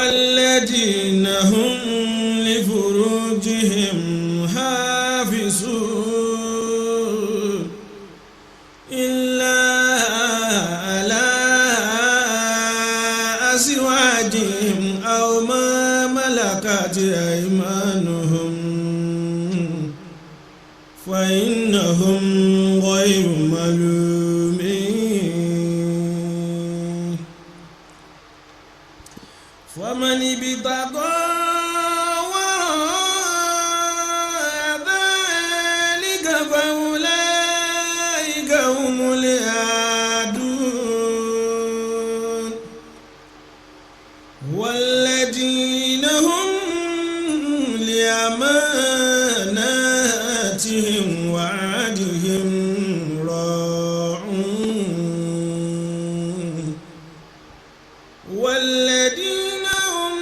والذين هم لفروجهم حافظون إلا على أزواجهم أو ما ملكت أيمانهم فإنهم غير ملومين. فمن ابتغى وراء ذلك فأولئك هم العادون. والذين هم لأماناتهم وعهدهم راعون. والذين هم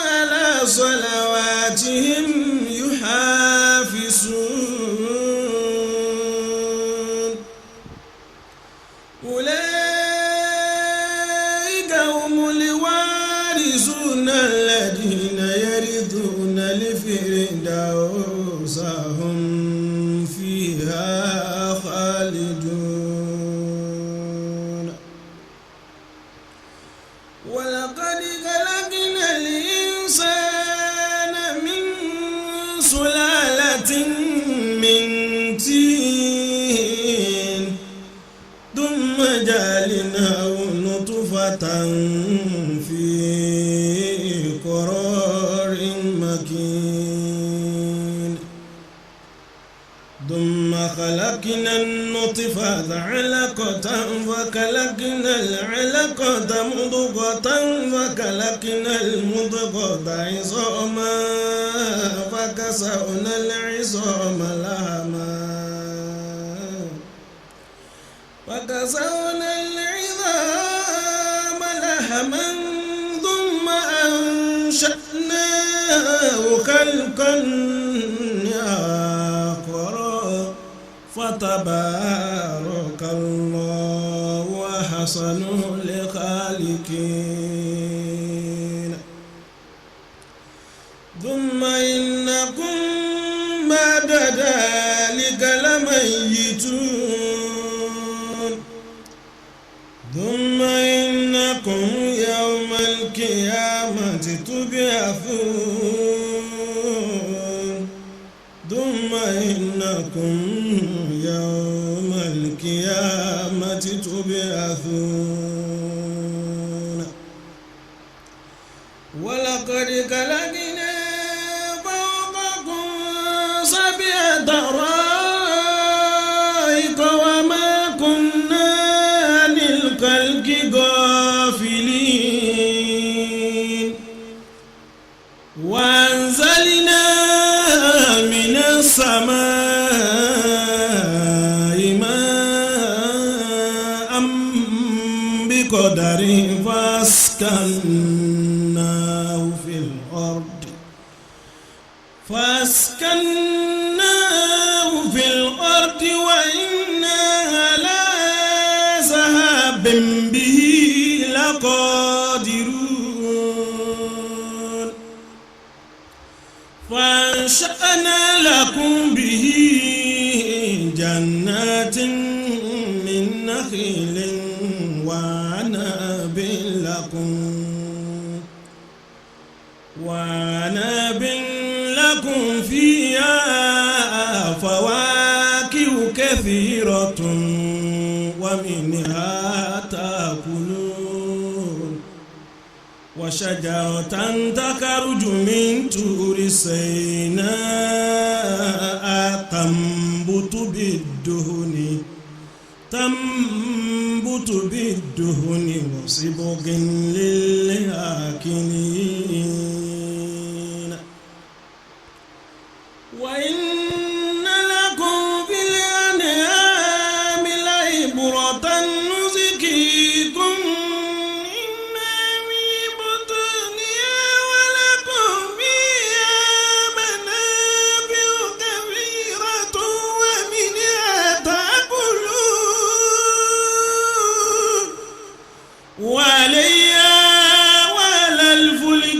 على صلواتهم يحافظون. أولئك هم الوارثون الذين يرثون الفردوس هم فيها خالدون. ولقد خلقنا الإنسان من سلالة من طين ثم جعلناه نطفة في قرار مكين. ثم خلقنا النطفة علقة فخلقنا العلقة مضغة فخلقنا المضغة عظاما فكسونا العظام لحما فكسونا العظام لحما ثم أنشأناه خلقا آخر فتبارك الله أحسن الخالقين. ثم إنكم بعد ذلك لميتون. ثم إنكم يوم القيامة تبعثون. ثم إنكم يوم القيامة تبعثون. ولقد خلقنا فوقكم سبع طرائق وما كنا عن الخلق غافلين. وأنزلنا من السماء ماء بقدر فاسكناه في الأرض وإنا على ذهاب به لقادرون. فأنشأنا لكم به جنات من نخيل وأعناب لكم فيها فواكه كثيرة ومنها تأكلون. وشجرة تخرج من طور سيناء تنبت بالدهن وصبغ للآكلين. وإن لكم في الأنعام لعبرة نسقيكم مما في بطونها ولكم فيها منافع كثيرة ومنها تأكلون وعليها وعلى الفلك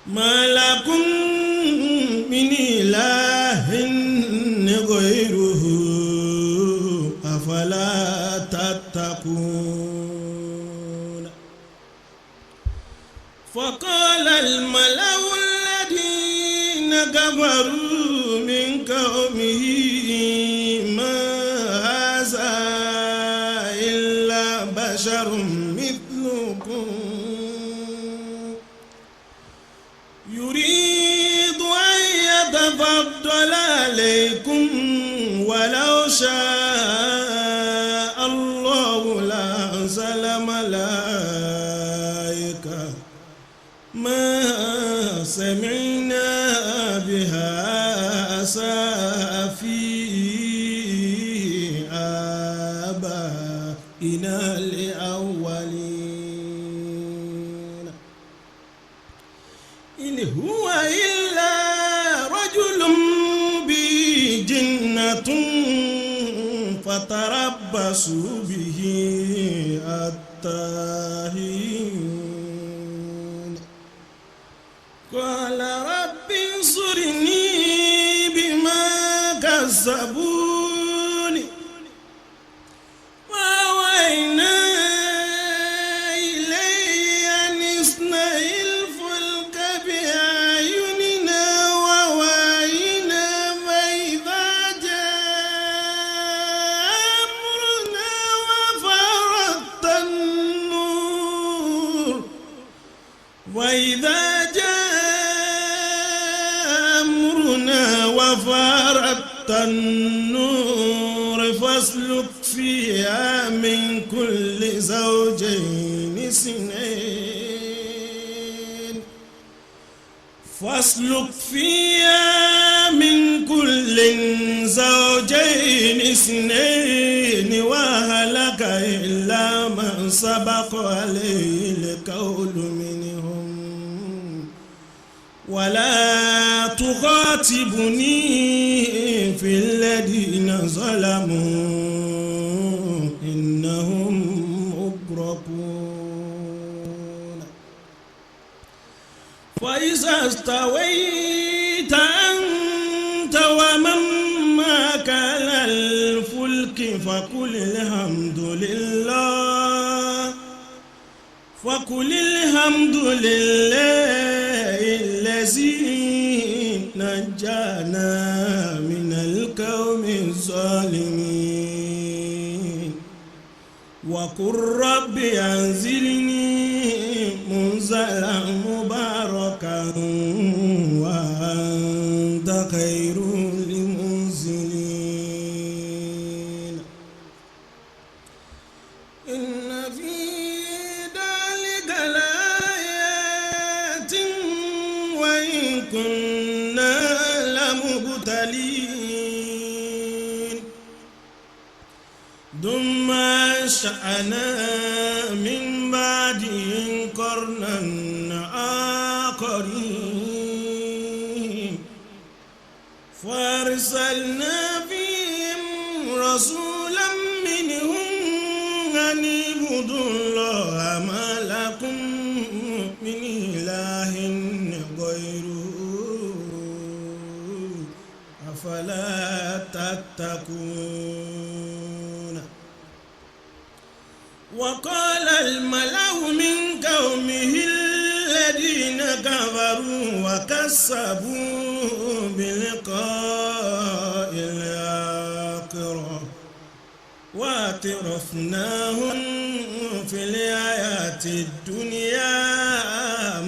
ما لكم من إله غيره أفلا تتقون. فقال الملأ الذين كفروا من قومه ما هذا إلا بشر مثلكم يريد أن يتفضل عليكم ولو شاء الله لأنزل ملائكة ما سمعنا بهذا في آبائنا الأولين إن هو إلا رجل به جنة فتربصوا به حتى حين. قال رب انصرني بما كذبوني وأوحينا إليه أن اصنع الفلك بأعيننا ووحينا فإذا جاء أمرنا وفارت النور وإذا جاء أمرنا وفارت النور فاسلك فيها من كل زوجين اثنين فاسلك فيها من كل زوجين اثنين وأهلك إلا من سبق عليه القول منهم ولا تخاطبني في الذين ظلموا إنهم مغرقون. فإذا استويت أنت ومن معك على الفلك فقل الحمد لله الذي نجانا من القوم الظالمين وقل رب أنزلني منزلا مباركا وأنت خير المنزلين. إن في ذلك لآيات وإن كنا لمبتلين. ثم أنشأنا من بعدهم قرنا آخرين فأرسلنا فيهم رسولا منهم أن اعبدوا الله ما لكم من إله غيره أفلا تتقون. وقال الملأ من قومه الذين كفروا وكذبوا بلقاء الآخرة وأترفناهم في الحياة الدنيا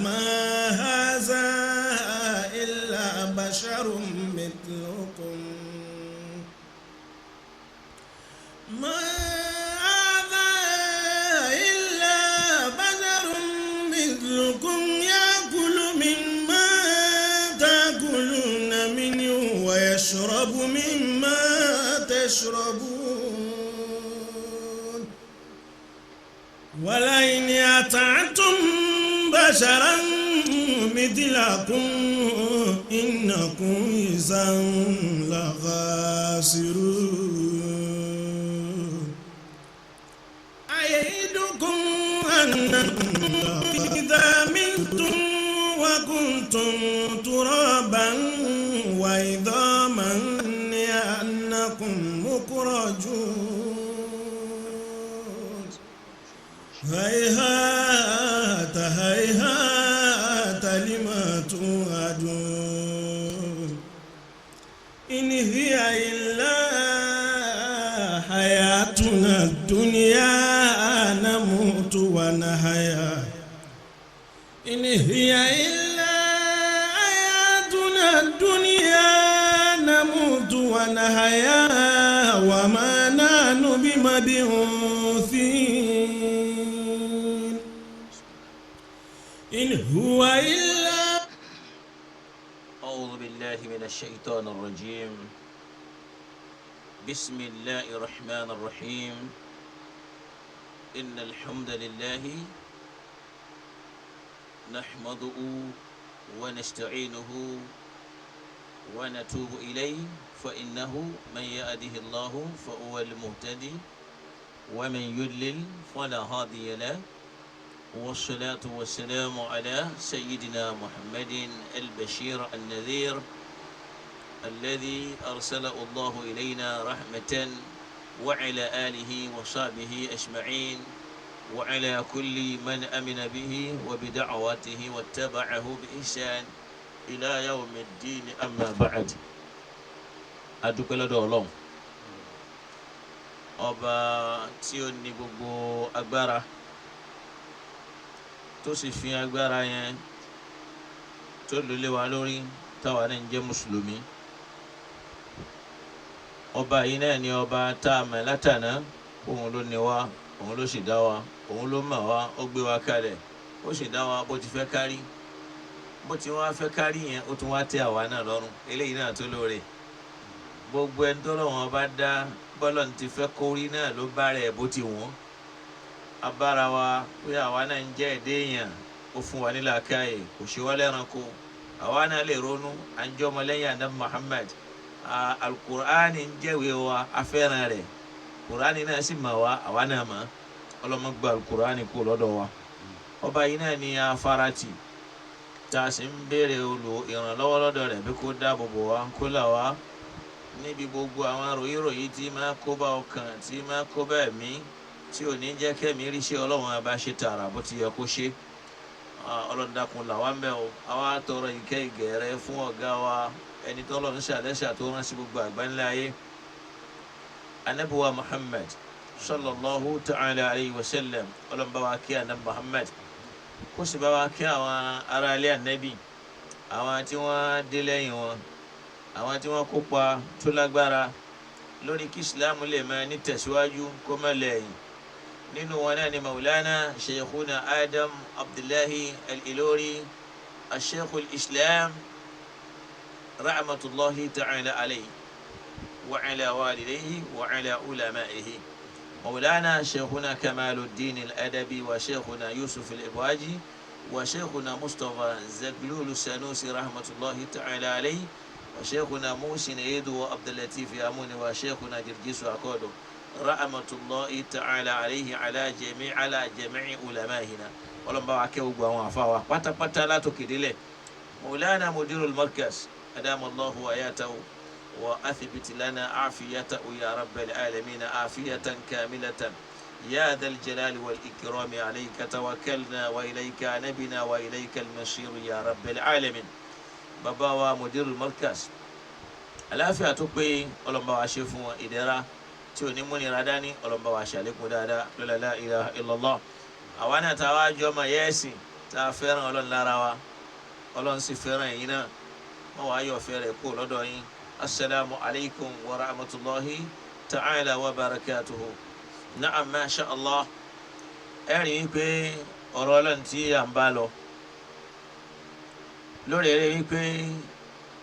ما هذا إلا بشر مثلكم ما هذا إلا بشر مثلكم يأكل مما تأكلون منه ويشرب مما تشربون. ولئن أطعتم بشرا مثلكم إنكم إذا لخاسرون. أيعدكم أنكم هيهات هيهات لما توعدون إن هي إلا حياتنا الدنيا نموت ونحيا إن هي إلا حياتنا الدنيا نموت ونحيا وما نحن بمبعوثين إن هو إلا أعوذ بالله من الشيطان الرجيم. بسم الله الرحمن الرحيم. إن الحمد لله نحمده ونستعينه ونتوب إليه، فإنه من يهده الله فهو المهتدي ومن يضلل فلا هادي له، والصلاة والسلام على سيدنا محمد البشير النذير الذي أرسله الله إلينا رحمة، وعلى آله وصحبه أجمعين، وعلى كل من أمن به وبدعوته واتبعه بإحسان إلى يوم الدين. أما بعد، adúpẹ́ lọ́dọ̀ Ọlọ́run ọba tí ó ní gbogbo agbára, tó sì fi agbára yẹn tó lólé wa lórí táwa náà ń jẹ́ mùsùlùmí. Ọba yìí náà ni ọba tá a mọ̀ látàná, òun ló ní wa, òun ló sì dá wa, òun ló mọ̀ wá, ó gbé wa kalẹ̀, ó sì dá wa bó ti fẹ́ kárí. Bó ti wá fẹ́ kárí yẹn, ó tún wá tẹ́ àwa náà lọ́rùn. Eléyìí náà tó lóore. Gbogbo ẹni tó lọ́wọ́n bá dá bọ́lọ̀ ti fẹ́ kórí náà ló bá rẹ̀ bó ti wọ́n. Abára wa pé àwa náà ń jẹ́ ẹ̀dẹ́ èèyàn, ó fún wa ní làákàyè, kò ṣe wá lẹ́ranko. Àwa náà lè ronú, à ń jẹ́ ọmọlẹ́yìn Ànábì Muhammad. Alukur'ani ń jẹ́wèé wa, afẹ́ràn rẹ̀. Kur'ani náà sì mọ̀ wá, àwa náà mọ̀. Ọlọ́mọ gba alukur'ani kú lọ́dọ̀ wa. Ọba yìí náà ni afarati tá a sì ń béèrè olù ìrànlọ́wọ́ lọ́dọ̀ rẹ̀ bí kò dáàbò bò wá, kó là wá níbi gbogbo àwọn ròyìnròyìn tí máa kó bá ọkàn, tí máa kó bá ẹ̀mí, tí ò ní jẹ́ kẹ́mi rí ṣe Ọlọ́run abá ṣe tààrà bó ti yẹ kó ṣe. Ọlọ́run dákun là wá ń bẹ̀ o. Àwa tọrọ ìkẹ́ ìgẹ̀ rẹ fún ọ̀gá wa, ẹni tó Ọlọ́run ṣàlẹ́ṣà tó rán sí gbogbo àgbáńlá ayé, Ànábì wa Muhammad sallallahu ta'ala alayhi wa sallam. Ọlọ́run bá wa kí Ànábì Muhammad, kó sì bá wa kí àwọn ará ilé Ànábì, àwọn tí wọ́n dé lẹ́yìn wọn, àwọn tí wọ́n kópa tó lágbára lórí kí Islam lè máa ní tẹ̀síwájú kó má lẹ́yìn. Nínú wọn náà ni Maulana Sheikhuna Adam Abdullahi Al-Ilori, Sheikhul Islam rahmatullahi ta'ala alayhi wa ala walidayhi wa ala ulamaihi. Maulana Sheikhuna Kamaluddin Al-Adabi wa Sheikhuna Yusuf Al-Ibwaji wa Sheikhuna Mustafa Zaglulu Sanusi rahmatullahi ta'ala alayhi wa Sheikhuna Muhsin Edu wa Abdulatif Yamuni wa Sheikhuna Jirjisu Akodo rahmatullahi ta'ala alayhi ala jami'i ulamahina. Ọlọ́run bá wa kẹ́ gbogbo àwọn àfa wa pátápátá látòkè délẹ̀. Maulana Mudirul Markaz adamallahu ayatahu wa athbit lana afiyatahu ya rabbal alamin afiyatan kamilatan ya dhal jalali wal ikrami. Alayka tawakkalna wa ilayka anabina wa ilayka al-masir ya rabbal alamin. Bàbá wa Mudirul Markaz, àlàáfíà tó pé Ọlọ́run bá wa ṣe fún wọn, ìdẹ̀ra tí ò ní múnira dání, Ọlọ́run bá wa ṣàlékún dáadáa. La ilaha illallah. Àwa náà tá a wá jọ ọmọ yẹ́sìn tá a fẹ́ràn Ọlọ́run lára wa, Ọlọ́run sì fẹ́ràn ẹ̀yin náà, wọ́n wàá yọ̀ fẹ́ rẹ̀ kó lọ́dọ̀ yín. Assalamu alaykum wa rahmatulahi ta'ala wa barakatuhu. Na'am, masha Allah. Ẹ rí i pé ọ̀rọ̀ Ọlọ́run tí à ń bá lọ lórí eré wípé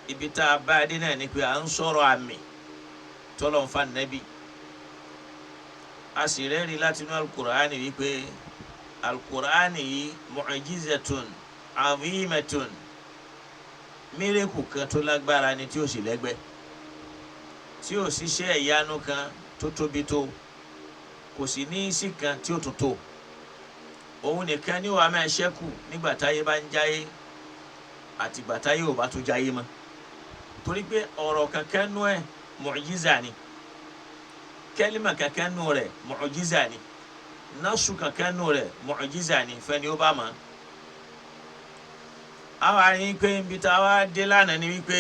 ibi tá a bá dé náà ni pé à ń sọ̀rọ̀ àmì tọ́lọ̀ ń fa nẹ́bì. A sì rẹ́rìí láti inú alukur'ani wípé alukur'ani yìí mu'jizatun azimatun, mírèkù kan tó lágbára ni tí ó sì lẹ́gbẹ́, tí ó sì ṣe ìyanu kan tó tóbi tó, kò sì ní sí kan tí ó tún tó. Òun nìkan ni wàá máa ṣẹ́kù nígbà táyé bá ń jáyé àti ìgbà táyé ò bá tún jáyé mọ́, torí pé ọ̀rọ̀ kankan nú ẹ̀ mu'jiza ni, kẹ́límà kankan nú rẹ̀ mu'jiza ni. Násù kankan nù rẹ̀ mu'jiza ni fẹ́ni ó bá mọ̀. Àwa ní pé ibi tá a wá dé lánàá ni wípé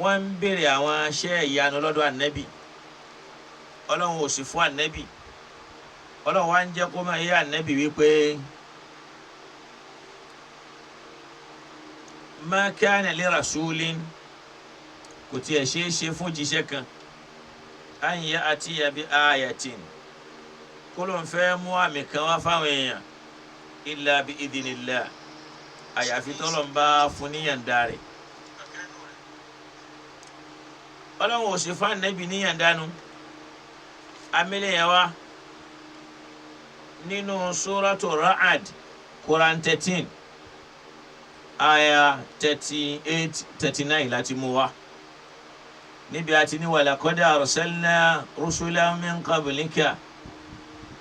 wọ́n ń béèrè àwọn iṣẹ́ ìyanu lọ́dọ̀ ànẹ́bì. Ọlọ́run ò sì fún ànẹ́bì. Ọlọ́run wá ń jẹ́ kó máa yé ànẹ́bì wípé ma kana li rasulin, kò tiẹ̀ ṣeé ṣe fún jíṣẹ́ kan, an ya'tiya bi ayatin, kó ló ń fẹ́ mú àmì kan wá fáwọn èèyàn, illa bi idhnillah, àyàfi tọ́lọ̀ ń bá fún níyànda rẹ̀. Ọlọ́run ò sì fún ànẹ́bì níyànda nu. Amílẹ̀ yẹn wá nínú suratu Ra'ad, Quran 13 aya 38 39 láti mú wá. Níbi àti ní wa laqad arsalna rusulan min qablika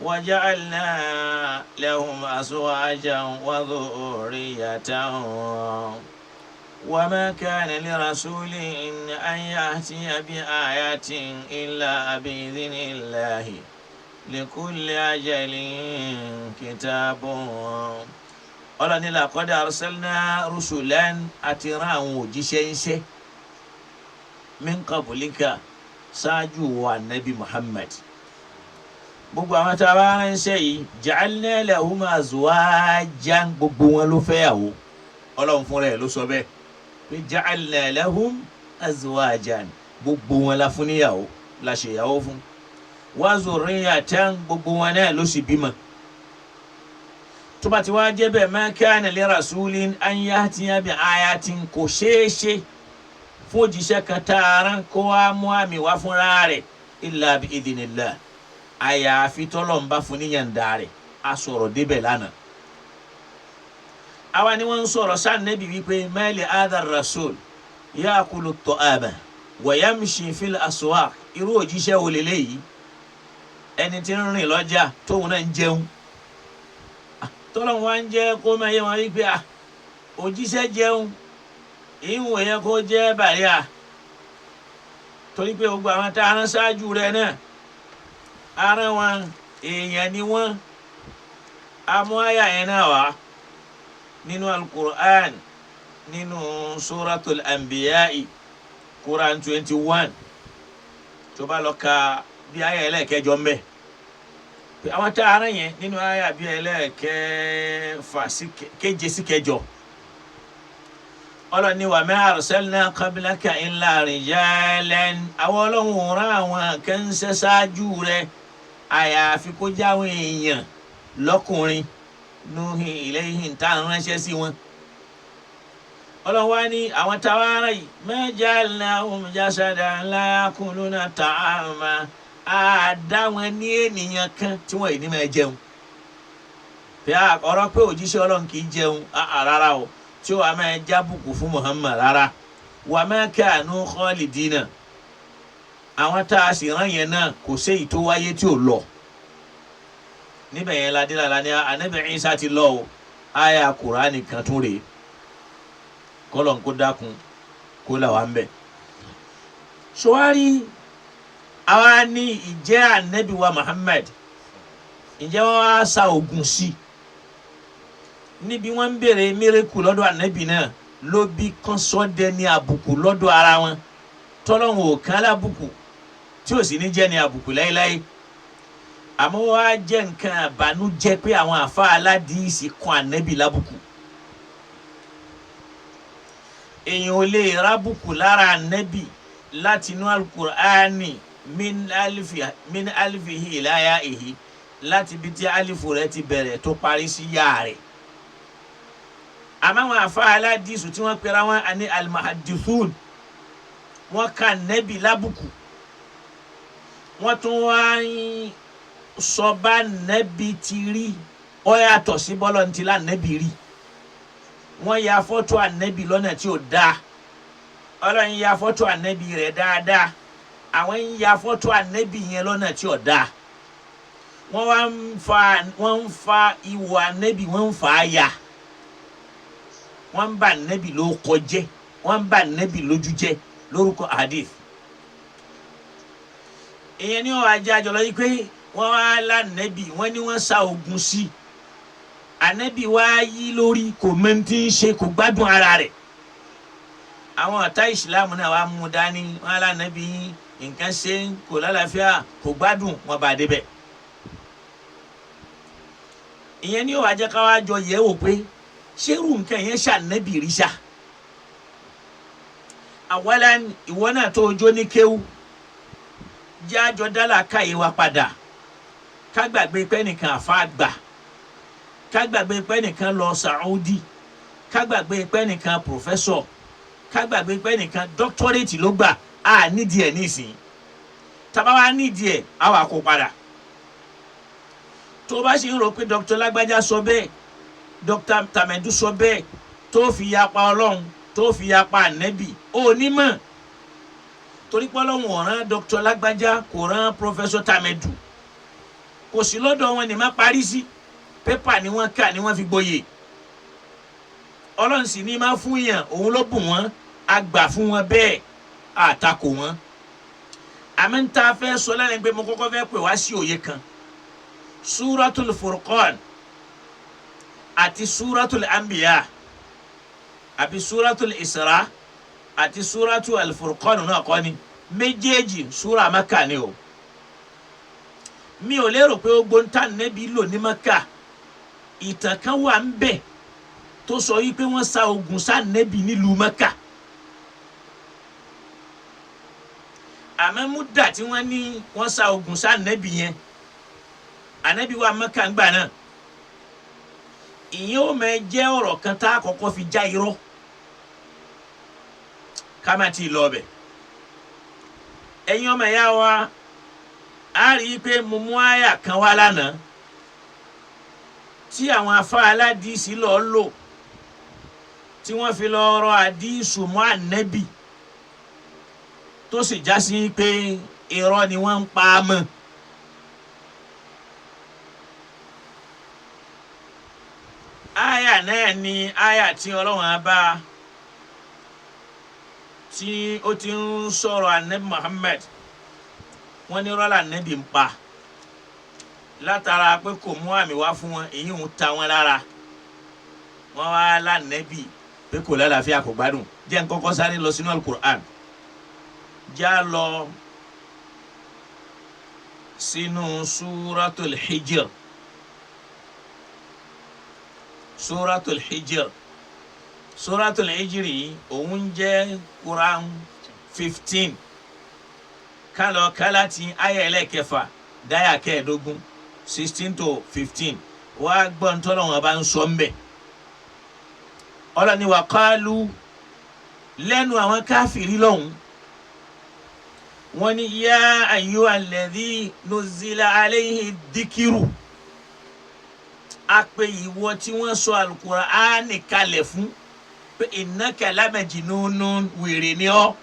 wa ja'alna lahum azwajan wa dhurriyyatan wa ma kana li rasulin an ya'tiya bi ayatin illa bi'idhnillahi likulli ajalin kitabun. Ọlọ́ni laqad arsalna rusulan, àti rán àwọn òjíṣẹ́ ńṣẹ́, min qablika, ṣáájú wa nabi Muhammad. Gbogbo àwọn tá a bá ránṣẹ́ yìí, ja'alna lahum azwajan, gbogbo wọn ló fẹ́yàwó. Ọlọ́run fúnra ẹ̀ ló sọ bẹ́ẹ̀ pé ja'alna lahum azwajan, gbogbo wọn la fún níyàwó, la ṣèyàwó fún. Wa zurriyatan, gbogbo wọn náà ló sì bímọ. Tó bá ti wá jẹ́ bẹ́ẹ̀, ma kana li rasulin an ya'tiya bi ayatin, kò ṣeé ṣe fún òjíṣẹ́ kan tààrà kó wá mú àmì wá fúnra rẹ̀, illa bi idhnillah, àyàfi tọ́lọ̀ ń bá fún níyànda rẹ̀. A sọ̀rọ̀ débẹ̀ lánàá. Àwa ni wọ́n ń sọ̀rọ̀ sànẹ́bí wípé ma li hadha rasul ya'kulu at-ta'ama wa yamshi fil aswaq, irú òjíṣẹ́ wo leléyìí, ẹni tí ń rìn lọ́jà tóun náà ń jẹun. Tọ́lọ̀ wá ń jẹ́ kó máa yé wọn wípé òjíṣẹ́ jẹun ìwọ̀n yẹn kó jẹ́ bàríà, torí pé gbogbo àwọn tá a rán ṣáájú rẹ̀ náà, arán wọn èèyàn ni wọ́n. Amú àyà yẹn náà wá nínú alukur'an, nínú suratul anbiya'i, Quran 21, tó bá lọ ka bí àyà ẹlẹ́ẹ̀kẹjọ ń bẹ, pé àwọn tá a rán yẹn nínú àyà bí ẹlẹ́ẹ̀kẹfà sí keje sí kẹjọ. Ọlọ́ni wa ma arsalna qablaka illa rijalan, àwọn ọlọ́run rán àwọn kan ń ṣe ṣáájú rẹ̀, àyàfi kó jáwọn èèyàn lọ́kùnrin, nuhi ilayhim, tá à ń ránṣẹ́ sí wọn. Ọlọ́run wá ní àwọn táwa ara yìí, ma ja'alnahum jasadan la yakuluna ta'ama, á dá wọn ní ènìyàn kan tí wọ́n yìí ní máa jẹun. Pé ọ̀rọ̀ pé òjíṣẹ́ ọlọ́run kì í jẹun rárá o, tí wàá máa jábùkù fún Muhammad rárá. Wa ma kanu khalidina, àwọn tá a sì rán yẹn náà kò séyìí tó wáyé tí ò lọ. Níbẹ̀ yẹn la dé lára ní Ànábì Ìsá ti lọ o, àyà Kùránì kan tún rèé, kọ́lọ̀ ń kó dákun kó là wá ń bẹ̀. Sọwárí àwa ní ìjẹ́ Ànábì wa Muhammad, ǹjẹ́ wọ́n wá sa ògùn sí níbi wọ́n ń béèrè mírèkù lọ́dọ̀ Ànábì náà ló bí kán sọ́dẹ ní àbùkù lọ́dọ̀ ara wọn, tọ́lọ́hún ò kán lábùkù tí ò sì ní jẹ́ ní àbùkù láéláé. Àmọ́ wá jẹ́ nǹkan àbànújẹ́ pé àwọn àfa aládìísì kan Ànábì lábùkù. Èèyàn ò lè rábùkù lára Ànábì láti inú alukur'ani min alifihi ila ya'ihi, láti ibi tí alifu rẹ̀ ti bẹ̀rẹ̀ tó parí sí yá rẹ̀. Àmọ́ àwọn àfa aládìísù tí wọ́n pera wọn ní almuhaddithun, wọ́n ka Ànábì lábùkù, wọ́n tún wá ń sọ bá Ànábì ti rí, ó yàtọ̀ sí bọ́lọ̀ ní ti lànàbì rí. Wọ́n ya fọ́tò Ànábì lọ́nà tí ò dáa. Ọlọ́run ya fọ́tò Ànábì rẹ̀ dáadáa, àwọn ń ya fọ́tò Ànábì yẹn lọ́nà tí ò dáa. Wọ́n wá ń fa, wọ́n ń fa ìwọ Ànábì, wọ́n ń fa ya, wọ́n ń bà Ànábì lórúkọ jẹ́, wọ́n ń bà Ànábì lójú jẹ́ lórúkọ hadith. Ìyẹn ní ọ̀rọ̀ ajé àjọlọ yìí pé Wọ́n wá lánàbì, wọ́n ní wọ́n sa ogun sí ànábì, wá yí lórí, kò mẹ́ntì ń ṣe, kò gbádùn ara rẹ̀. Àwọn ọ̀tá ìsìlámù náà wá mú dání, wọ́n lánàbì nǹkan ṣe, kò lálàáfíà, kò gbádùn, wọ́n bá débẹ̀. Ìyẹn ni ó wá jẹ́ ká wá jọ yẹ̀ wò pé ṣérù nǹkan yẹn ṣànábì rí ṣá. Àwọlá ìwọ náà tó ojó ní kéwú, jẹ́ àjọ dálà káyé wa padà, ká gbàgbé pé nìkan àfa gbà, ká gbàgbé pé nìkan lọ Saudi, ká gbàgbé pé nìkan pòfẹ́sọ̀, ká gbàgbé pé nìkan dọ́kítọ́rẹ́tì ló gbà. Á nídìí ẹ̀ nísìnyí, tábà wá nídìí ẹ̀ á wà kó padà. Tó bá sì ń rò pé dr lágbájá sọ bẹ́ẹ̀, dr tàmẹ̀dú sọ bẹ́ẹ̀, tó fi yapa Ọlọ́run, tó fi yapa ànẹ́bì, ó ní mọ̀, torí pé Ọlọ́run ò rán dr lágbájá, kò rán pọfẹsọ tàmẹ̀dù, kò sí lọ́dọ̀ wọn ní má parí sí. Pépà ni wọ́n kà ni wọ́n fi gboyè. Ọlọ́run sì ní má fún yàn, òun ló bùn wọ́n, a gbà fún wọn bẹ́ẹ̀, àtakò wọn. Àmì ń ta fẹ́ sọ lẹ́nu pé mo kọ́kọ́ fẹ́ pè wá sí òye kan. Suratul Furqan àti Suratul Anbiya àbí Suratul Isra àti Suratul Al-Furqan náà kọ́ ni méjèèjì, sura Maka ni o. Mi ò lérò pé ó gbóntá nẹ́bí lò ní Maka. Ìtàn kan wà ń bẹ̀ tó sọ yí pé wọ́n sa ogun sá nẹ́bí nílùú Maka. Àmọ́ múdà tí wọ́n ní wọ́n sa ogun sá nẹ́bí yẹn, ànẹ́bí wa Maka ń gbà náà, ìyẹn ó máa jẹ́ ọ̀rọ̀ kan tá a kọ́kọ́ fi já irọ́ ká má ti lọ ọbẹ̀. Ẹ̀yin ọmọ ìyá wa, a rí i pé mo mú àyà kan wá lánàá tí àwọn afá aládìsí lọ lò, tí wọ́n fi lọ rọ àdìsù mọ́ ànẹ́bì, tó sì já sí pé irọ́ ni wọ́n ń pa á mọ́. Àyà náà ni àyà tí Ọlọ́run á bá tí ó ti ń sọ̀rọ̀ ànẹ́bì Muhammad. Wọ́n ní rọ́lá ànẹ́bì ń pa látara pé kò mú àmì wá fún wọn, èyí ń ta wọn lára. Wọ́n wá lánẹ́bì pé kò lálàáfíà, kò gbádùn. Jẹ́ n kọ́kọ́ sáré lọ sínú Al-Qur'an, já lọ sínú Suratul Hijr. Suratul Hijr, Suratul Hijr yìí òun jẹ́ Quran 15, kálọ̀ kálá ti ayé ẹlẹ́kẹfà dáyà kẹẹ̀ẹ́dógún, 16 to 15. Wàá gbọ́ ntọ́lọ́ wọn bá ń sọ ń bẹ̀. Ọlọ́ni wa qalu, lẹ́nu àwọn káfìrí lọ́hùn, wọ́n ní yá ayyuha alladhi nuzzila alayhi dhikiru, a pè ìwọ tí wọ́n sọ Al-Qur'ani kalẹ̀ fún pé innaka lamajnunun, wèrè ni ọ́.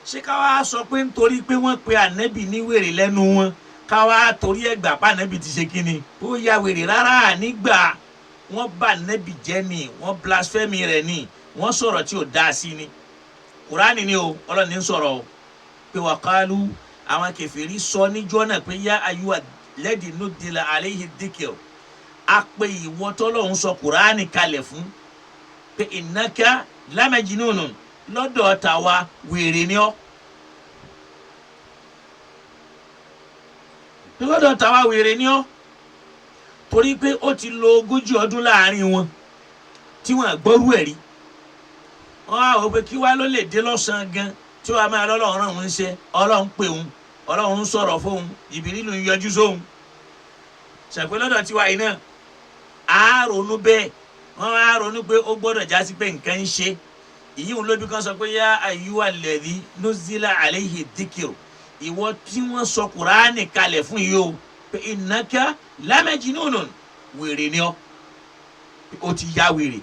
Ṣé ká wá sọ pé nítorí pé wọ́n pe ànẹ́bì ní wèrè lẹ́nu wọn, ká wá torí ẹ̀ gbà pa ànẹ́bì ti ṣe kíni, ó ya wèrè? Rárá, nígbà wọ́n bá ànẹ́bì jẹ́ ni, wọ́n blasphemy rẹ̀ ni, wọ́n sọ̀rọ̀ tí ò dáa sí ni. Kùránì ni o, Ọlọ́run ní sọ̀rọ̀ o, pé wàkálù àwọn kèfèrí sọ níjọ́ náà pé yá ayúwa lẹ́dí nùdìlà alayhi dhikr, a pé ìwọ tọ́lọ́hún sọ Kùránì kalẹ̀ fún pé innaka lamajnunun, lọ́dọ̀ tàwa wèrè ni ọ́. Lọ́dọ̀ tàwa wèrè ni ọ́, torí pé ó ti lo 40 ọdún láàrin wọn tí wọ́n gbọ́rú ẹ̀ rí. Wọ́n á wò pé kí wá ló lè dé lọ́sàn-án gan tí wọ́n á máa lọ́lọ́run rán òun ṣe, Ọlọ́run pè òun, Ọlọ́run ń sọ̀rọ̀ fóun, Ìbílílù ń yọjú sóun. Ṣàpé lọ́dọ̀ tiwa yìí náà á ronú bẹ́ẹ̀, wọ́n á ronú pé ó gbọ́dọ̀ já sí pé nǹkan ń ṣe. Ìyí òun lóbi kan sọ pé yá ayyuha alladhi nuzzila alayhi dhikr, ìwọ tí wọ́n sọ Kùránì kalẹ̀ fún yìí o, pé innaka lamajnunun, wèrè ni ọ́, ó ti ya wèrè.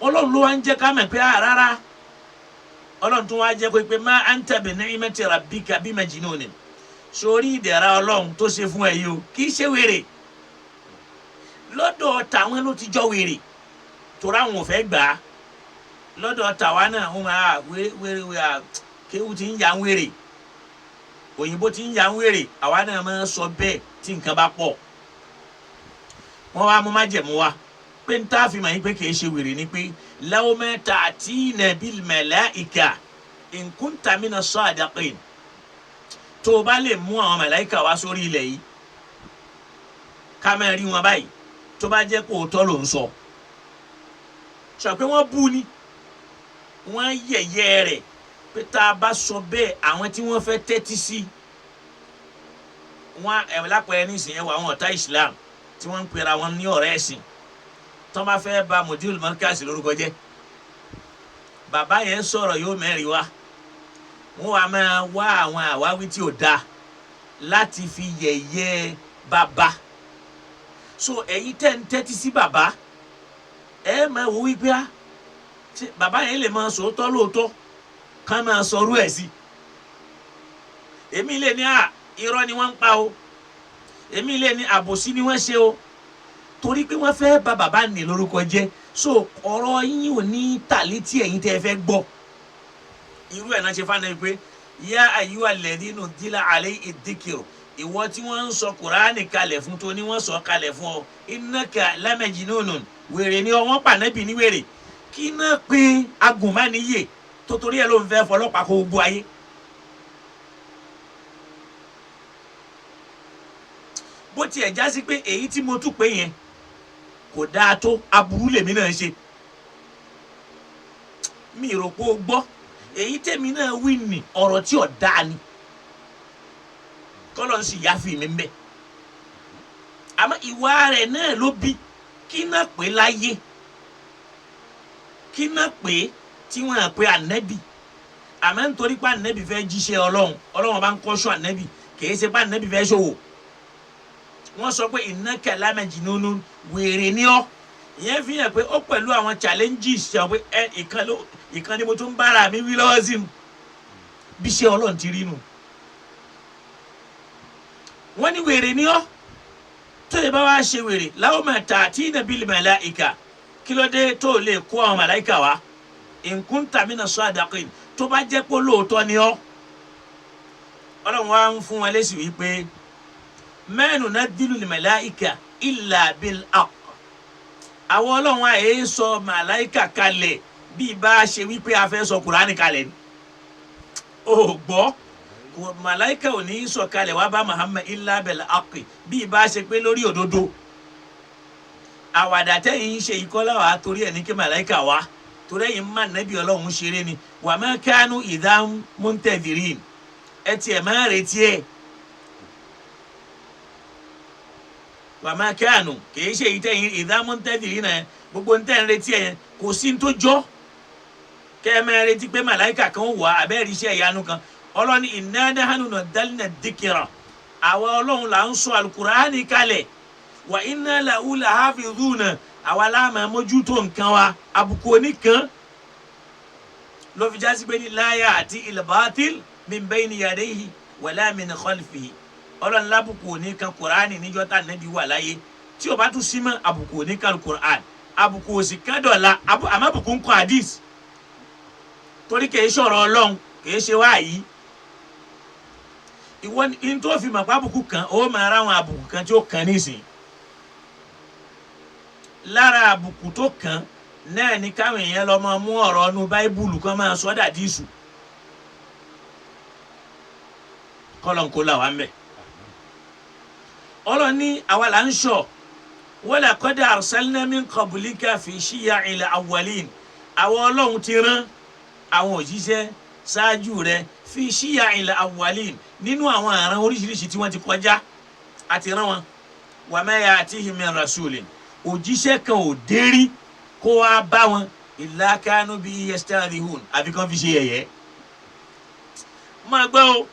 Ọlọ́run ló wá ń jẹ́ ká mọ̀ pé rárá, Ọlọ́run tó wá jẹ́ pé ma anta bi ni'mati rabbika bi majnunin, sórí ìdẹ̀ra Ọlọ́run tó ṣe fún ẹ yìí o, kì í ṣe wèrè. Lọ́dọ̀ tàwọn ló ti jọ wèrè, torí àwọn ò fẹ́ gbà á. Lọ́dọ̀ tàwa náà wọ́n máa wéré wéré kéwù ti ń yà ń wèrè. Òyìnbó ti ń ya ń wèrè, àwa náà máa ń sọ bẹ́ẹ̀ tí nǹkan bá pọ̀. Wọ́n wá mú májẹ̀mú wa pé n tá fi mọ̀ yín pé kìí ṣe wèrè ni pé law ma ta'tina bil malaika in kunta mina sadiqin, tó o bá lè mú àwọn màláìka wá sórí ilẹ̀ yìí ká máa rí wọn báyìí, tó bá jẹ́ kó o tọ́ ló ń sọ. Sọ pé wọ́n bú ni, wọ́n yẹ̀yẹ́ rẹ̀ pé tá a bá sọ bẹ́ẹ̀ àwọn tí wọ́n fẹ́ tẹ́tí sí wọn ẹ̀ lápẹ̀rẹ̀ nísìnyẹn wọ àwọn ọ̀tá Islam tí wọ́n ń pera wọn ní ọ̀rẹ́ ẹ̀sìn, tó bá fẹ́ ba Mudirul Markaz lórúkọ jẹ́, bàbá yẹn sọ̀rọ̀ yóò mẹ́rin wá, wọ́n wá máa wá àwọn àwáwí tí ò dáa láti fi yẹ̀yẹ́ bàbá. So ẹ̀yin tẹ́ ń tẹ́tí sí bàbá, ẹ máa wo wípé á bàbá yẹn lè máa sòótọ́ lóòótọ́ ká máa sọrú ẹ̀ sí. Èmi lè ní à irọ́ ni wọ́n ń pa o, èmi lè ní àbòsí ni wọ́n ṣe o, torí pé wọ́n fẹ́ bà bàbá ní lórúkọ jẹ́. So ọ̀rọ̀ yín ò ní tà létí ẹ̀yin tẹ́ ẹ fẹ́ gbọ́. Irú ẹ̀ náà ṣe fáwọn ẹni pé yá ayyuha alladhina nuzila alayhi dhikru, ìwọ tí wọ́n ń sọ kùránì kalẹ̀ fún tó ní wọ́n sọ kalẹ̀ fún ọ, innaka lamajnunun, wèrè ni wọ́n pa nẹ́bì ní wèrè. Kí náà pé agùnmáníyè tó torí ẹ̀ ló ń fẹ́ fọlọ́pàá kó gbogbo ayé. Bó tiẹ̀ já sí pé èyí tí mo tún pé yẹn kò dáa tó, aburú lèmi náà ṣe, mi rò pé o gbọ́. Èyí tèmi náà wí ní ọ̀rọ̀ tí ò dáa ni, kọ́lọ́ ń sì yáfi mi ń bẹ̀. Àmọ́ ìwà rẹ̀ náà ló bí kí náà pé láyé, kí náà pé tí wọ́n á pé ànẹ́bì. Àmọ́ nítorí pé ànẹ́bì fẹ́ jíṣẹ́ Ọlọ́run, Ọlọ́run bá ń kọ́ṣọ́ ànẹ́bì, kìí ṣe pé ànẹ́bì fẹ́ ṣòwò. Wọ́n sọ pé innaka lamajnunun, wèrè ni ọ́. Ìyẹn fi hàn pé ó pẹ̀lú àwọn challenges ṣe pé ẹ ìkan ni mo tún bára mi wí lọ́wọ́ sí nu bí ṣe Ọlọ́run ti rí nu. Wọ́n ní wèrè ni ọ́, tó yẹ bá wá ṣe wèrè law ma ta'tina bil malaika, kí ló dé tó lè kó àwọn màláìka wá, in kunta mina sadiqin, tó bá jẹ́ pé lóòótọ́ ni ọ́. Ọlọ́run wá ń fún wọn lésì wípé ma nunazzilu malaika illa bil haqq, àwọn Ọlọ́run àyè sọ màláìka kalẹ̀ bí bá a ṣe wípé a fẹ́ sọ Kùránì kalẹ̀ ni. Ó gbọ́, màláìka ò ní sọ kalẹ̀ wá bá Muhammad illa bil haqq, bí bá a ṣe pé lórí òdodo. Àwàdà tẹ́yìn ń ṣe ìkọ́lá wa torí ẹ̀ ní kí màláìka wá, torí ẹ̀yin má nẹ́bí Ọlọ́run ṣeré ni. Wa ma kanu idhan muntadhirin, ẹ tiẹ̀ máa retí ẹ̀. Wa ma kanu kìí ṣe èyí tẹ́yìn idhan muntadhirin náà, gbogbo ń tẹ́ ń retí ẹ̀ kò sí ní tó jọ́ kẹ́ ẹ máa retí pé màláìka kan wà abẹ́rẹ́ iṣẹ́ ìyanu kan. Ọlọ́ni inna nahnu nazzalna dhikra, àwa Ọlọ́run là ń sọ alukur'ani kalẹ̀, wa inna lahu lahafidhuna, àwa la máa mójútó nǹkan wa, àbùkù oníkan ló fi jásí pé ní la ya'ti al-batil min bayni yadayhi wala min khalfihi. Ọlọ́run lábùkù oníkan kùránì níjọ́ tá nẹ́bí wà láyé, tí o bá tún sí mọ́ àbùkù oníkan kùránì, àbùkù òsì kan dọ̀la, àmọ́ àbùkù ń kọ́ hadith, torí kìí sọ̀rọ̀ Ọlọ́run, kìí ṣe wáyí. Ìwọ ní tó fi mọ̀ pé àbùkù kan ó máa ra àwọn àbùkù kan tí ó kàn nísìnyí. Lára àbùkù tó kàn náà ni káwọn èèyàn lọ máa mú ọ̀rọ̀ ọnu báíbùlù kan máa sọ dàdí ìṣù. Kọ́lọ̀ ń kó là wá ń bẹ̀. Ọlọ́run ní àwa là ń sọ wala qad arsalna min qablika fi shiya'il awwalin, àwọn Ọlọ́run ti rán àwọn òjíṣẹ́ ṣáájú rẹ̀ fi shiya'il awwalin, nínú àwọn àrùn oríṣiríṣi tí wọ́n ti kọjá àti rán wọn. Wa ma ya'tihim min rasulin, òjíṣẹ́ kan ò dérí kó wá bá wọn illa kanu bihi yastahzi'un, àbí kan fi ṣe yẹ̀yẹ́. Máa gbọ́ o,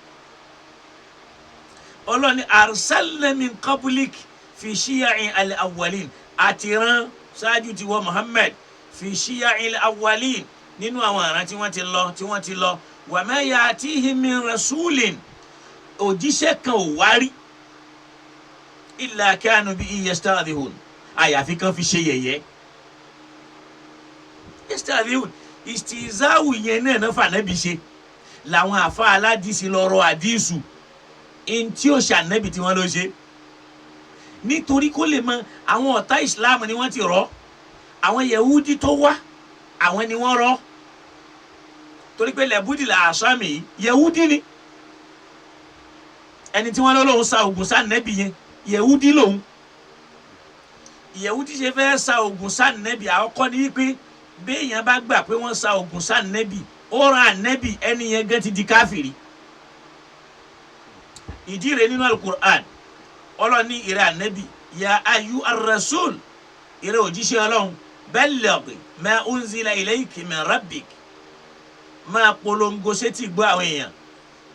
Ọlọ́ni arsalna min qablik fi shiya'il al-awwalin, àti rán ṣáájú ti wọ Muhammad fi shiya'il al-awwalin, nínú àwọn àrán tí wọ́n ti lọ tí wọ́n ti lọ. Wa ma ya'tihim min rasulin, òjíṣẹ́ kan ò wá rí illa kanu bihi yastahzi'un, àyàfi kan fi ṣe yẹ̀yẹ́. Yastahzi'un, ìstìzáwù yẹn náà náà fànàbí ṣe làwọn àfa aládìsí lọ́rọ̀ àdìsù. Ntí ó ṣe ànábì tí wọ́n ló ṣe, nítorí kó lè mọ àwọn ọ̀tá Islam ni wọ́n ti rọ́, àwọn Yahudi tó wá àwọn ni wọ́n rọ́, torí pé lẹ́bùdì là àṣàmì yìí Yahudi ni ẹni tí wọ́n lọ́ lòun sa ògùn sànẹ́bì yẹn, Yahudi lòun. Yahudi ṣe fẹ́ sa ògùn sànẹ́bì, àkọ́kọ́ ni wípé béèyàn bá gbà pé wọ́n sa ògùn sànẹ́bì, ó ran ànẹ́bì, ẹni yẹn gẹ́ ti di káfìrí. Ìdí rẹ̀ nínú Al-Qur'an, Ọlọ́run ní ìrẹ́ ànẹ́bì, ya ayu ar-rasul, ìrẹ́ òjíṣẹ́ Ọlọ́run, balligh ma unzila ilayki min rabbik, máa polongo sétí gbọ́ àwọn èèyàn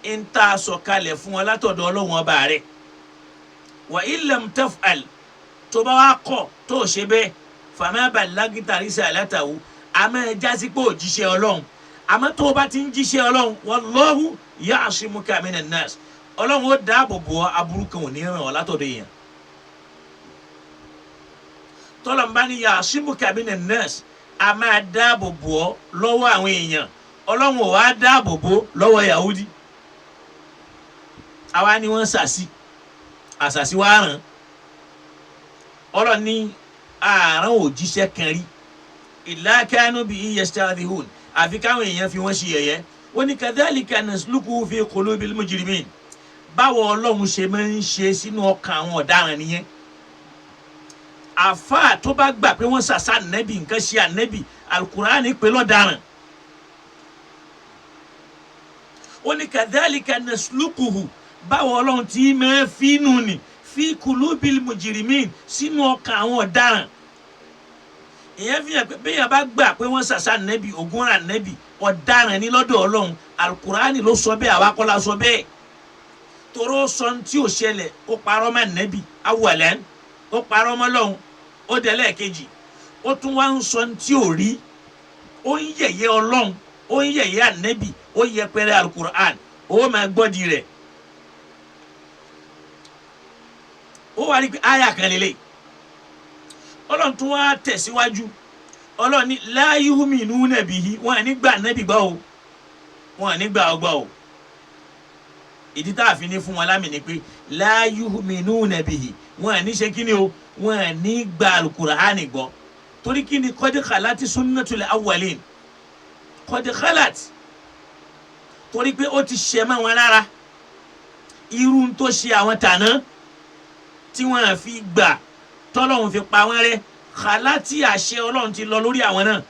ń tá a sọ̀kalẹ̀ fún ọ látọ̀dọ̀ Ọlọ́run ọba rẹ̀. Wa illam taf'al, tó bá wá kọ̀ tó o ṣe bẹ́ẹ̀, fama ballagta risalatahu, àmọ́ ẹ jásí pé òjíṣẹ́ Ọlọ́run, àmọ́ tó o bá ti ń jíṣẹ́ Ọlọ́run, wallahu ya'simuka minan nas, Ọlọ́run ó dáàbò bò ọ́, aburú kan ò ní ràn ọ́ látọ̀dọ̀ èèyàn. Tọ́lọ́mbá ní ya'simuka minan nas, a máa dáàbò bò ọ́ lọ́wọ́ àwọn èèyàn, Ọlọ́run ò wá dáàbò bò lọ́wọ́ Yahudi. Àwa ni wọ́n ṣàṣì àṣàṣì wá ràn. Ọlọ́run ní ààrùn òjíṣẹ́ kan rí illa kanu bihi yastahzi'un, àfi káwọn èèyàn fi wọ́n ṣe yẹ̀yẹ́. Wọ́n ní kadhalika naslukuhu fi qulubil mujrimin, báwo Ọlọ́run ṣe máa ń ṣe sínú ọkàn àwọn ọ̀daràn nìyẹn. Àfáà tó bá gbà pé wọ́n ṣàṣà ànẹ́bì, nǹkan ṣe ànẹ́bì, Al-Qur'ani pé lọ́daràn. Ó ní kadhalika naslukuhu, báwo Ọlọ́run tí máa fi nù ní fi qulubil mujrimin, sínú ọkàn àwọn ọ̀daràn. Ìyẹn fi hàn pé bẹ́ẹ̀ bá gbà pé wọ́n ṣàṣà nẹ́bì, ògùn rà nẹ́bì, ọ̀daràn ní lọ́dọ̀ Ọlọ́run. Al-Qur'ani ló sọ bẹ́ẹ̀, àwa kọ́ la sọ bẹ́ẹ̀. Toró sọ tí ò ṣẹlẹ̀, ó parọ́ mọ́ nẹ́bì awwalan, ó parọ́ mọ́ Ọlọ́run, ó dẹ̀lẹ́ kejì, ó tún wá ń sọ tí ò rí, ó ń yẹ̀yẹ́ Ọlọ́run, ó ń yẹ̀yẹ́ ànẹ́bì, ó yẹpẹrẹ Al-Qur'an, ó máa gbọ́dì rẹ̀. Ó wá rí pé àyà kan lélẹ̀. Ọlọ́run tún wá tẹ̀síwájú. Ọlọ́run ní la yu'minuna bihi, wọn à ní gbà nẹ́bì gbọ́ o, wọn à ní gbà ọgbà o. Ìdí tá a fi ní fún wọn lámì ni pé la yu'minuna bihi, wọn à ní ṣe kí ni o, wọn à ní gba Al-Qur'ani gbọ́. Torí kí ni? Qad khalati sunnatul awwalin, qad khalat, torí pé ó ti ṣe mọ́ wọn lára irú tó ṣe àwọn tàná tí wọ́n fi gbà tọ́lọ́hún fi pa wọ́n rẹ́, khalati àṣẹ Ọlọ́run ti lọ lórí àwọn náà.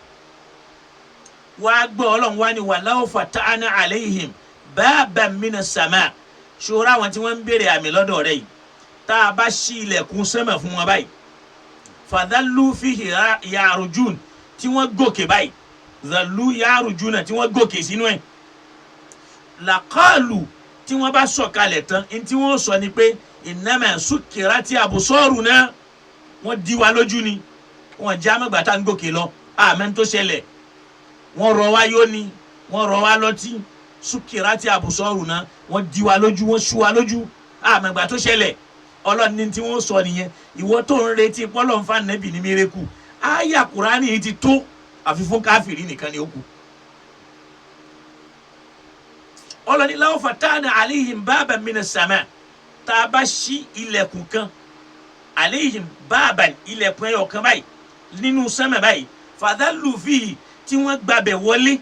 Wàá gbọ́ Ọlọ́run wá ní walau fatahna alayhim baban minas sama, ṣòro àwọn tí wọ́n ń béèrè àmì lọ́dọ̀ rẹ̀ yìí, tá a bá ṣí ilẹ̀kùn sánmà fún wọn báyìí, fadhallu fihi yarujun, tí wọ́n gòkè báyìí, dhallu yarujuna, tí wọ́n gòkè sínú ẹ̀, laqalu, tí wọ́n bá sọ̀kalẹ̀ tán, ní tí wọ́n sọ ni pé innama sukkirati absaruna, wọ́n di wa lójú ni, wọ́n já mọ́gbà tá ń gòkè lọ, àmọ́ tó ṣẹlẹ̀, wọ́n rọ wá yó ni, wọ́n rọ wá lọ́tí, sukkirati absaruna, wọ́n di wa lójú, wọ́n ṣú wa lójú, àmọ́gbà tó ṣẹlẹ̀. Ọlọ́run ní tí wọ́n sọ nìyẹn. Ìwọ tó ń retí pọ́lọ́ ń fa nẹ́bì ní mírẹ́kù, àyà Kùránì yìí ti tó, àfi fún káfìrí nìkan ni ó kù. Ọlọ́run ní law fatahna alayhim baban minas sama, tá a bá ṣí ilẹ̀kùn kan, alayhim baban, ilẹ̀kùn ẹyọ kan báyìí nínú sánmà báyìí, fadhallu fihi, tí wọ́n gbabẹ̀ wọlé,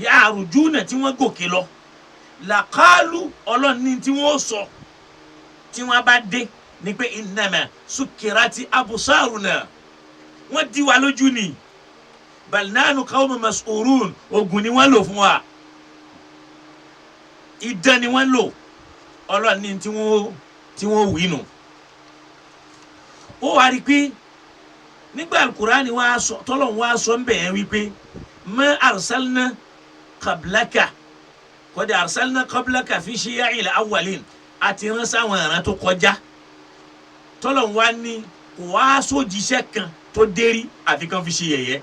yarujuna, tí wọ́n gòkè lọ, laqalu, Ọlọ́run ní tí wọ́n sọ tí wọ́n bá dé ni pé innama sukkirati absaruna, wọ́n di wa lójú ni, bal nahnu qawmun mas'urun, oògùn ni wọ́n lò fún wa, idán ni wọ́n lò. Ọlọ́run ní tí wọ́n wí nù. Ó wá rí i pé nígbà Al-Qur'ani wá sọ, tọ́lọ́run wá sọ ń bẹ̀ yẹn wípé ma arsalna qablaka, qad arsalna qablaka fi shiya'il awwalin, àti ránṣẹ́ àwọn ìran tó kọjá. Tọ́lọ́run wá ní kò wá sójíṣẹ́ kan tó dérí àfi kan fi ṣe yẹ̀yẹ́.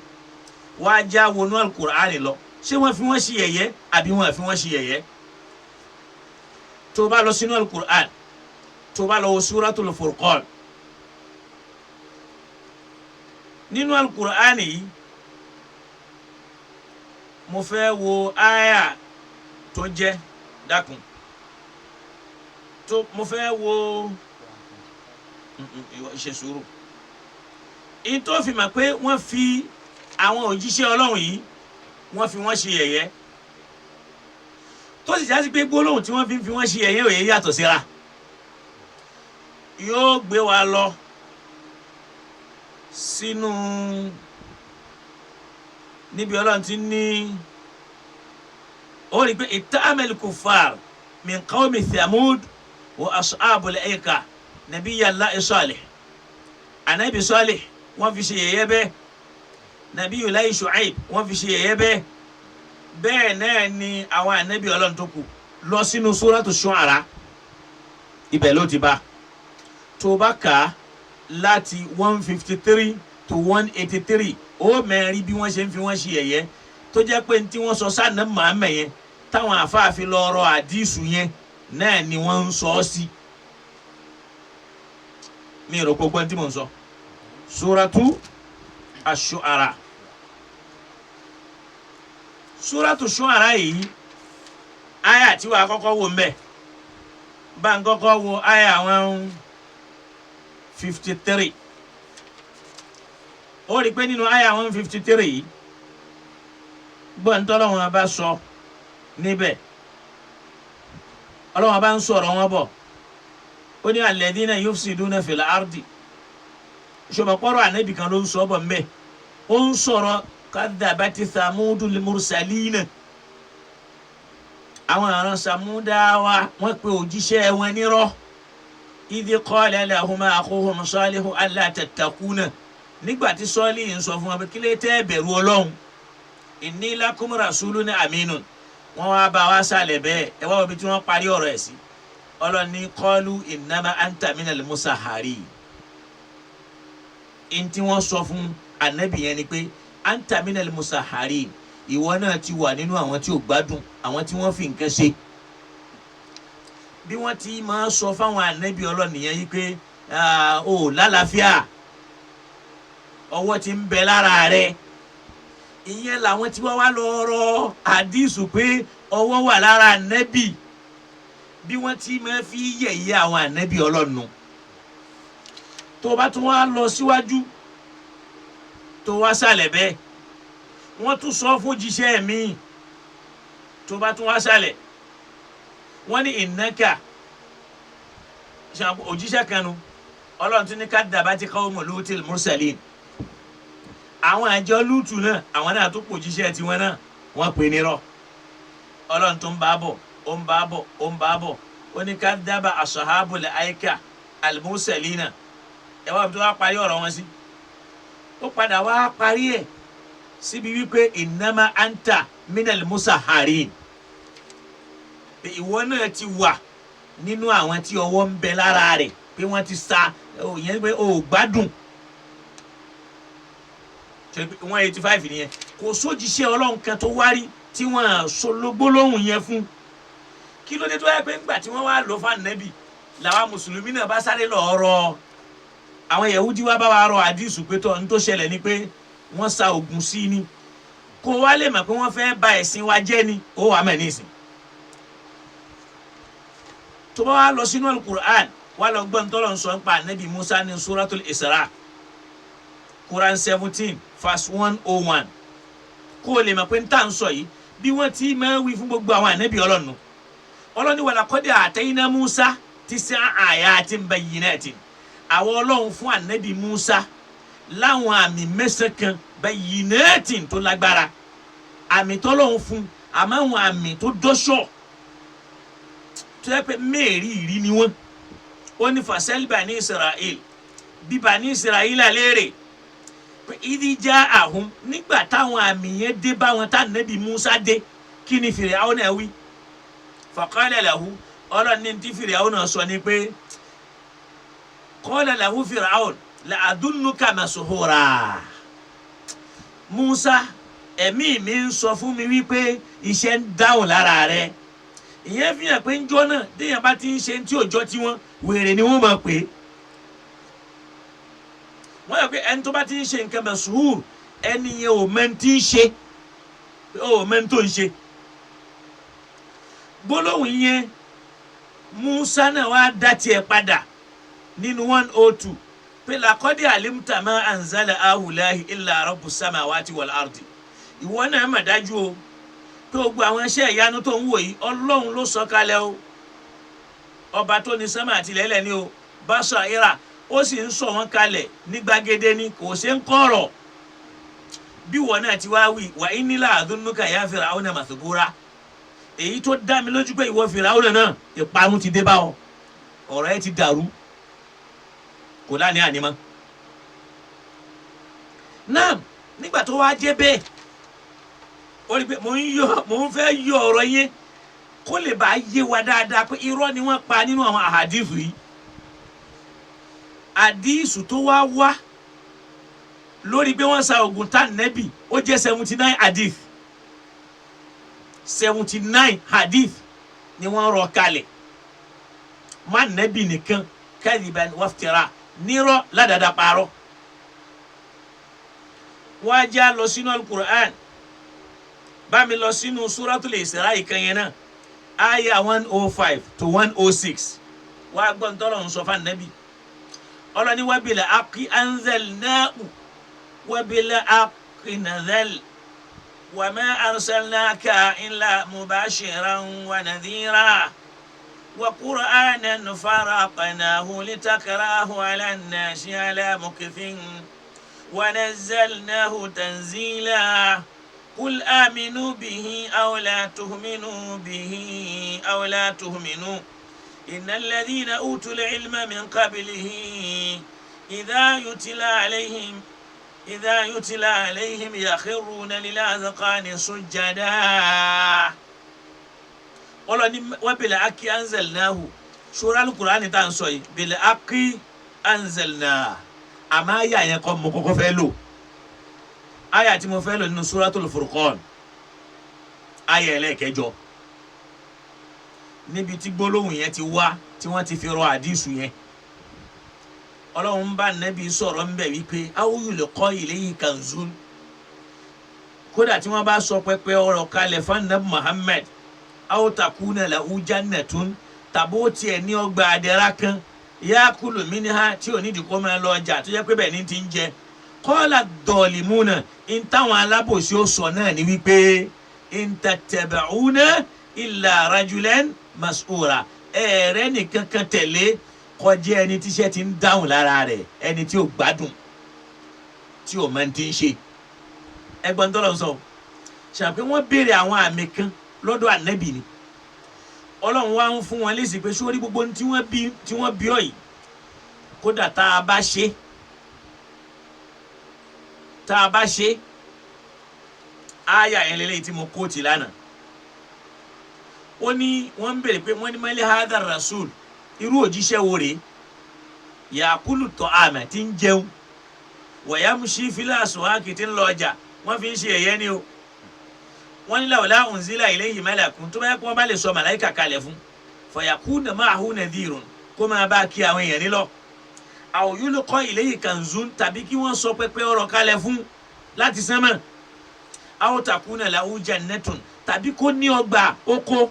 Wá já wọnú Al-Qur'ani lọ, ṣé wọ́n fi wọ́n ṣe yẹ̀yẹ́ àbí wọ́n fi wọ́n ṣe yẹ̀yẹ́? Tó bá lọ sínú Al-Qur'an, tó bá lọ wo Suratul Furqan, nínú Al-Qur'an yìí mo fẹ́ wo àyà tó jẹ́ dákun. Tó mo fẹ́ wo ṣe sùúrù in tó fi mọ̀ pé wọ́n fi àwọn òjíṣẹ́ Ọlọ́run yìí, wọ́n fi wọ́n ṣe yẹ̀yẹ́, tó sì jásí pé gbólóhùn tí wọ́n fi ń fi wọ́n ṣe yẹ̀yẹ́ òye yàtọ̀ síra, yóò gbé wa lọ sínú níbi Ọlọ́run ti ní ó rí i pé ittahamal kuffar min qawmi Thamud wa ashabul aika nabiyallahi Salih. Anabi Salih, wọ́n fi ṣe yẹ̀yẹ́ bẹ́ẹ̀. Nabiyullahi Shu'aib, wọ́n fi ṣe yẹ̀yẹ́ bẹ́ẹ̀. Bẹ́ẹ̀ náà ni àwọn anabi Ọlọ́run tó kù. Lọ sínú suratu Shu'ara, ibẹ̀ ló ti bá. Tó bá kà á láti 153 to 183, ó mẹ́rin bí wọ́n ṣe ń fi wọ́n ṣe yẹ̀yẹ́, tó jẹ́ pé tí wọ́n sọ sáà náà màá yẹn táwọn àfáàfin lọ rọ àdísù yẹn náà ni wọ́n ń sọ ọ́ sí. Mi rò gbogbo ẹni tí mò ń sọ. Suratu Ash-Shu'ara, Suratu Shu'ara yìí, àyà tí wàá kọ́kọ́ wò ń bẹ̀, bá ń kọ́kọ́ wo àyà 153, ó rí i pé nínú àyà 153 yìí, gbọ́ntọ́ Ọlọ́run bá sọ níbẹ̀, Ọlọ́run bá ń sọ̀rọ̀ wọn bọ̀, ó ní alladhina yufsiduna fil ardi. Ṣọmọkọ́rọ̀ ànábì kan ló ń sọ bọ̀ mbẹ́, ó ń sọ̀rọ̀ kadhabati thamudul mursalina, àwọn àrùn sàmúdáwá wọ́n pe òjíṣẹ́ wọn nírọ́, idh qala lahum akhuhum salihu alla tattakuna, nígbà tí sọ́ọ́lì ń sọ fún wọn pé kí lè tẹ́ bẹ̀rù Ọlọ́run, inni lakum rasulun aminun. Wọ́n wá bá wa sálẹ̀ bẹ́ẹ̀. Ẹ wá wo ibi tí wọ́n parí ọ̀rọ̀ ẹ̀ sí. Ọlọ́run ní qalu innama anta minal musahharin. Ntí wọ́n sọ fún anabi yẹn ni pé anta minal musahharin, ìwọ náà ti wà nínú àwọn tí ò gbádùn, àwọn tí wọ́n fi nǹkan ṣe. Bí wọ́n ti máa sọ fáwọn anabi Ọlọ́run nìyẹn yìí pé o lálàáfíà, ọwọ́ ti ń bẹ lára rẹ̀. Ìyẹn làwọn tí wọ́n wá lọ rọ àdìsù pé ọwọ́ wà lára ànẹ́bì, bí wọ́n ti máa fi yẹ̀yẹ́ àwọn ànẹ́bì Ọlọ́run. Tó bá tún wá lọ síwájú, tó wá sàlẹ̀ bẹ́ẹ̀, wọ́n tún sọ fún jíṣẹ́ mi. Tó bá tún wá sàlẹ̀, wọ́n ní ìnáka òjíṣẹ́ kanu Ọlọ́run tún ní ká dàbá ti qawmu Lutil mursalin. Àwọn àjọ Lútù náà, àwọn náà tó pòjíṣẹ́ tiwọn náà, wọ́n pè nírọ́. Ọlọ́run tó ń bá bọ̀, ó ń bá bọ̀, ó ń bá bọ̀, ó ní ká dábàá ashabul aika al-mursalina. Ẹ wá tó wá parí ọ̀rọ̀ wọn sí, ó padà wá parí ẹ̀ síbi wípé innama anta minal musaharin, ìwọ náà ti wà nínú àwọn tí ọwọ́ ń bẹ lára rẹ̀, pé wọ́n ti sa ìyẹn pé o ò gbádùn. 185 nìyẹn. Kò sójíṣẹ́ Ọlọ́run kan tó wárí tí wọ́n sọ gbólóhùn yẹn fún. Kí ló dé tó yẹ pé ńgbà tí wọ́n wá lò fún ànábì làwọn mùsùlùmí náà bá sáré lọ rọ, àwọn Yahudi wá bá wa rọ àdìsù pé tó ń tó ṣẹlẹ̀ ni pé wọ́n sa ògùn sí ni, kó wá lè mọ̀ pé wọ́n fẹ́ ba ẹ̀sìn wa jẹ́ ni, ó wà mẹ́ nísìn. Tó bá wá lọ sínú Al-Qur'an, wá lọ gbọ́n tọ́lọ̀ ń sọ nípa ànábì Musa ní Suratul Isra, Quran 17 verse 101, kó o lè mọ̀ pé n tà ń sọ yìí bí wọ́n ti máa ń wí fún gbogbo àwọn ànábì Ọlọ́run. Ọlọ́run ní walaqad atayna Musa tis'a ayatin bayyinatin, àwọn Ọlọ́run fún ànábì Musa láwọn àmì mẹ́sàn kan bayyinatin tó lágbára, àmì tọ́lọ́run fún, àmọ́ àwọn àmì tó dọ́ṣọ̀ tó yẹ pé mẹ́rìírí ni wọ́n. Ó ní fasal bani Israel, bí bani Israel léèrè pé ìdíjà àhún nígbà táwọn àmì yẹn dé bá wọn tá nẹ́bí Musa dé, kí ni Fìràwọn náà wí? Faqala lahu, Ọlọ́run ní tí Fìràwọn náà sọ ni pé qala lahu Fìràwọn la'adunnuka masuhura. Musa, ẹ̀mí mi ń sọ fún mi wípé iṣẹ́ ń dáhùn lára rẹ̀. Ìyẹn fi hàn pé ńjọ́ náà téèyàn bá ti ń ṣe tí òjọ́ tí wọ́n wèrè ni wọ́n máa pè é. Wọ́n yà pé ẹni tó bá ti ń ṣe nǹkan masuhur, ẹni yẹn ò mẹ́ni tí ń ṣe, ò mẹ́ni tó ń ṣe. Gbólóhùn yẹn Musa náà wá dá tiẹ̀ padà nínú 102 pé làkọ́dé alimta ma anzala ahulahi illa rabbu samawati wal ardi. Ìwọ náà mà dájú o pé gbogbo àwọn iṣẹ́ ìyanu tó ń wò yìí, Ọlọ́run ló sọ kalẹ̀ o, ọba tó ní sánmà àti ilẹ̀ẹ́lẹ̀ ni o, basaira, ó sì ń sọ wọn kalẹ̀ ní gbàgede ni, kò ṣe ń kọ̀rọ̀. Bí wọn náà ti wá wí wà inni la adhunnuka ya Fir'auna mathbura, èyí tó dá mi lójú pé ìwọ Fir'auna náà ìparun ti dé bá ọ, ọ̀rọ̀ ẹ ti dàrú, kò láni ànímọ́. Náà nígbà tó wá jẹ́ bẹ́ẹ̀, ó rí i pé mò ń fẹ́ yọ ọ̀rọ̀ yẹn kó lè bá yé wa dáadáa pé irọ́ ni wọ́n pa nínú àwọn àhàdífù yìí. Àdísù tó wá wá lórí pé wọ́n sa oògùn tá nẹ́bì, ó jẹ́ 79 hadith. 79 hadith ni wọ́n rọ kalẹ̀ má nẹ́bì nìkan, kadiban waftira, nírọ́ ládàá parọ́. Wọ́n á já lọ sínú alukur'an, bá mi lọ sínú suratul Isra ìkan yẹn náà, aya 105 to 106. Wọ́n á gbọ́ ntọ́lọ́ ń sọ fún anabi. Ọlọ́ni wabil haqqi anzalnahu wabil haqqi nazal wa ma arsalnaka illa mubashiran wa nadhira wa qur'anan faraqnahu litakrahu ala nnasi ala mukthin wa nazzalnahu tanzila. قل آمنوا به أو لا تؤمنوا به أو لا تؤمنوا إن الذين أوتوا العلم من قبله إذا يتلى عليهم يخرون للأذقان سجدا. Ọlọ́ni وبالحق أنزلناه, ṣọ́ra Al-Qur'ani tá à ń sọ yìí, بالحق أنزلناه. Àmọ́ àyà yẹn kọ́ mo kọ́kọ́ fẹ́ lò. Aya tí mo fẹ́ lò nínú Suratul Furqan, aya ẹlẹ́ẹ̀kẹjọ, níbi tí gbólóhùn yẹn ti wá tí wọ́n ti fi rọ àdísù yẹn. Ọlọ́run bá nẹ́bí sọ̀rọ̀ ń bẹ̀ wípé aw yulqa ilayhi kanzun, kódà tí wọ́n bá sọ pẹpẹ ọ̀rọ̀ kalẹ̀ fún anabi Muhammad, aw takuna lahu jannatun, tàbó tiẹ̀ ní ọgbà àdẹ́rà kan, yakulu minha, tí ò ní ìdíkọ́ máa lọ ọjà tó jẹ́ pé bẹ́ẹ̀ ni ti ń jẹ. Kọ́lá dọ̀ọ̀lìmúnà, ń táwọn alábòsí ó sọ náà ni wípé in tattabi'una illa rajulan mas'ura, ẹ̀ẹ́rẹ́ nìkan kan tẹ̀lé kọjá ẹni tíṣẹ́ ti ń dáhùn lára rẹ̀, ẹni tí ò gbádùn, tí ò máa ti ń ṣe. Ẹgbọ́n tó lọ sọ ṣàpé wọ́n béèrè àwọn àmì kan lọ́dọ̀ ànábì ni, Ọlọ́run wá ń fún wọn lésì pé sórí gbogbo tí wọ́n bí ọ yìí, kódà tá a bá ṣe aya yẹn lélẹ́yìí tí mo kóòtì lánàá. Ó ní wọ́n ń béèrè pé wọ́n ní mali hadha rasul, irú òjíṣẹ́ wo rèé, yakulu ta'ama, tí ń jẹun, wa yamshi fil aswaqi, tí ń lọ ọjà, wọ́n fi ń ṣe ẹ̀yẹ ni o. Wọ́n ní lawla unzila ilayhi malakun, tó bá yẹ kó wọ́n bá lè sọ màláìkà kalẹ̀ fún, fayakuna ma'ahu nadhirun, kó máa bá kí àwọn èèyàn nílọ, aw yulqa ilayhi kanzun, tàbí kí wọ́n sọ pẹpẹ ọ̀rọ̀ kalẹ̀ fún láti sánmà, aw takuna lahu jannatun, tàbí kó ní ọgbà oko,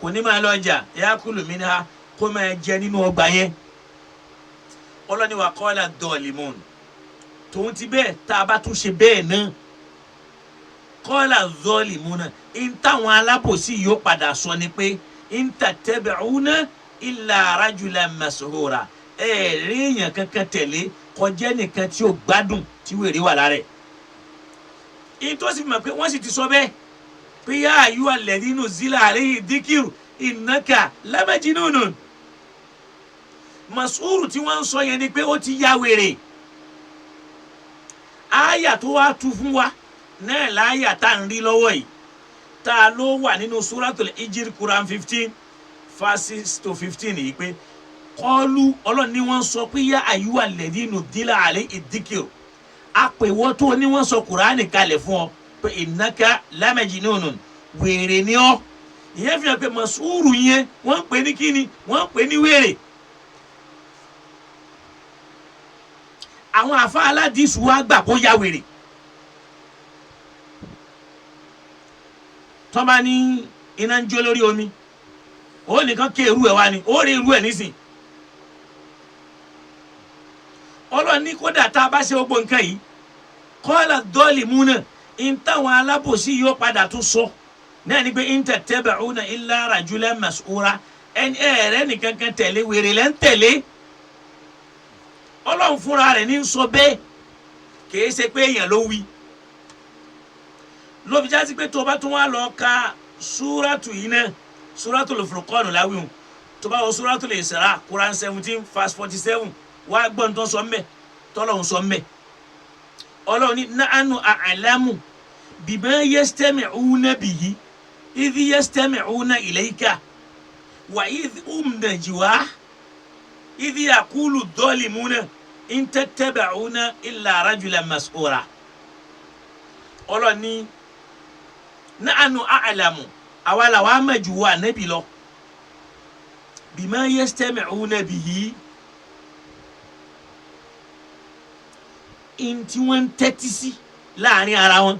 kò ní máa lọ ọjà, yakulu minha, kó máa jẹ nínú ọgbà yẹn. Ọlọ́ni wa qala dọ̀ọ̀lìmọ̀n, tòun ti bẹ́ẹ̀ tá a bá tún ṣe bẹ́ẹ̀ náà, qala dọ̀ọ̀lìmọ̀n, ń táwọn alábòsí yóò padà sọ ni pé in tattabi'una illa rajulan mashura, ẹ rí èèyàn kankan tẹ̀lé kọjá nìkan tí ó gbádùn tí wèrè wà lára ẹ̀. Ìyẹn tó sì mọ̀ pé wọ́n sì ti sọ bẹ́ẹ̀ pé yá ayyuha alladhina nuzila alayhi dhikiru innaka lamajnunun. Mas'uru tí wọ́n ń sọ yẹn ni pé ó ti ya wèrè. Àyà tó wá tu fún wa náà láyà tá à ń rí lọ́wọ́ yìí, tá a ló wà nínú Suratul Hijr Quran 15 verse 6 to 15 yìí pé kọlu Ọlọ́run ni wọ́n sọ pé yá ayyuha alladhina nuzila alayhi dhikiru, àpèwọ́ tó ní wọ́n sọ Kùránì kalẹ̀ fún ọ pé innaka lamajnunun, wèrè ni ọ́. Ìyẹn fi hàn pé mas'uru yẹn wọ́n ń pè ní kíni, wọ́n ń pè ní wèrè. Àwọn àfa aládìsú wa gbà kó ya wèrè. Tọ́ba ní iná ń jó lórí omi, Ó nìkan ké irú ẹ̀ wá ni, ó rí irú ẹ̀ nísìn. Ọlọ́run ní kódà tá a bá ṣe gbogbo nǹkan yìí, kọ́lá dọ́ọ̀lì mú náà ń táwọn alábòsí yóò padà tún sọ náà ni pé in tattabi'una illa rajulan mas'ura, ẹni ẹ̀rẹ́ nìkan kan tẹ̀lé, wèrè lẹ́ ń tẹ̀lé. Ọlọ́run fúnra rẹ̀ ní sọ bẹ́ẹ̀, kìí ṣe pé èèyàn ló wí. Ló fi já sí pé tó bá tún wá lọ ka súrátù yìí náà, Suratul Furqan láwíhùn, tó bá wọ Suratul Isra, Quran 17 verse 47, wá gbọ́n tó sọ mbẹ́, tọ́lọ́hún sọ mbẹ́. Ọlọ́run ní na'anu a'lamu bima yastami'una bihi idh yastami'una ilayka wa idh hum najwa idh yaqulu adh-dhalimuna in tattabi'una illa rajulan mas'ura. Ọlọ́run ní na'anu a'lamu, àwa làwa mọ̀ jù wá nẹ́bí lọ, bima yastami'una bihi, in tí wọ́n ń tẹ́tí sí láàrin ara wọn.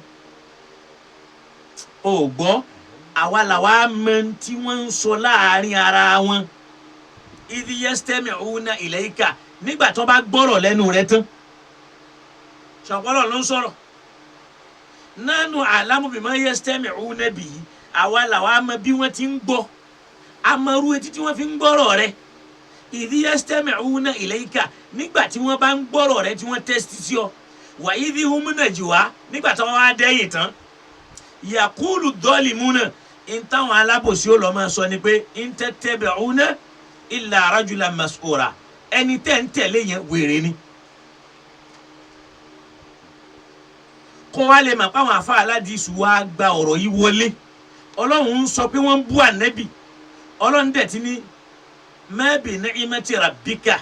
O gbọ́, àwa làwa mọ̀ tí wọ́n ń sọ láàrin ara wọn. Idh yastami'una ilayka, nígbà tó bá gbọ́rọ̀ lẹ́nu rẹ tán, ṣọ̀pọ̀lọ̀ ló ń sọ̀rọ̀. Nánú a'lamu bima yastami'una bihi, àwa làwa mọ̀ bí wọ́n ti ń gbọ́, amaru etí tí wọ́n fi ń gbọ́rọ̀ rẹ. Idh yastami'una ilayka, nígbà tí wọ́n bá ń gbọ́rọ̀ rẹ tí wọ́n tẹ́sí sí ọ. Wa idh hum najwa, nígbà tí wọ́n wá dẹ́yìn tán, yaqulu dhalimuna, ń táwọn alábòsí ó lọ́ máa sọ ni pé in tattabi'una illa rajulan mas'ura, ẹni tẹ́ ń tẹ̀lé yẹn wèrè ni. Kó wá lè mọ̀ pé àwọn àfa aládìsú wa gba ọ̀rọ̀ yìí wọlé. Ọlọ́run ń sọ pé wọ́n ń bú ànẹ́bì. Ọlọ́run dẹ̀ ti ní ma bi ni'mati rabbika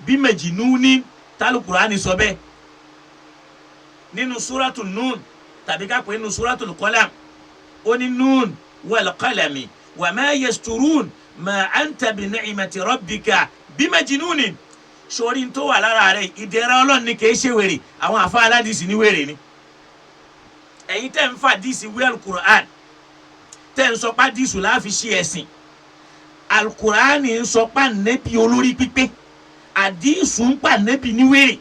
bí majnuni, tálùkùránì sọ bẹ́ẹ̀ nínú súrátù Nun, tàbí ká pè nínú súrátù Qalam. Ó ní Nun wal qalami wa ma yasturun ma anta bi ni'mati rabbika bí majnuni. Sori tó wà lára rẹ̀ ìdẹ̀ra Ọlọ́run ni, kìí ṣe wèrè. Àwọn àfa aládìsí ní wèrè ni. Ẹ̀yin tẹ́ ń fa díìsì wí alukur'an, tẹ́ ń sọ pé díìsù láàfi ṣe ẹ̀sìn, alukur'an ń sọ pé ànẹ́bí olórí pípé, àdìsù ń pa ànẹ́bí ní wèrè.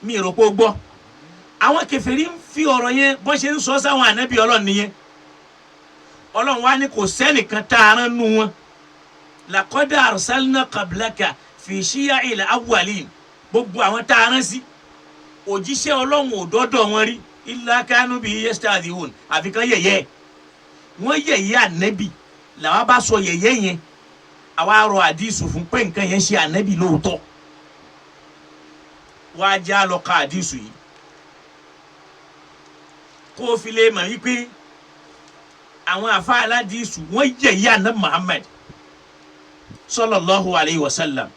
Mi rò pé o gbọ́. Àwọn kèfèrí ń fi ọ̀rọ̀ yẹn bọ́n ṣe ń sọ sáwọn ànẹ́bí Ọlọ́run nìyẹn. Ọlọ́run wá ní kò sẹ́nìkan tá a rán nu wọn. Laqad arsalna qablaka fi shiya'il awwalin, gbogbo àwọn tá a rán sí òjíṣẹ́ Ọlọ́run ò dọ́dọ̀ wọn rí, illa kanu bihi yastahzi'un, àfi kan yẹ̀yẹ́ wọ́n yẹ̀yẹ́ ànẹ́bì. Làwọn bá sọ yẹ̀yẹ́ yẹn, àwa rọ àdìsù fún pé nǹkan yẹn ṣe ànẹ́bì lóòótọ́. Wàá já lọ ka àdìsù yìí kó o fi lè mọ̀ wípé àwọn àfa aládìsù wọ́n yẹ̀yẹ́ àná Muhammad sallallahu alayhi wa sallam.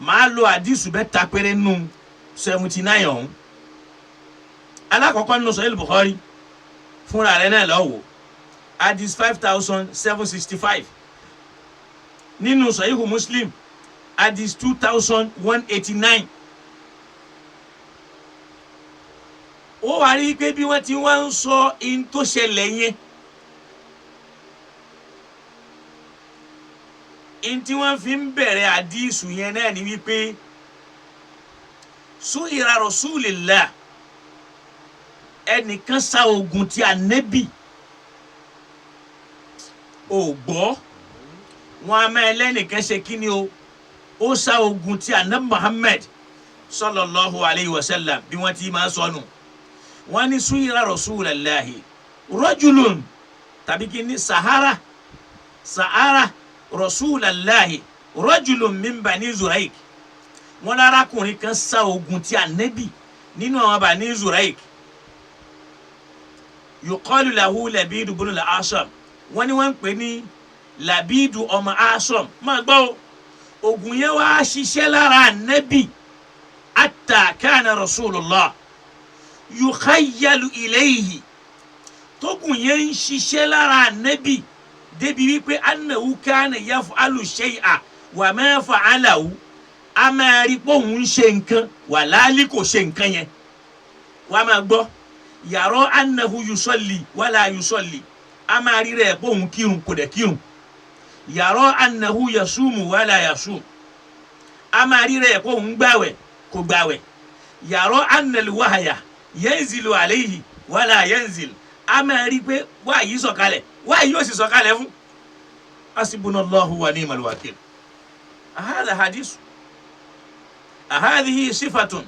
Màá lo àdìsù mẹ́ta péré nù 79 ọ̀hún. Alákọ̀ọ́kọ́ nínú Sahih Bukhari fúnra rẹ̀ náà lọ́wọ́, àdìs 5765. Nínú Sahih Muslim, àdìs 2189. Ó wá rí i pé bí wọ́n ti wá ń sọ in tó ṣẹlẹ̀ yẹn, in tí wọ́n fi ń bẹ̀rẹ̀ àdìsù yẹn náà ni wípé su'ira Rasulillah, ẹnìkan sá ogun tí ànẹ́bì ò gbọ́. Wọn a máa lẹ́nìkan ṣe kí ni o, ó sá ogun tí ànẹ́bì Muhammad sallallahu alayhi wa sallam, bí wọ́n ti máa sọnù. Wọ́n ní su'ira Rasulullahi rajulun, tàbí kí ni sahara sahara Rasulullahi rajulun min bani Zuraik. Wọ́n lárakùnrin kan sá ogun tí ànẹ́bì nínú àwọn bani Zuraik, yuqalu lahu Labidu bunu al-Asam. Wọ́n ní wọ́n ń pè ní Labidu ọmọ Asam. Máa gbọ́ o, ogun yẹn wá ṣiṣẹ́ lára ànẹ́bì hatta kana Rasulullah yukhayyalu ilayhi, tógun yẹn ń ṣiṣẹ́ lára ànẹ́bì débi wípé annahu kana yaf'alu shay'a wa ma fa'alahu, a máa rí pé òun ń ṣe nǹkan wà láálí kò ṣe nǹkan yẹn. Wàá máa gbọ́, Yàrá annahu yusalli wala yusalli, a máa rí rẹ̀ pé òun kírun, kò dẹ̀ kírun. Yàrá annahu yasumu wala yasum, a máa rí rẹ̀ pé òun gbàwẹ̀, kò gbàwẹ̀. Yàrá annal wahaya yanzilu alayhi wala yanzil, a máa rí pé wáyé sọ̀kalẹ̀, wáyé yóò sì sọ̀kalẹ̀ fún. Hasbunallahu wa ni'mal wakil. Ahadha hadith, ahadhihi sifatun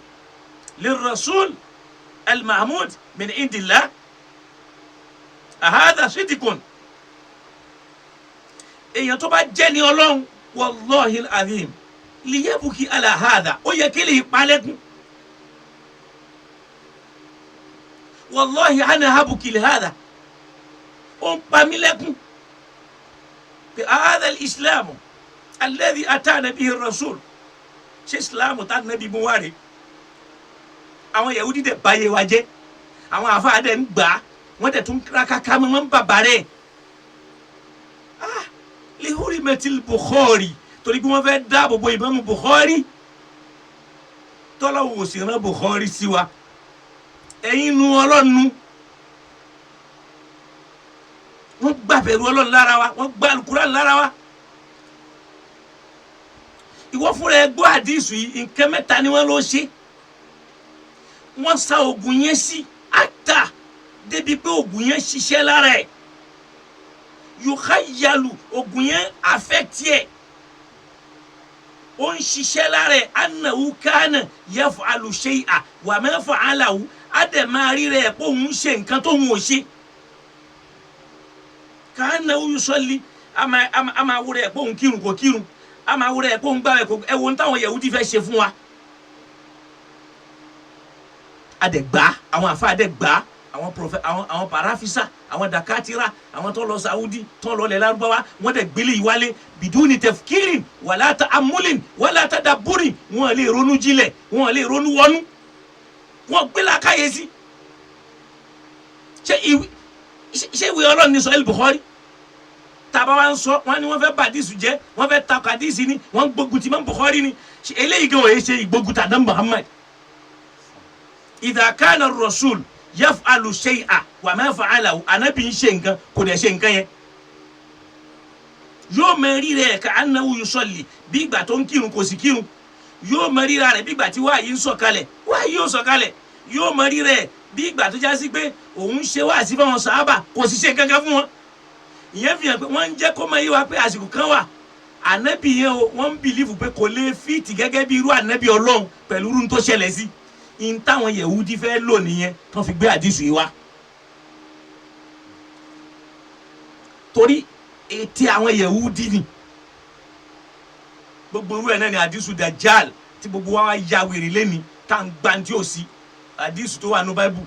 lirrasul almahmud min indillah, ahadha sidikun. Èèyàn tó bá jẹ́ ní Ọlọ́run, wallahi alazim, liyabuki ala hadha, ó yẹ kí lè palẹ́kùn. Wallahi ana habuki li hadha, ó ń pa mí lẹ́kùn. Pé hadha al-islam alladhi atana bihi rasul, ṣé islam tá nàbí mú wá rè? Àwọn Yahudi dẹ̀ báyé wa jẹ́, àwọn àfáà dẹ̀ ń gbà á, wọ́n dẹ̀ tún rákàkà mọ́, wọ́n ń bàbá rẹ̀. Ah, lihurimatil Bukhari, torí pé wọ́n fẹ́ dáàbò bo Ìmáàmù Bukhari, tọ́lá wò sí rán Bukhari sí wa. Ẹ̀yin nu ọlọ́nu, wọ́n gbà bẹ̀rù Ọlọ́run lára wa, wọ́n gbà Al-Qur'an lára wa. Ìwọ fúnra ẹ gbọ́ àdìsù yìí, nǹkan mẹ́ta ni wọ́n lọ ṣe. Wọ́n sa oògùn yẹn sí ata débi pé oògùn yẹn ṣiṣẹ́ lára ẹ̀. Yòókàyàlù, oògùn yẹn affect ẹ̀, ó ń ṣiṣẹ́ lára ẹ̀. Anahu kana yaf'alu shay'a wa ma fa'alahu, á dẹ̀ máa rí rẹ̀ pé òun ń ṣe nǹkan tó ń wò ṣe. Ka'annahu yusalli, a máa wúrẹ̀ pé òun kírun, kò kírun. A máa wúrẹ̀ pé òun gbààwẹ̀, kò. Ẹ wo ní táwọn Yahudi fẹ́ ṣe fún wa. Adẹ̀gbá, àwọn àfa adẹ̀gbá, àwọn prọfẹ, àwọn parafisa, àwọn dakatira, àwọn tó lọ Saudi, tó lọ lẹ Lárúbáwá, wọ́n dẹ̀ gbélé yìí wálé biduni tafkirin wala ta'ammulin wala tadabburin. Wọ́n lè ronú jinlẹ̀, wọ́n lè ronú wọnú, wọ́n gbé làákàyè sí. Ṣé ìwé Ọlọ́run ní sọ El Bukhari tàbá wa ń sọ? Wọ́n ní wọ́n fẹ́ bàdísù jẹ́, wọ́n fẹ́ takò àdísì ni, wọ́n gbógun ti Imam Bukhari ni. Eléyìí gan wòye ṣe ìgbógun tàdán Muhammad. Idha kana ar-rasul yaf'alu shay'a wa ma fa'alahu, anabi ń ṣe nǹkan, kò dẹ̀ ṣe nǹkan yẹn. Yóò mọ rírẹ ka annahu yusalli, bí ìgbà tó ń kírun, kò sì kírun. Yóò mọ rírà rẹ̀ bí ìgbà tí wáyé ń sọ̀kalẹ̀, wáyé yóò sọ̀kalẹ̀. Yóò mọ rírẹ bí ìgbà tó jásí pé òun ṣe wáàsí fáwọn sàhábà, kò sì ṣe kankan fún wọn. Ìyẹn fi hàn pé wọ́n ń jẹ́ kó máa yé wa pé àsìkò kan wà, ànábì yẹn o, wọ́n ń bìlífù pé kò lè fìtì gẹ́gẹ́ bí irú ànábì Ọlọ́run pẹ̀lú irú tó ṣẹlẹ̀ sí in táwọn Yẹ̀wúdí fẹ́ lò nìyẹn tó fi gbé àdìsù yìí wá. Torí ètè àwọn Yẹ̀wúdí ni gbogbo irú ẹ̀ náà ni àdìsù Dajjal tí gbogbo wa ya wèrè lẹ́ni tá à ń gbà tí ò sí àdìsù tó wà ní Báíbù.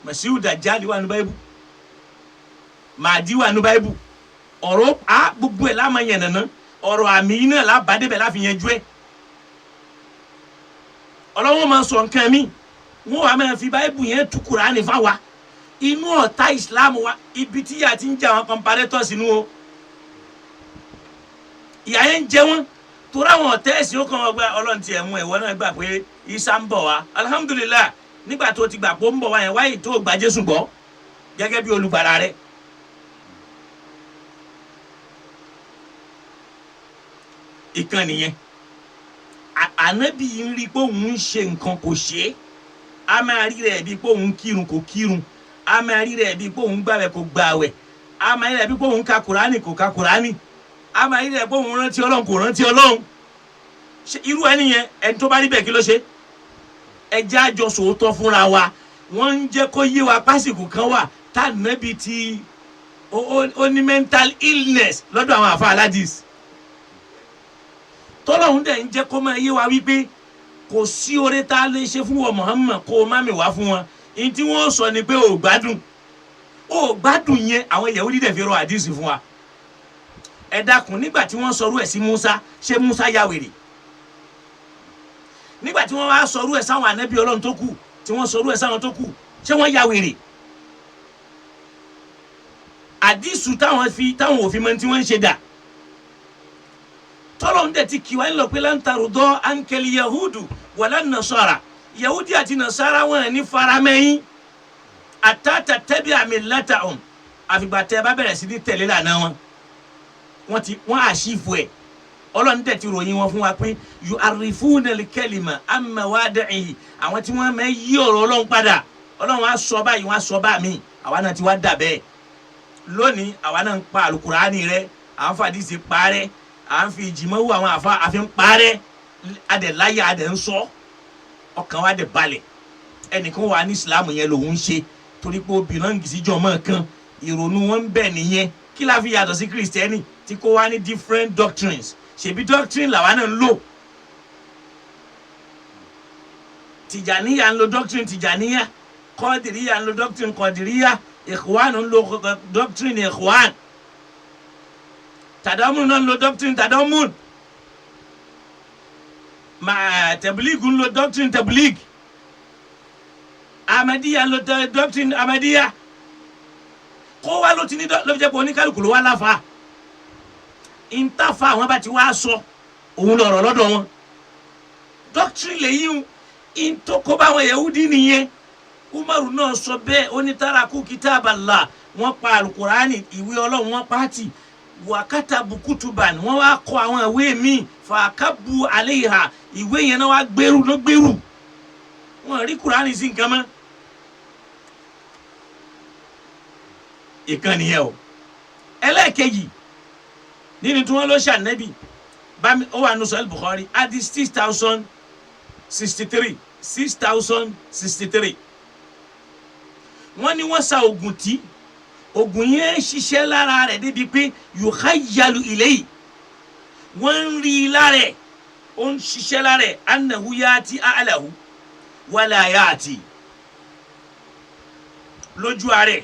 Masihu Dajjal wà ní Báíbù, Màdí wà ní Báíbù. Ọ̀rọ̀ a gbogbo ẹ̀ láàmà yẹn nàná, ọ̀rọ̀ àmì yìí náà lábàdébẹ̀ láfi yẹn jú ẹ̀. Ọlọ́wọ́n máa sọ nǹkan mi, wọ́n wàá máa fi Báíbù yẹn tú Kùránì fáwa. Inú ọ̀tá Islam wa, ibi tí ìyà ti ń jẹ àwọn comparators inú o, ìyà yẹn ń jẹ wọ́n torí àwọn ọ̀tá ẹ̀sìn ó kàn wọ́n gba Ọlọ́run tiẹ̀ mú ẹ̀wọ́ náà gbà pé Isa ń bọ̀ wá. Alhamdulillah, nígbà tó ti gbà pé ó ń bọ̀ wá yẹn, wáyé tó gba Jésù gbọ́ gẹ́gẹ́ bí olùgbàlà rẹ̀. Ìkan nìyẹn. Ànábì ń rí pé òun ń ṣe nǹkan, kò ṣe é. A máa rí rẹ̀ bíi pé òun kírun, kò kírun. A máa rí rẹ̀ bíi pé òun gbàwẹ̀, kò gbàwẹ̀. A máa rí rẹ̀ bíi pé òun ka Kùránì, kò ka Kùránì. A máa rí rẹ̀ pé òun rántí Ọlọ́run, kò rántí Ọlọ́run. Ṣé irú ẹni yẹn, ẹni tó bá rí bẹ́ẹ̀ kí ló ṣe? Ẹ jẹ́ àjọ sòótọ́ fúnra wa. Wọ́n ń jẹ́ kó yé wa pásìkò kan wà tá ànábì ti ó ní mental illness lọ́dọ̀ àwọn àfa aládìs. Tọ́lọ́hún dẹ̀ ń jẹ́ kó máa yé wa wípé kò sí oore tá a lè ṣe fún wọn Muhammad kó o má mi wá fún wọn. Ní tí wọ́n sọ ni pé o gbádùn, o gbádùn yẹn. Àwọn Yahudi dẹ̀ fi rọ àdìsí fún wa. Ẹ dákun, nígbà tí wọ́n sọrú ẹ̀ sí Musa, ṣé Musa ya wèrè? Nígbà tí wọ́n wá sọrú ẹ̀ sáwọn ànábì Ọlọ́run tó kù, tí wọ́n sọrú ẹ̀ sáwọn tó kù, ṣé wọ́n ya wèrè? Àdìsù táwọn fi táwọn òfin mọ tí wọ́n ń ṣe dà. Tọ́lọ́hún dẹ̀ ti kí wa ń lọ pé lan tarudọ́ ankẹ́lì yahudu wala nasara. Yahudi àti Nasara wọn ní faramẹ́yìn àtàtà tẹ́bi àmì látàhùn àfìgbà tẹ́ ẹ bá bẹ̀rẹ̀ sí ní tẹ̀lé lànà wọn. Wọ́n ti wọ́n àṣìfò ẹ̀. Ọlọ́run tẹ̀ ti ròyìn wọn fún wa pé yu arifuna al-kalima amma wadi'ihi, àwọn tí wọ́n máa yí ọ̀rọ̀ Ọlọ́run padà. Ọlọ́run á sọ báyìí, wọ́n á sọ bá mi. Àwa náà ti wá dà bẹ́ẹ̀ lónìí. Àwa náà ń pa alukurani rẹ, à ń fàdísì parẹ́, à ń fi ìjìmọ̀wò àwọn àfa àfi ń parẹ́. Adẹ̀ láyà, adẹ̀ ń sọ, ọkàn wa dẹ̀ balẹ̀. Ẹnìkan wà ní Islam yẹn lòun ń ṣe torí pé ó belong sí jọmọ́ kan. Ìrònú wọn ń bẹ nìyẹn. Kí la fi yàtọ̀ sí Kristẹni tí kò wá ní different doctrines? Ṣèbí doctrine làwa náà ń lò. Tìjàníyà ń lo doctrine Tìjàníyà, Kọ́dìríyà ń lo doctrine Kọ́dìríyà, Ikhwan ń lo doctrine Ikhwan, Tàdámùn náà ń lo doctrine Tàdámùn, Tẹ̀bílíìgì ń lo doctrine Tẹ̀bílíìgì, Ahmadiyya ń lo doctrine Ahmadiyya. Kó wá ló ti ní ló fi jẹ́ pé oníkálukú ló wá láfa ìntàfà àwọn bá ti wá sọ òun lọ̀rọ̀ lọ́dọ̀ wọn. Doctrine lèyí ń ìntòkó bá àwọn Yahudi nìyẹn. Umaru náà sọ bẹ́ẹ̀, ó ní taraku kitaballah, wọ́n pa alukurani ìwé Ọlọ́run, wọ́n pa á tì, wàkàtà bukutuban, wọ́n wá kọ àwọn ìwé míì, fàákàbù aléhà, ìwé yẹn náà wá gbèrú ló gbèrú, wọ́n rí kurani sí nǹkan mọ́. Ìkànnì yẹn o. Ẹlẹ́ẹ̀kejì nínú tí wọ́n lọ ṣànẹ́bì bámi, ó wà nù sọ́ọ́lì Bukhari adi 6063, 6063. Wọ́n ní wọ́n sa oògùn tí oògùn yẹn ń ṣiṣẹ́ lára rẹ̀ débi pé yukhayyalu ilayhi, wọ́n ń rí i lára ẹ̀, ó ń ṣiṣẹ́ lára ẹ̀, annahu yati a'lahu wala yati. Lójú ara ẹ̀,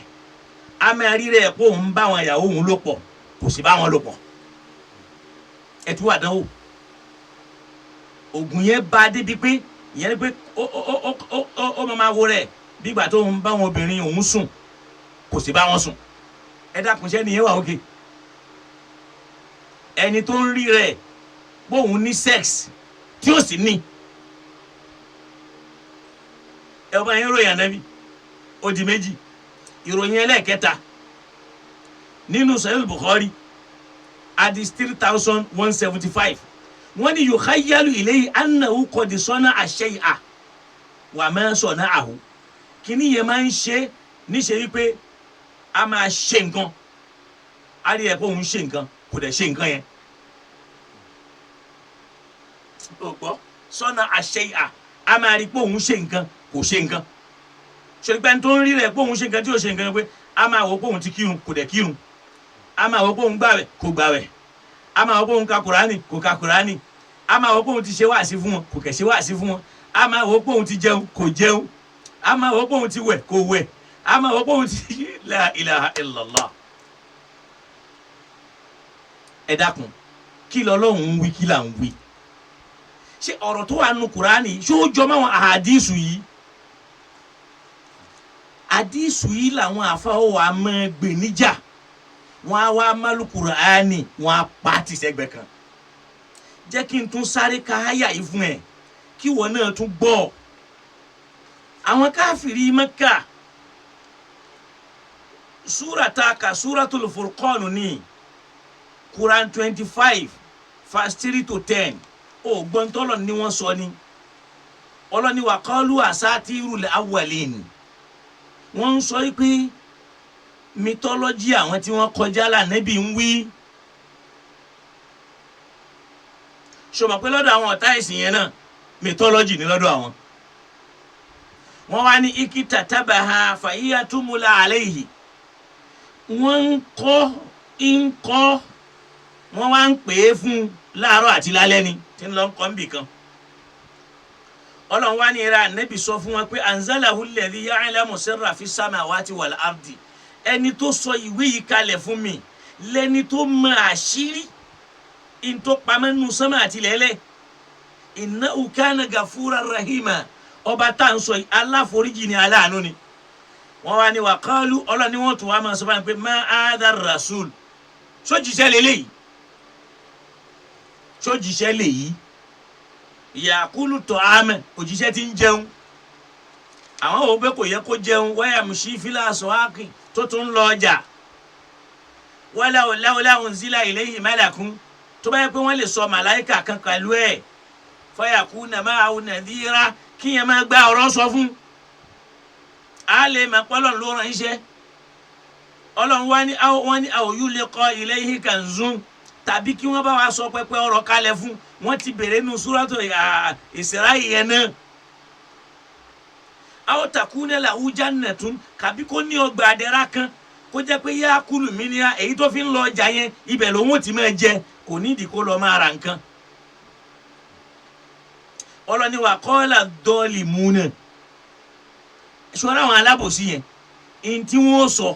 a máa rí rẹ̀ pé òun bá àwọn ìyàwó òun lò pọ̀, kò sì bá wọn lò pọ̀. Ẹ tún wà dánwò. Oògùn yẹn bá débi pé ìyẹn ni pé ó ó ó ó ó máa wo rẹ̀ bí ìgbà tó ń bá wọn obìnrin òun sùn, kò sì bá wọn sùn. Ẹ dákun, ṣẹ́ nìyẹn wà ókè? Ẹni tó ń rí rẹ̀ bóun ní sex tí ó sì ní. Ẹ ọba yẹn ròyìn ànábì, ó di méjì. Ìròyìn ẹlẹ́ẹ̀kẹta nínú Sahih Bukhari hadith 3175, wọ́n ní yukhayyalu ilayhi annahu qad sana'a shay'an wa ma sana'ahu. Kíní yẹn máa ń ṣe níṣe wípé a máa ṣe nǹkan, a rí ẹ pé òun ṣe nǹkan, kò dẹ̀ ṣe nǹkan yẹn. O gbọ́, sana'a shay'an, a máa rí pé òun ṣe nǹkan, kò ṣe nǹkan. Ṣèlú tó ń rí rẹ̀ pé òun ṣe nǹkan tí ò ṣe nǹkan, pé a máa wò pé òun ti kírun, kò dẹ̀ kírun. A máa wò pé òun gbàwẹ̀, kò gbàwẹ̀. A máa wò pé òun ka Kùránì, kò ka Kùránì. A máa wò pé òun ti ṣe wáàsí fún wọn, kò kẹ̀ ṣe wáàsí fún wọn. A máa wò pé òun ti jẹun, kò jẹun. A máa wò pé òun ti wẹ̀, kò wẹ̀. A máa wò pé òun ti la ilaha illallah. Ẹ dákun, kí lọ́lọ́run ń wí, kí là ń wí? Ṣé ọ̀rọ̀ tó wà nù Kùránì ṣé ó jọ máwọn àhàdísù yìí? Àdísù yìí làwọn àfáwọ́ wa máa gbè níjà. Wọ́n á wá málù Kùránì, wọ́n á pa á tì sẹ́gbẹ̀ kan. Jẹ́ kí n tún sáré ka áyà yìí fún ẹ kí wọ́n náà tún gbọ́. Àwọn káfìrí Mẹ́kà, súrà tá a kà, Súratul Furqan ní Quran 25 verse 3 to 10. Ó gbọ́n tọ́lọ̀ ni wọ́n sọ ni. Ọlọ́ni wa qalu asatirul awwalin. Wọ́n ń sọ pé mythology àwọn tí wọ́n kọjá lànàbí ń wí. Ṣùgbọ́n pé lọ́dọ̀ àwọn ọ̀tá ẹ̀sìn yẹn náà mythology ni lọ́dọ̀ àwọn. Wọ́n wá ní ikita tabaha fàyíyá túmúlá alayhi. Wọ́n ń kọ́ wọ́n wá ń pè é fún láàárọ̀ àti lálẹ́ ni tí ń lọ ń kọ́ ń bì kan. Ọlọ́run wá ní ìra ànábì sọ fún wọn pé anzalahu alladhi ya'lamu sirra fi samawati wal ardi. Ẹni tó sọ ìwé yìí kalẹ̀ fún mi lẹni tó mọ àṣírí in tó pamọ́ nínú sánmà àti lẹ́lẹ̀. Innahu kana gafura rahima. Ọba tá à ń sọ yìí aláforíjì ni, aláàánú ni. Wọ́n wá ní wàkọ́lù, ọlọ́ni wọ́n tún wá máa sọ fún mi pé ma hadha rasul. Sójìṣẹ́ lélẹ́yìí, sójìṣẹ́ lèyí, yàkúlù tọ́ àmẹ́, òjíṣẹ́ ti ń jẹun. Àwọn òun pé kò yẹ kó jẹun wáyà mùsí fílàsọ ákì tó tún lọ ọjà. Wala lawla unzila ilayhi malakun, tó bá yẹ pé wọ́n lè sọ màláìkà kan pẹ̀lú ẹ̀, fayakuna ma'ahu nadhira, kí yẹn máa gba ọ̀rọ̀ sọ fún. A lè máa pọ́ Ọlọ́run ló rán iṣẹ́. Ọlọ́run wá ní wọ́n ní aw yulqa ilayhi kanzun, tàbí kí wọ́n bá wa sọ pẹpẹ ọ̀rọ̀ kalẹ̀ fún. Wọ́n ti bèrè nu suratu Isra yẹn náà. Aw takuna lahu jannatun, kàbí kó ní ọgbà àdẹ́rà kan kó jẹ́ pé yá kúlù mí ní èyí tó fi ń lọ ọjà yẹn, ibẹ̀ lòun ò ti máa jẹ, kò nídìí kó lọ máa ra nǹkan. Ọlọ́ni wa kọ́lá dọ́ọ̀lì múnà, ṣọ́ra àwọn alábòsí yẹn, n tí wọ́n sọ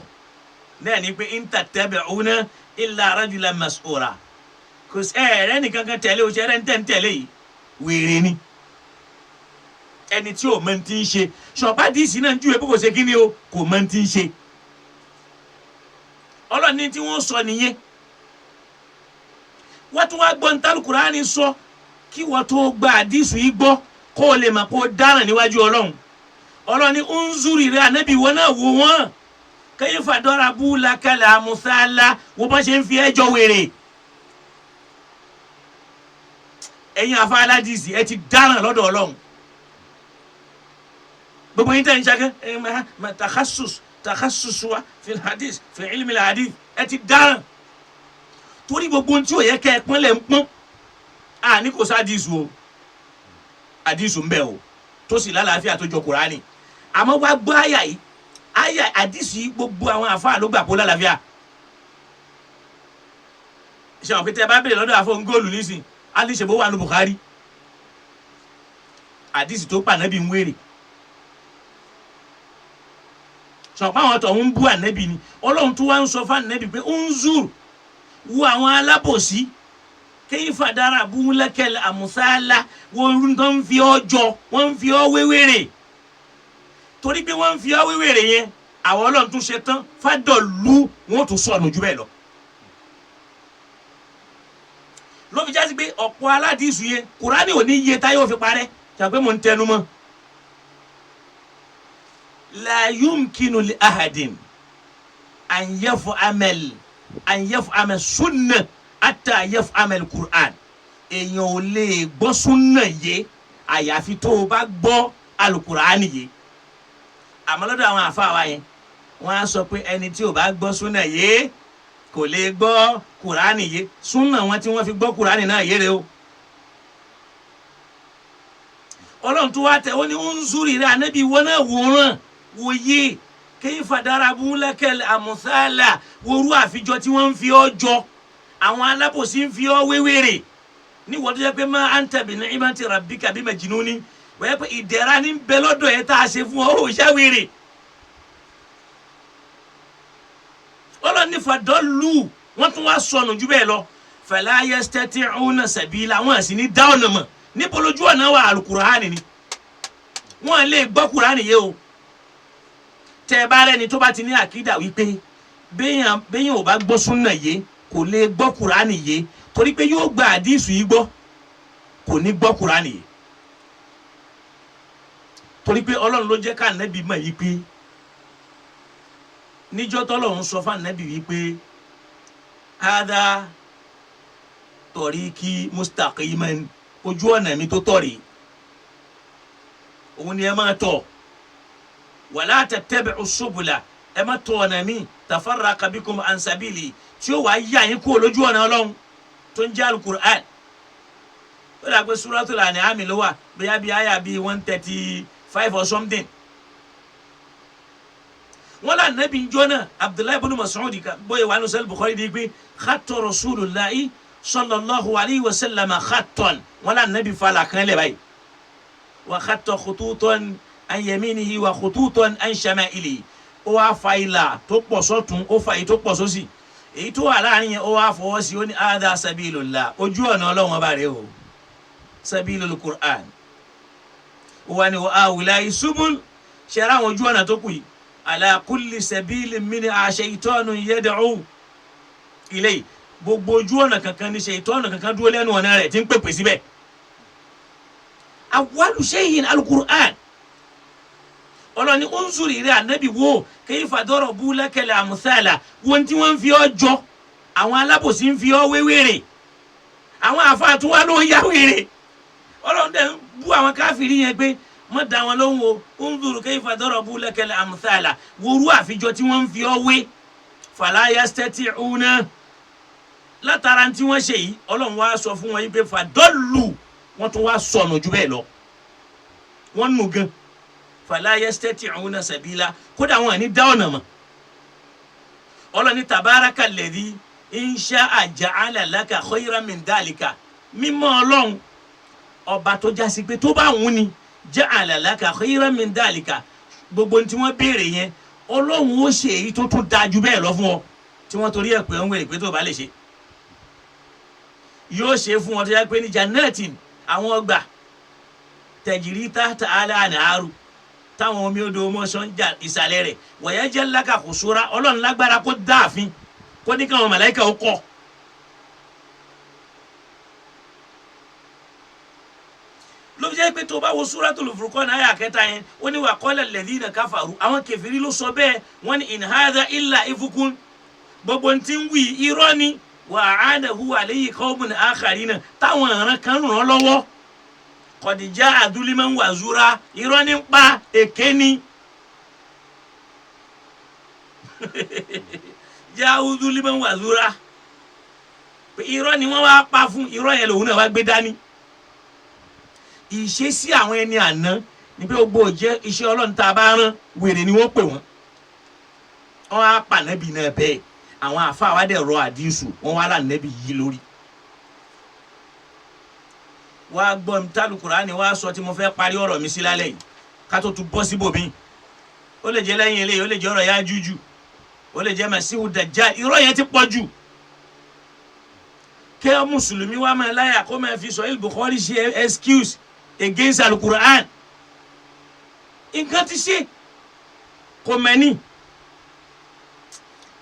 náà ni pé n tattabi'una illa rajulan mas'ura, kò sí ẹ̀rẹ́ nìkan kan tẹ̀lé o, ṣe ẹ̀rẹ́ ń tẹ̀ ń tẹ̀lé yìí, wèrè ni ẹni tí ò mọ̀ ti ń ṣe. Ṣọ̀pá díìsì náà ń júwe bó kò ṣe kí ni o, kò mọ̀ ti ń ṣe. Ọlọ́ni tí wọ́n sọ nìyẹn. Wọ́n tún wá gbọ́ ní tálùkùránì sọ kí wọ́n tó gba àdìsù yìí gbọ́, kó o lè mọ̀ kó o dáràn níwájú Ọlọ́run. Ọlọ́ni ń zúrì rẹ̀ ànábì wọn náà wò wọ́n kayfa darabu lakal amthala, wọ́n bá ṣe ń fi ẹjọ́ wèrè. Ẹ̀yin afa aládìsí ẹ ti dáràn lọ́dọ̀ Ọlọ́run. Gbogbo yín tẹ̀ ń ṣakẹ́ ẹ̀ takhasus takhasus wa fi hadith fi ilmi hadith, ẹ ti dáràn torí gbogbo ohun tí ò yẹ kẹ́ ẹ pọ́n lẹ̀ ń pọ́n. A ní kò sá àdìsù o, àdìsù ń bẹ o tó sì lálàáfíà tó jọ Kùránì. Àmọ́ wá gbọ́ àyà yìí, àyà àdìsù yìí gbogbo àwọn àfáà ló gbà kó lálàáfíà. Ṣé àwọn pété ẹ bá bèrè lọ́dọ̀ àfọ̀ ngóòlù nísìn alíṣe bó wà ní Bukhari, àdìsù tó pa ànábì ń wèrè. Sọ̀pá àwọn tó ń bú ànábì ni Ọlọ́run tó wá ń sọ fún ànábì pé ń zùr wo àwọn alábòsí kayfa darabu lakal amthala, wọ́n tó ń fi ọ́ jọ, wọ́n ń fi ọ́ wéwèrè. Torí pé wọ́n ń fi ọ́ wéwèrè yẹn, àwọn Ọlọ́run tún ṣe tán fádọ̀lú, wọ́n tún sọnù jù bẹ́ẹ̀ lọ. Ló fi jásí pé ọ̀pọ̀ aládìsù yẹn Kùránì ò ní iye táyé ò fi parẹ́, ṣàpé mò ń tẹnu mọ́. La yumkinu li ahadin an yaf'ama sunna ata yaf'ama al-Qur'an. Èèyàn ò lè gbọ́ súnà yé àyàfi tó o bá gbọ́ alukur'ani yé. Àmọ́ lọ́dọ̀ àwọn àfa wa yẹn, wọ́n á sọ pé ẹni tí ò bá gbọ́ súnà yé kò lè gbọ́ kur'ani yé. Súnà wọn tí wọ́n fi gbọ́ kur'ani náà yé re o. Ọlọ́run tó wá tẹ ó ní ń zúrì rẹ ànábì wọn náà wòran wòye kayfa darabu lakal amthala, worú àfijọ́ tí wọ́n ń fi ọ́ jọ, àwọn alábòsí ń fi ọ́ wéwèrè. Ní wọ́n tó yẹ pé ma anta bi ni'mati rabbika bi majnuni, wọ́n yẹ pé ìdẹ̀ra ní bẹ lọ́dọ̀ ẹ̀ tá a ṣe fún ọ, ó ṣàwèrè. Ọlọ́run ní fadọ́lù, wọ́n tún wá sọnù jù bẹ́ẹ̀ lọ. Fala yastati'una sabila, wọ́n sì ní dá ọ̀nà mọ̀. Níbo lójú ọ̀nà wà? Alukur'ani ni. Wọ́n lè gbọ́ Kur'ani yé o. Tẹ́ ẹ bá rẹ́ni tó bá ti ní àkídà wípé béèyàn ò bá gbọ́ súnà yé kò lè gbọ́ Kur'ani yé, torí pé yóò gba àdísù yìí gbọ́, kò ní gbọ́ Kur'ani yé. Torí pé Ọlọ́run ló jẹ́ ká ànábì mọ̀ yìí pé níjọ́ tọ́lọ́run sọ fún ànábì wípé hádà tọ̀ríkì mustaqiman, ojú ọ̀nà mi tó tọ̀ rèé, òun ni ẹ máa tọ̀, wala tattabi'u subula, ẹ má tọ̀ ọ̀nà mi, tafarraqa bikum an sabili, tí ó wàá yà yín kúrò lójú ọ̀nà Ọlọ́run tó ń jẹ́ alukur'an. Ó dà pé Suratul An'am ló wà, bóyá bíi àyà bíi 135 or something. Wọ́n là nẹ́bí njọ́ náà Abdullahi ibn Mas'ud bóyá wà ní sẹ́lẹ̀ Bukhari di pé khatta Rasulullahi sallallahu alayhi wa sallam khattan, wọ́n là nẹ́bí falà kan lẹ̀ báyìí, wa khatta khututan an yaminihi wa khututan an shama'ilihi. Ó wá fa ìlà tó pọ̀ sọ́tún, ó fa èyí tó pọ̀ sósì, èyí tó wà láàrin yẹn ó wá fọwọ́ sí, ó ní hadha sabilullah, ojú ọ̀nà Ọlọ́run ọba rẹ̀ o, sabilul Qur'an. Ó wá ní wa awùláyé subul, ṣẹ̀rá àwọn ojú ọ̀nà tó kù yìí, ala kulli sabilin minha shaytanun yad'u ilayhi, gbogbo ojú ọ̀nà kankan ní ṣètọ́nù kankan dúró lẹ́nu ọ̀nà rẹ̀ tí ń pèpè síbẹ̀. Awwalu shay'in al-Qur'an. Ọlọ́ni unzuri rẹ̀ ànábì wo kayfa darabu lakal amthala, wọn tí wọ́n ń fi ọ́ jọ, àwọn alábòsí ń fi ọ́ wéwèrè, àwọn àfáà tún wá ló ń yá wèrè. Ọlọ́run dẹ̀ ń bú àwọn káfíìrì yẹn pé má dá wọn lóhùn o. Unzuru kayfa darabu lakal amthala, worú àfijọ́ tí wọ́n ń fi ọ́ wé. Fala yastati'una, látara tí wọ́n ṣe yìí Ọlọ́run wá sọ fún wọn yìí pé fadọ́lù, wọ́n tún wá sọnù jù bẹ́ẹ̀ lọ, wọ́n nù gan. Fala yastati'una sabila, kódà wọn ní dá ọ̀nà mọ̀. Ọlọ́run ní tabaraka alladhi in sha'a ja'ala laka khayran min dhalika, mímọ́ Ọlọ́run ọba tó jásí pé tó bá wù ní ja'ala laka khayran min dhalika, gbogbo tí wọ́n béèrè yẹn Ọlọ́run ó ṣe èyí tó tún dáa ju bẹ́ẹ̀ lọ fún ọ, tí wọ́n torí ẹ̀ pé ń wèrè pé tó bá lè ṣe yóò ṣe fún ọ, tó yẹ pé ní jannatin, àwọn ọgbà tajri tahta al-anharu, táwọn omi odò mọ́ṣán jà ìsàlẹ̀ rẹ̀, wọ̀nyẹn jẹ́ lákà kò sóra. Ọlọ́run lágbára kó dáàfin kó ní káwọn màláíkà ó kọ́. Ló fi jẹ́ pé tó bá wo Suratul Furqan àyà kẹta yẹn, ó ní wa qala alladhina kafaru, àwọn kèfèrí ló sọ bẹ́ẹ̀, wọ́n ní in hadha illa ifkun, gbogbo tí ń wí irọ́ ni, wa a'anahu alayhi qawmun akharina, táwọn ìran kan ràn án lọ́wọ́, qad ja'a dhulman wa zura, irọ́ ní pa èké ni. Ja'u dhulman wa zura, irọ́ ni wọ́n wá pa fún, irọ́ yẹn lòun náà wá gbé dání. Ìṣesí àwọn ẹni àná ni pé gbogbo jẹ́ iṣẹ́ Ọlọ́run tá a bá rán, wèrè ni wọ́n pè wọ́n. Wọ́n á pa nẹ́bí náà bẹ́ẹ̀, àwọn àfa wa dẹ̀ rọ àdísù, wọ́n wá lànẹ́bí yìí lórí. Wá gbọ́ mi tá Al-Kùránì wá sọ tí mo fẹ́ parí ọ̀rọ̀ mi sí lálẹ́ yìí, ká tó tún bọ́ síbòmí. Ó lè jẹ́ lẹ́yìn eléyìí, ó lè jẹ́ ọ̀rọ̀ Yájújù, ó lè jẹ́ Masihu Dajjal, irọ́ yẹn ti pọ̀ jù. Kẹ́ mùsùlùmí wa máa láyà kó máa fi Sahih Bukhari ṣe excuse against Al-Qur'an. Nǹkan ti ṣe kò mẹ́ni.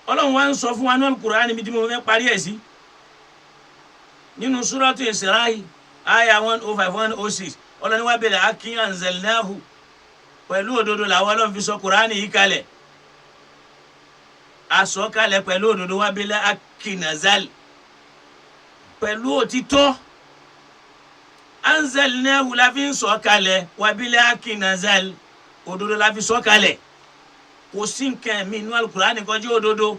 Ọlọ́run wa ń sọ fún wa ní Al-Qur'an níbi tí mo fẹ́ parí ẹ̀ sí, nínú Suratu Isra'i aya 105 106, Ọlọ́run wa bẹ̀rẹ̀ akin anzalnahu, pẹ̀lú òdodo làwọn Ọlọ́run fi sọ Qur'an yìí kalẹ̀, asọ kalẹ̀ pẹ̀lú òdodo, wa bẹ̀rẹ̀ akin nazal, pẹ̀lú òtítọ́, anzalnahu la fi ń sọ kalẹ̀, wabilẹ̀ akinazal, òdodo la fi sọ kalẹ̀. Kò sí nǹkan mi inú Al-Qur'ani kọjá òdodo.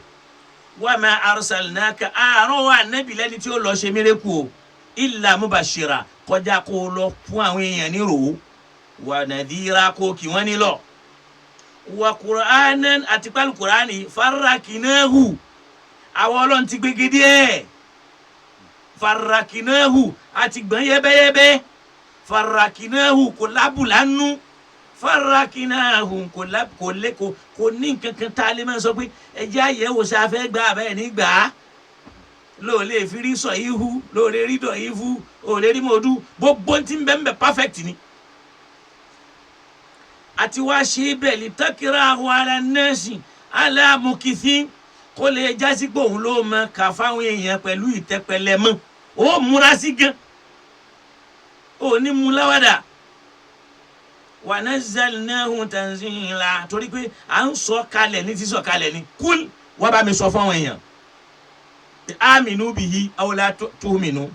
Wa ma arsalnaka, àárọ̀ wa nẹ́bí lẹ́ni tí ó lọ ṣe mérekù o, illa mubashira, kọjá kó lọ fún àwọn èèyàn ní rò ó, wa nadhira, kó kí wọ́n nílọ, wa Qur'anan, àti pẹ̀lú Qur'ani farrakinahu, àwọn Ọlọ́run ti gbégedé ẹ̀, farakinahu, àti gbọ̀n yẹ́bẹ́yẹ́bẹ́, farakinahu, kò lábùlánú, farakinahu, kò láb kò lé kò kò ní nǹkankan tá a lè máa sọ pé ẹjẹ́ àyẹ̀wò ṣe afẹ́ gbà abẹ́ ní gbà á, lóò lè fi rí sọ ihu, lóò lè rí dọ̀ ihu, ò lè rí mọ̀ọ́dú, gbogbo tí ń bẹ ń bẹ perfect ni. Àti wá ṣe bẹ́ẹ̀ lè takirahu ala nasi ala mukithin, kó lè jásí pé òun ló mọ kà fáwọn èèyàn pẹ̀lú ìtẹ́pẹlẹ mọ́, ó múra sí gan, ó ní mú láwàdà. Wa nazzalnahu tanzila, torí pé à ń sọ kalẹ̀ ní sísọ kalẹ̀ ní kúl, wọ́n bá mi sọ fáwọn èèyàn aminu bihi aw la tu'minu,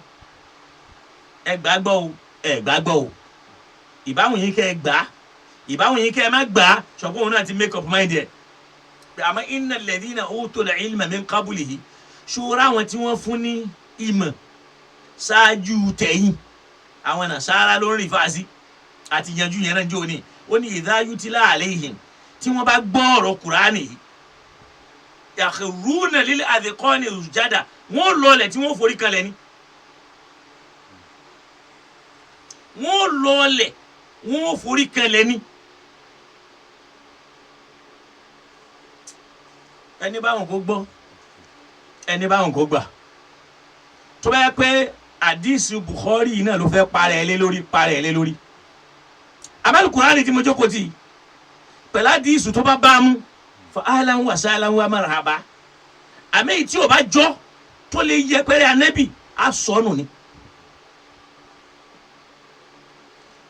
ẹ gbàgbọ́ o, ẹ gbàgbọ́ o, ìbáwọn yín kẹ́ ẹ gbà, ìbáwọn yín kẹ́ ẹ má gbà, ṣọ̀pọ̀ òun náà ti make up mind ẹ̀. Àmọ́ innal ladhina utul ilma min qablihi, ṣòro àwọn tí wọ́n fún ní ìmọ̀ ṣáájú tẹ̀yìn, àwọn Nasara ló ń rìn fáasí àti yanjú yẹn náà jò ní, ó ní idha yutla alayhim, tí wọ́n bá gbọ́ ọ̀rọ̀ Kùránì yìí, yakhruna lil adhiqani sujada, wọ́n lọlẹ̀ tí wọ́n forí kalẹ̀ ni, wọ́n lọlẹ̀ wọ́n forí kalẹ̀ ni. Ẹni báwọn kò gbọ́, ẹni báwọn kò gbà, tó bá yẹ pé àdìsí Bukhari yìí náà ló fẹ́ parẹ́ ẹ lé lórí, parẹ́ ẹ lé lórí. Àmọ́ Kùránì tí mo jókòó tì pẹ̀lú àdìsí tó bá bá a mú, fa ahlan wa sahlan wa marhaba, àmì èyí tí o bá jọ tó lè yẹ pẹ́rẹ́ anẹ́bì á sọnù ni.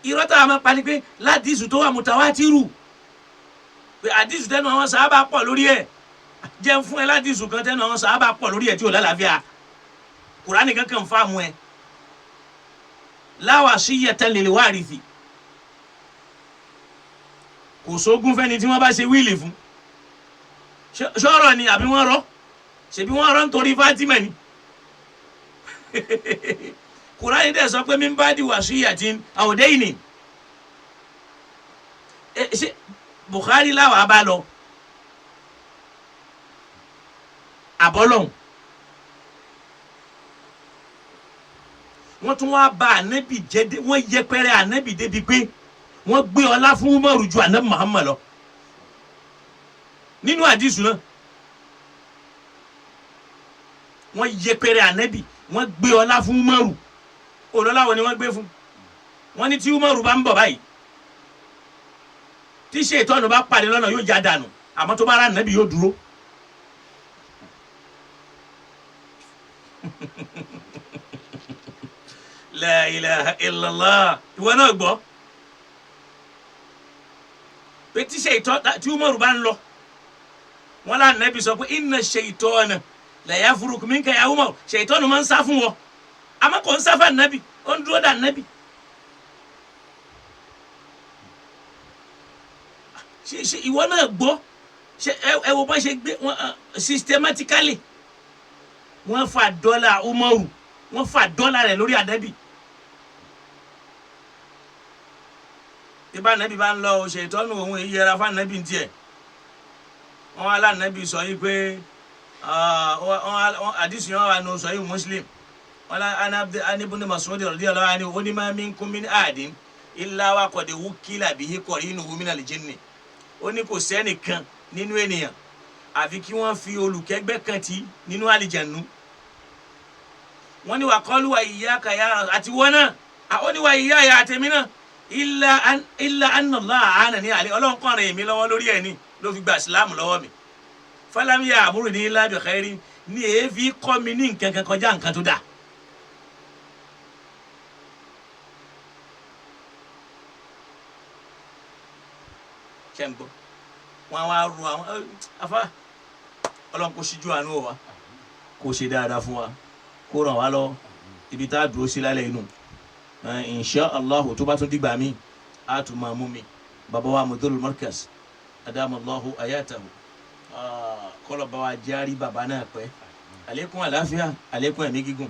Irọ́ tá a máa pa ni pé ládìsí tó wà mutawatiru, Pé àdìsù tẹnu àwọn sàábà pọ̀ lórí ẹ̀, jẹ́ ń fún ẹ ládìsù kan tẹnu àwọn sàábà pọ̀ lórí ẹ̀ tí ò lálàáfíà. Kùránì kankan fáàmù ẹ. La wasiyata lil warithi. Kò sógún fẹ́ni tí wọ́n bá ṣe wíìlì fún. Ṣọ́rọ̀ ni àbí wọ́n rọ́? Ṣèbí wọ́n rọ́ nítorí Fátímà ni. Kùránì dẹ̀ sọ pé min ba'di wasiyatin aw daynin. Ṣe Bukhari láwàá bá lọ àbọ́lọ́hùn. Wọ́n tún wá ba ànábì jẹ́ dé, wọ́n yẹpẹrẹ ànábì débi pé wọ́n gbé ọlá fún Umaru ju ànábì Muhammad lọ nínú àdìsù náà. Wọ́n yẹpẹrẹ ànábì, wọ́n gbé ọlá fún Umaru. Olọ́lá wo ni wọ́n gbé fún? Wọ́n ní tí Umaru bá ń bọ̀ báyìí, tí ṣètọ́nù bá pàdé lọ́nà yóò já dànù, àmọ́ tó bá rà ànábì yóò dúró. La ilaha illallah. Ìwọ náà gbọ́ pé tí ṣètọ́ tí Umaru bá ń lọ, wọn lá ànábì sọ pé inna ṣètọ́nà la yafruku minka ya Umaru. Ṣètọ́nù máa ń sá fún wọn, àmọ́ kò ń sá fún ànábì, ó ń dúró dà ànábì. Ṣe ìwọ náà gbọ́? Ṣe ẹ wo bá ṣe gbé wọn systematically, wọ́n fa dọ́là Umaru, wọ́n fa dọ́là rẹ̀ lórí ànábì. Ibà ànábì bá ń lọ, ṣètọ́nù òun èyí yẹra fún ànábì tiẹ̀. Wọ́n wá lànàbì sọ yìí pé àdìsí wọn wà nù sọ yìí Muslim. Wọn lá an Ibn Mas'ud radiyallahu anhu, ó ní ma minkum min ahadin illa wa qad wukkila bihi qarinuhu minal jinni. Ó ní kò sẹ́nìkan nínú ènìyàn àfi kí wọ́n fi olùkẹ́gbẹ́ kan tì nínú àlìjànú. Wọ́n ní wà qalu wa iyyaka ya àti wọ́n náà, ó ní wa iyyaya àtẹ̀mí náà, illa anna Allaha a'anani alayhi. Ọlọ́run kọ́ ràn mí lọ́wọ́ lórí ẹ̀ ní ló fi gba ìsìlámù lọ́wọ́ mi. Falam ya'murni illa bi khairin, ní èéfi kọ́ mi ní nǹkan kan kọjá nǹkan tó dáa. Ṣé ń gbọ́? Wọ́n á wá ru àwọn afá. Ọlọ́run kò ṣíjú àánú wa, kò ṣe dáadáa fún wa, kó ràn wá lọ ibi tá a dúró sí lálẹ́ inú. Insha Allahu, tó bá tún dìgbà mí, á tún máa mú mi. Bàbá wa Mudurul Markaz, adamallahu ayatahu, kọlọ̀ bá wa járí bàbá náà pẹ́. Àlékún àlàáfíà, àlékún ẹ̀mí gígùn.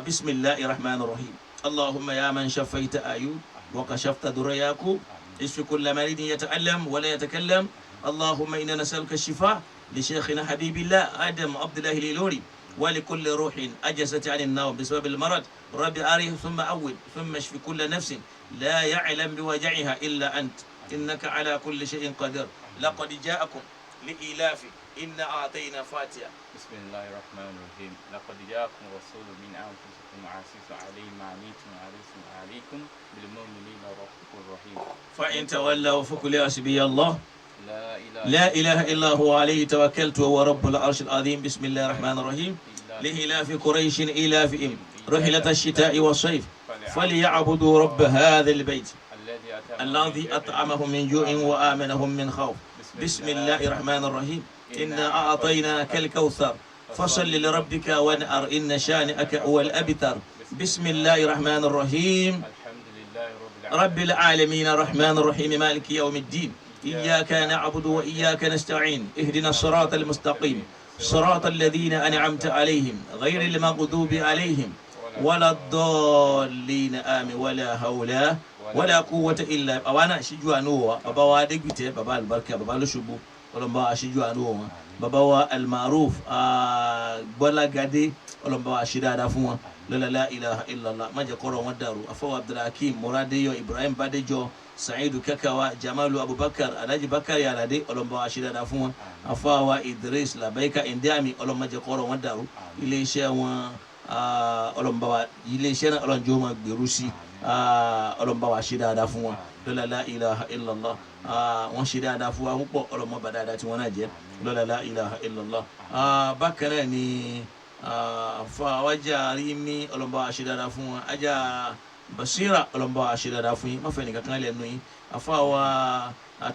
Bismillahir rahmanir rahim. Allahumma ya man shafaita Ayub wa kashafta durra Yaqub, اشف كل مريض يتألم ولا يتكلم. اللهم إنا نسألك الشفاء لشيخنا حبيب الله آدم عبد الله الإيلوري، ولكل روح أجست عن النوم بسبب المرض. رب أريه ثم أول ثم اشف كل نفس لا يعلم بوجعها إلا أنت، إنك على كل شيء قدير. لقد جاءكم لإيلاف إنا أعطينا فاتحة. بسم الله الرحمن الرحيم. لقد جاءكم رسول من أنفسكم عزيز عليه ما عنيتم حريص عليكم بالمؤمنين رؤوف رحيم. فإن تولوا فقل حسبي الله لا إله لا إله إلا هو عليه توكلت وهو رب العرش العظيم. بسم الله الرحمن الرحيم. لإلاف قريش إلافهم رحلة الشتاء والصيف فليعبدوا رب هذا البيت الذي أطعمهم من جوع وآمنهم من خوف. بسم الله الرحمن الرحيم. إنا أعطيناك الكوثر فصل لربك وانحر إن شانئك هو الأبتر. بسم الله الرحمن الرحيم. الحمد لله رب العالمين الرحمن الرحيم مالك يوم الدين إياك نعبد وإياك نستعين اهدنا الصراط المستقيم صراط الذين أنعمت عليهم غير المغضوب عليهم ولا الضالين آمين ولا حول ولا قوة إلا. Àwa náà ṣíjú àánú wa, bàbá wa Adégbìtẹ́, bàbá àlùbáríkà, bàbá lóṣogbo, ọlọ́mọba wa ṣíjú àánú wọn. Bàbá wa Almaruf Gbọ́lágadé, ọlọ́mọba wa ṣe dáadáa fún wọn. Lọ́la la ilaha illallah, má jẹ́ kọ́rọ̀ wọn dàrú. Afọwọ́ Abdulhakeem Muradeyo, Ibrahim Badejo, Saidu Kakawa, Jamalu Abubakar, Alhaji Bakari Alade, ọlọ́mọba wa ṣe dáadáa fún wọn. Afọwọ́ Idris Labaika Indiami, ọlọ́mọ jẹ́ kọ́rọ̀ wọn dàrú. Iléeṣẹ́ wọn, ọlọ́mọba wa, iléeṣẹ́ náà ọlọ́njọ́ máa gbèrú sí, ọlọ́mọba wa ṣe dáadáa fún wọn. Lọ́la la ilaha illallah, wọ́n ṣe dáadáa fún wa púpọ̀, ọlọ́mọba dáadáa tí wọ́n náà jẹ́. Lọ́la la ilaha illallah. Bákan náà ni àfa awájà rí mi, ọlọ́mọba wa ṣe dáadáa fún wọn. Ajá Basira, ọlọ́mọba wa ṣe dáadáa fún yín, má fẹ́ nìkan kan lẹ́nu yín. Àfa wa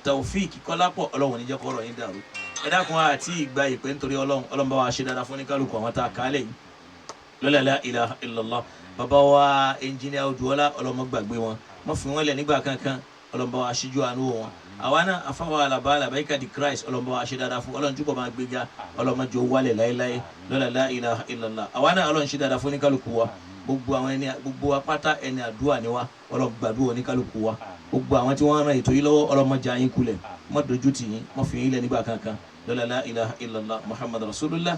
Taofik Kọ́lápọ̀, Ọlọ́run ní jẹ́ kọ́rọ̀ yín dàrú. Ẹ dákun, àti ìgbà ìpè nítorí Ọlọ́run. Ọlọ́run bá wa ṣe dáadáa fún ní kálukú àwọn tá a kálẹ̀ yìí lọ́la la ilaha illallah. Bàbá wa ẹnjìnìá Odùọlá, ọlọ́mọ gbàgbé wọn, wọ́n fi wọ́n lẹ̀ nígbà kankan. Ọlọ́mọ bá wa ṣíjú àánú wọn. Àwa náà, afáwa alaba alabayika di Christ, ọlọ́mọ bá wa ṣe dáadáa fún. Ọlọ́run túbọ̀ máa gbéga, ọlọ́mọ jọ wálẹ̀ láéláé lọ́la la ilaha illallah. Àwa náà, Ọlọ́run ṣe dáadáa fún ní kálukú wa. Gbogbo àwọn ẹni, gbogbo wa pátá, ẹni àdúrà ni wa. Ọlọ́run gbàdúrà ní kálukú wa. Gbogbo àwọn tí wọ́n ràn ètò yìí lọ́wọ́, ọlọ́mọ já yín kulẹ̀, má dojú tì yín, má fi yín lẹ̀ nígbà kankan lọ́la la ilaha illallah Muhammad rasulullah.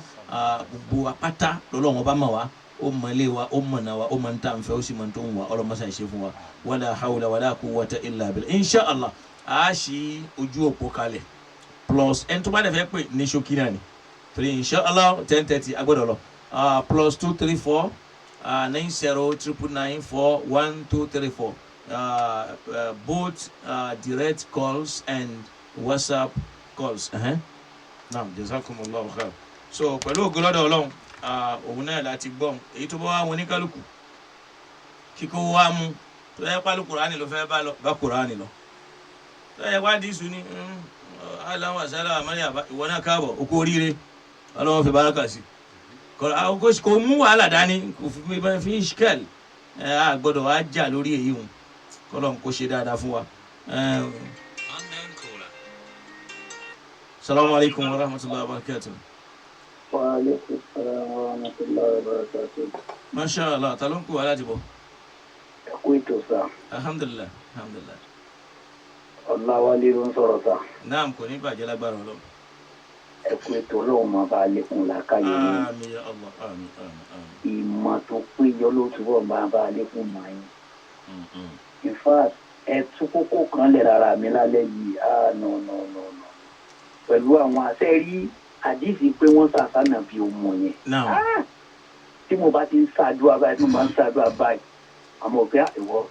Gbogbo wa pátá lọ́lọ́run ọba mọ̀ wá, ó mọ̀ ilé wa, ó mọ̀ náà wa, ó mọ̀ ní tá à ń fẹ́, ó sì mọ̀ ní tó ń wà. Ọlọ́mọṣà ìṣe fún wa. Wala hawla wala quwwata illa billah. Insha Allah, a ṣí ojú òpó kalẹ̀ plus ẹni tó bá dẹ̀ fẹ́ pè ní ṣókí náà ni, torí insha Allah 10:30 a gbọ́dọ̀ lọ. +234 90 999 4 1 2 3 4, both direct calls and WhatsApp calls. Naam, jazakumullahu khair. So pẹ̀lú ògo lọ́dọ̀ Ọlọ́run, òun náà láti gbọ́n èyí tó bá wà wọn oníkálukú kíkó wá mú. Tó yẹ pálí Kùránì ló fẹ́ bá lọ, bá Kùránì lọ. Tó yẹ wá dísù ní aláwọ̀ àṣálà àmàlẹ́ àbá, ìwọ náà káàbọ̀, o kú oríire. Ọlọ́run fi báràkà sí, kò mú wàhálà dání, kò fi ṣkẹ́l. A gbọ́dọ̀ wá jà lórí èyí hùn. Kọ́lọ́n kó ṣe dáadáa fún wa. Salamu alaykum wa rahmatulahi wa barakatuh. Wa alaikum salam wa rahmatullahi wa barakatuh. Masha Allah, ta ló ń kú wa láti bọ̀? Ẹ kú ètò sá. Alhamdulilah, alhamdulilah. Ọláwálé ló ń sọ̀rọ̀ sá. Naam, kò ní bàjẹ́ lágbára Ọlọ́run. Ẹ kú ètò, Ọlọ́run máa bá a lékún làákàyè yín. Àmín ya Allah, àmín, àmín, àmín. Ìmọ̀ tó péye ló túbọ̀ máa bá a lékún mọ̀ yín. In fact, ẹ tú kókó kan lẹ̀ lára mi lálẹ́ yìí. Ah, no, no, no, no. Pẹ̀lú àwọn àṣẹ rí àdìsí pé wọ́n sàṣànà bí ọmọ yẹn. Naam. Tí mo bá ti ń ṣàdúrà báyìí, tí mo bá ń ṣàdúrà báyìí, àmọ́ pé ìwọ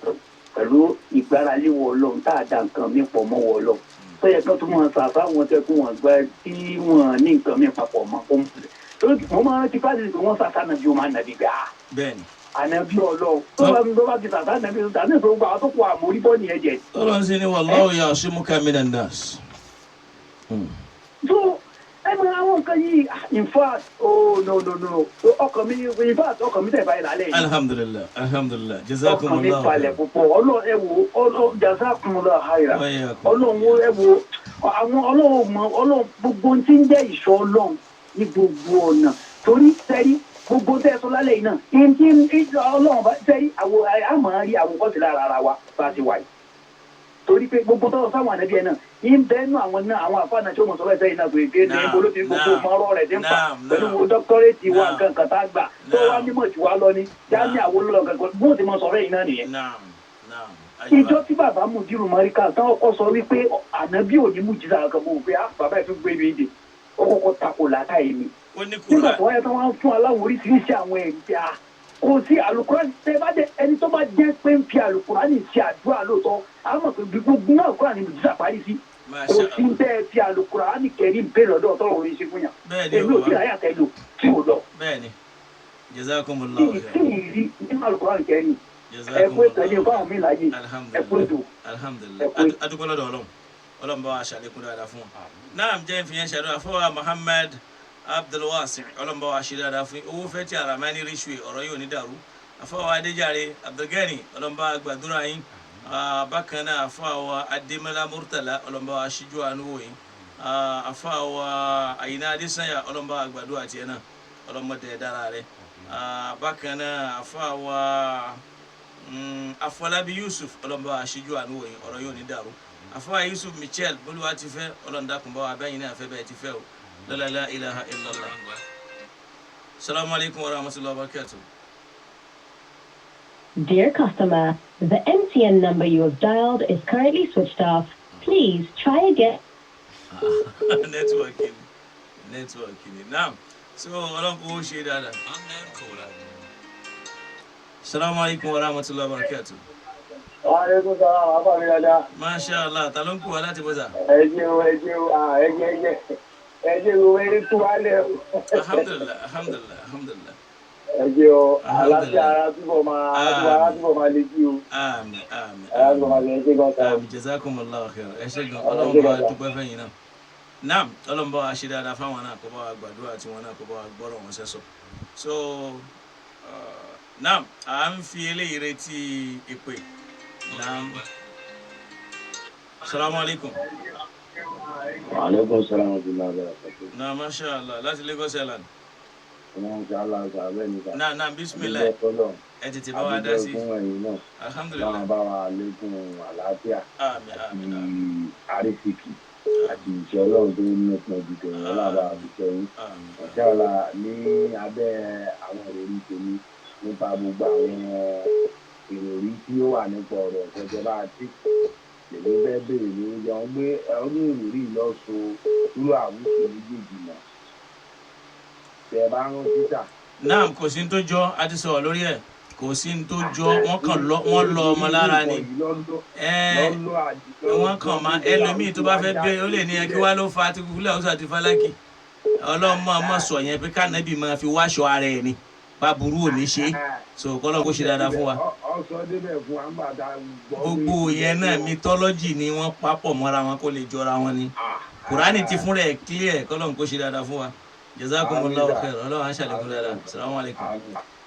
pẹ̀lú ìgbáralé wọ Ọlọ́run tá a da nǹkan mi pọ̀ mọ́ wọ Ọlọ́run. Tó yẹ kán tó máa ṣàṣà wọn tẹ́ kó wọn gbá tí wọ́n ní nǹkan mi papọ̀ mọ́ kó mọ̀. Mo máa ń rántí fásitì pé wọ́n sàṣànà bí ọmọ ànàbí gbà á. Bẹ́ẹ̀ni. Ànàbí Ọlọ́run. Tó bá ti sàṣà ànàbí tó tàbí ìfowópamọ́ àwọn tó kọ àmórí bọ́ nìyẹn jẹ. Ọlọ́run sì ni wallahu ya'simuka minan nas. So ẹ mọ àwọn nǹkan yìí, in fact, oh no, no, no, ọkàn mi, in fact, ọkàn mi tẹ̀ báyìí lálẹ́ yìí. Alhamdulilah, alhamdulilah, Ọkàn mi jazakumullahu balẹ̀ khair. Púpọ̀. Ọlọ́run, ẹ wo, Ọlọ́run, jazakumullahu khaira. Wa iyyakum. Ọlọ́run, ẹ wo àwọn Ọlọ́run mọ Ọlọ́run, gbogbo ohun tí ń jẹ́ ìṣọ́ Ọlọ́run ní gbogbo ọ̀nà, torí sẹ́rí gbogbo tẹ́ ẹ sọ lálẹ́ yìí náà ní tí Ọlọ́run bá sẹ́rí àwọ̀ àmọ́ rí àwòkọ́sí lára ara wa bá a ti wà yìí, torí pé gbogbo tọ́lọ̀ sáwọn ànábì ẹ̀ náà ń bẹ́ẹ̀ nú àwọn náà, àwọn àfáà náà tí ó mọ̀ sọ́wọ́ ẹ̀sẹ̀ yìí náà pé pé ní ibo ló ti gbogbo mọ́rọ́ rẹ̀ ti ń fà pẹ̀lú wo dọ́kítọ́rẹ́tì wa, nǹkan kan tá a gbà tó wá nímọ̀ jù wá lọ ní jáde àwọn olólọ́ kankan bó ti mọ sọ̀rọ̀ yìí náà nìyẹn. Naam, naam. Ìjọ tí bàbá Mùdírù Mọ́ríkà tán ọkọ sọ wípé ànábì ò ní mùjísà kan, mọ̀ pé bàbá ẹ̀ tún gbé mi dè, ó kọ́kọ́ takò làákàyè mi. Ó ní Nígbà Kùránì. tó wáyé tán, wọ́n á fún aláwọ̀ oríṣiríṣi àwọn ẹ̀rí pé a kò sí àlùkùránì. Tẹ bá dé, ẹni tó bá jẹ́ pé ń fi àlùkùránì ṣe àdúrà lóòótọ́, a mọ̀ pé gbogbo náà kúránì mùjísà parí sí. Kò Masha sí Allah. tẹ́ ẹ fi àlùkùránì kẹrin bẹ́ẹ̀ lọ́dọ̀ tọ́lọ̀ orin ṣe fún yàn. Bẹ́ẹ̀ni Èmi ò o tí ì ráyà tẹ́ lò tí ò lọ. Bẹ́ẹ̀ni, Tí jazakumullahu ì khair. tí ì rí nínú àlùkùránì kẹrin. Ẹ kú ètò ẹni fáwọn mi láàyè. Ẹ kú Alhamdulilah, ètò. alhamdulilah. Ẹ kú ètò. Adúpẹ́ lọ́dọ̀ Ọlọ́run. Ọlọ́run bá wa ṣàlékún dáadáa fún wa. Naam, jẹ́ ìfìyẹn ṣàdúrà fún wa. Muhammad Abdulwasi, Ọlọ́run bá wa ṣe dáadáa fún yín. Owó fẹ́ tí ara máa ní ríṣu, ọ̀rọ̀ yóò ní dàrú. Afọwọ́ Adéjàre Abdulgani, Ọlọ́run bá wa gbàdúrà yín. Bákan náà, afọwọ́ Adémọlá Murtala, Ọlọ́run bá wa ṣíjú àánú wò yín. Afọwọ́ Àyìnà Adésanya, Ọlọ́run bá wa gbàdúrà tiẹ̀ náà, Ọlọ́run mọ̀ dẹ̀ dára rẹ̀. Bákan náà, afọwọ́ Afọlábí Yusuf, Ọlọ́run bá wa ṣíjú àánú wò yín, ọ̀rọ̀ yóò ní dàrú. Afọwọ́ Yusuf Michel bolúwa ti fẹ́, Ọlọ́run dákun bá wa bẹ́yìn náà fẹ́ bẹ́ẹ̀ ti fẹ́ o lọ́la la ilaha illallah. Salamu alaykum wa rahmatulahi wa barakatuh. Dear customer, the MTN number you have dialed is currently switched off. Please try again. Networking, networking. Naam, so Ọlọ́run kò ṣe dáadáa. Salamu alaykum wa rahmatulahi wa barakatuh. Wa alaikum salam, àbá mi dáadáa. Masha Allah, ta ló ń kú wa láti bọ́sà? Ẹ ṣeun, ẹ ṣeun, ẹ ṣe, ẹ ṣe, ẹ ṣe, gbogbo ẹni tú wa lẹ o. Alhamdulilah, alhamdulilah, alhamdulilah. Ẹ ṣé o, àlàáfíà ara túbọ̀ máa ara túbọ̀ máa le sí o. Àmín, àmín. Ara túbọ̀ máa le, ẹ ṣé gan sa. Àmín, jazakumullahu khairan. Ẹ ṣé gan, Ọlọ́run bá wa dúpẹ́ fẹ́yìn náà. Naam, Ọlọ́run bá wa ṣe dáadáa fáwọn náà, kó bá wa gbàdúrà tí wọn náà, kó bá wa gbọ́rọ̀ wọn sẹ́sọ̀. So naam, à ń fi eléyìí retí ìpè. Naam, salamu alaykum. Aleykum salaam wa rahmatullahi wa barakatuh. Naam, masha Allah, láti Lagos Island. Wọ́n ṣe aláǹsà bẹ́ẹ̀ níta. Naam, naam, bismillah, ẹ tètè bá wa dá sí. Fún ẹ̀yin náà. Alhamdulillah. Láwọn bá wa lékún àlàáfíà. Àmín, àmín, àmín. Àrísìkì àti ìṣẹ́ Ọlọ́run tó nípọn ju tẹ̀yìn ọlọ́run àti ìṣẹ́yìn. Ọ̀ṣẹ́ ọ̀la ní abẹ́ àwọn ìròrí tèmi nípa gbogbo àwọn ìròrí tí ó wà nípa ọ̀rọ̀ ìṣèjọba àti lèmi fẹ́ béèrè ní oúnjẹ wọn gbé ọdún ìròrí lọ́sọ irú àwùjọ méjèèjì mọ̀. Tẹ̀ bá rán títà. Naam, kò sí ní tó jọ, a ti sọ̀rọ̀ lórí ẹ̀, kò sí ní tó jọ, wọ́n kàn lọ, wọ́n lọ ọmọ lára ni. Wọ́n kàn máa ẹlòmíì tó bá fẹ́ bẹ́ẹ̀, ó lè ní ẹ kí wá ló fa ti kúkúlẹ̀ ọ̀sán àti fálákì. Ọlọ́mọ ọmọ sọ yẹn pé kánẹ́bì máa fi wáṣọ ara ẹ̀ ni bá burú ò ní ṣe é. So kọ́lọ́ kó ṣe dáadáa fún wa. Gbogbo yẹn náà mythology ni wọ́n papọ̀ mọ́ra wọn kó lè jọra wọn ni. Kùránì ti fúnra ẹ̀ clear, kọ́lọ́ kó ṣe dáadáa fún wa. Jazakumullahu khair, Ọlọ́run á ṣàlékún dáadáa. Salamu alaykum.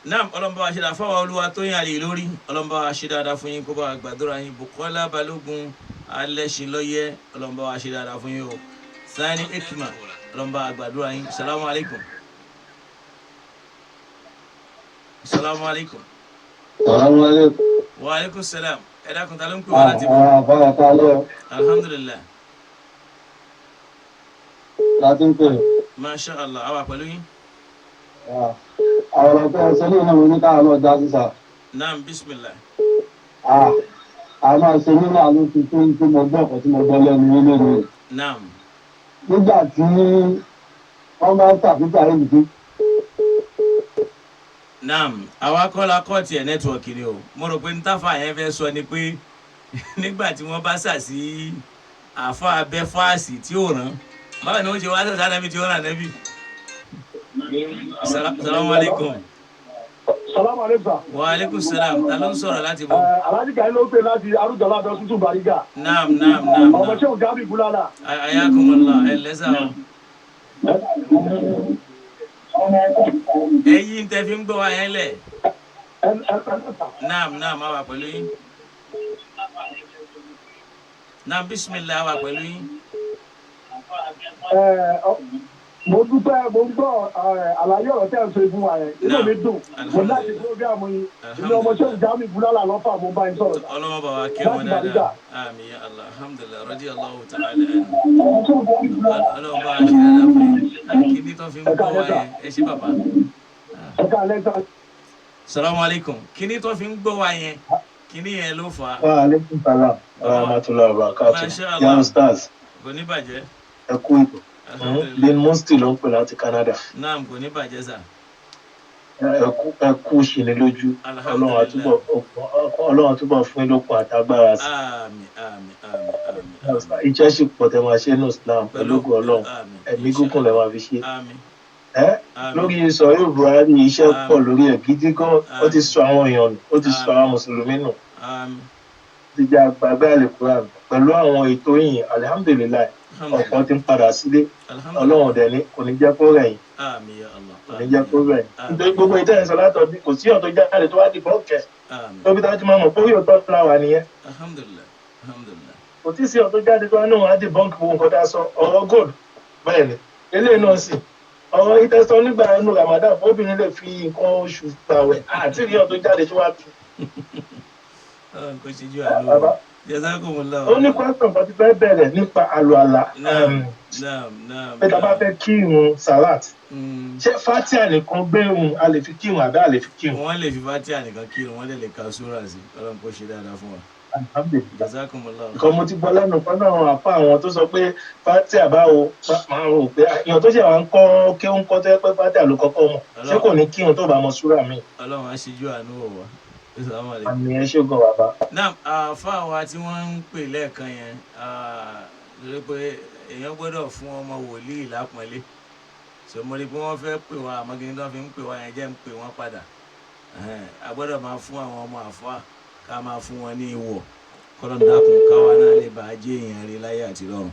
Naam, Ọlọ́run bá wa ṣe dáadáa fáwọn olúwa tó yàn àlè lórí. Ọlọ́run bá wa ṣe dáadáa fún yín, kó bá wa gbàdúrà yín. Bukola Balógun Alẹ́ṣinlọ́yẹ, Ọlọ́run bá wa ṣe dáadáa fún yín o. Sani Ikma, Ọlọ́run bá wa gbàdúrà yín. Salamu alaykum. Salamu alaykum. Salamu alaykum. Wa aleykum salam. Ẹ dákun, ta ló ń pè wá láti bọ̀? Àwọn àfáà ta lọ Alhamdulillah. láti ń pè. Masha Allah, àwa pẹ̀lú yín. Àwọn ọ̀rọ̀ tó ń sọ ní ìnáwó ní káwọn náà dá sísà. Naam, bismillah. A máa ṣe nínú àánú ti tó ń tó mo gbọ́ ọ̀kan tí mo gbọ́ lẹ́nu yín lónìí. Naam. Nígbà tí wọ́n bá ń ṣàfihàn èyí tí. Naam, àwa kọ́ la kọ́ tiẹ̀, nẹ́tíwọ̀kì ni o. Mo rò pé ntáfà yẹn fẹ́ sọ ni pé nígbà tí wọ́n bá sà sí àfa abẹ́ fáàsì tí ò rán, báwo ni wọ́n ṣe wá sàṣà nàbí tí ó ràn nẹ́bí? Salamu alaykum. Salamu aleykum. Wa aleykum salam. Ta ló ń sọ̀rọ̀ láti bọ̀? Alhaji Gani ló ń pè láti Arújọlá Abẹ́ Tuntun Bariga. Naam, naam, naam. Ọmọ Ṣéun Jamiu Bulala. Ayakumullah, ẹ lẹ́sà o. Ẹyin tẹ fi ń gbọ́ wa yẹn lẹ̀. Naam, naam, a wà pẹ̀lú yín. Naam, bismillah, a wà pẹ̀lú yín. Mo dúpẹ́, mo ń gbọ́ àlàyé ọ̀rọ̀ tẹ́ ẹ̀ ń ṣe fún wa yẹn, inú mi dùn, mo láti programu yín. Ilé ọmọ Ṣéun Jamiu Bulala lọ́fà, mo bá yín sọ̀rọ̀. Ọlọ́mọ bá wa kẹ́ wọn dáadáa. Àmín ya Allah, alhamdulillah, radiyallahu ta'ala anhu. Ọlọ́mọ bá wa ṣe dáadáa fún yín. Kíní tó fi ń gbọ́ wa yẹn, ẹ ṣé bàbá. Salamu alaykum. Kíní tó fi ń gbọ́ wa yẹn, kíní yẹn ló fà á. Wa aleykum salam wa rahmatullahi wa barakatuh. Masha Allah. Young stars, Kò ní bàjẹ́. ẹ kú ìtò. Lynn Musti ló ń pè láti Canada. Naam, kò ní bàjẹ́ sà. Ẹ kú ṣìní lójú. Ọlọ́run àtúbọ̀ fún yín lókun àtagbára sí. Àmín, àmín, àmín, àmín. Iṣẹ́ sì pọ̀ tẹ́ máa ṣe ní Islam pẹ̀lú ògo Ọlọ́run. Ẹ̀mí gígùn lẹ máa fi ṣe. Àmín. Lórí sọ̀rọ̀ Buhari, iṣẹ́ pọ̀ lórí ẹ̀ gidi gan. Ó ti sọ àwọn èèyàn nù, ó ti sọ àwọn mùsùlùmí nù. Àmín. Ó ti jẹ́ àgbàgbé àlùkùránì pẹ̀lú àwọn ètò yìí, alihamudulilayi, ọ̀pọ̀ ti ń padà sílé. Ọlọ́run dẹ̀ ní kò ní jẹ́ kó rẹ̀ yín. Àmín ya Allah. Kò ní jẹ́ kó rẹ̀ yín. Nítorí gbogbo ìtẹ́ ìsọ látọ̀ bí kò sí ọ̀tọ̀ jáde tó wá di bọ́ọ̀kẹ́. Tóbi tá a ti máa mọ̀ pé òótọ́ la wà nìyẹn. Alhamdulillah, alhamdulillah. Kò tí ì sí ọ̀tọ̀ jáde tó wá náà wá di bọ́ǹkì gbogbo nǹkan tá a sọ ọ̀rọ̀ gold bẹ́ẹ̀ ni. Eléyìí náà sì ọ̀rọ̀ ìtẹ́sọ nígbà inú Ramadan obìnrin lè fi nǹkan oṣù gbàwẹ̀ àti ìrí ọ̀tọ̀ jáde tó wá tu. Kò ṣe ju àlọ́. Jazakumullah. Ó ní question kan tí fẹ́ bẹ̀rẹ̀ nípa àlùalà. Naam, naam, naam. Pé tá a bá fẹ́ kí irun salat, ṣé fatia nìkan gbé irun a lè fi kírun àbí a lè fi kírun? Wọ́n lè fi fatia nìkan kírun, wọ́n lè ka súrà sí. Ọlọ́run kò ṣe dáadáa fún wa. Alhamdulillah. Jazakumullah. Nǹkan mo ti gbọ́ lẹ́nu kan náà àwọn àpá àwọn tó sọ pé fatia báwo, máa rò pé èèyàn tó ṣe wà ń kọ́ kí ó ń kọ́ tó yẹ pé fatia ló kọ́kọ́ mọ̀, ṣé kò ní kírun tó bá mọ súrà mi? Ọlọ́run á ṣíjú àánú wò wá. Àmì ẹ ṣé gan bàbá. Naam, àáfàá wa tí wọ́n ń pè lẹ́ẹ̀kan yẹn, lórí pé èèyàn gbọ́dọ̀ fún ọmọ wòlíì lápọ́nlé. So mo rí i pé wọ́n fẹ́ pè wá, àmọ́ kí ni tó fi ń pè wá yẹn jẹ́ ń pè wọ́n padà. A gbọ́dọ̀ máa fún àwọn ọmọ àfáà, ká máa fún wọn ní ìwọ̀, kọ́lọ́n dákun káwa náà lè bàá jẹ́ èèyàn rí láyé àti lọ́run.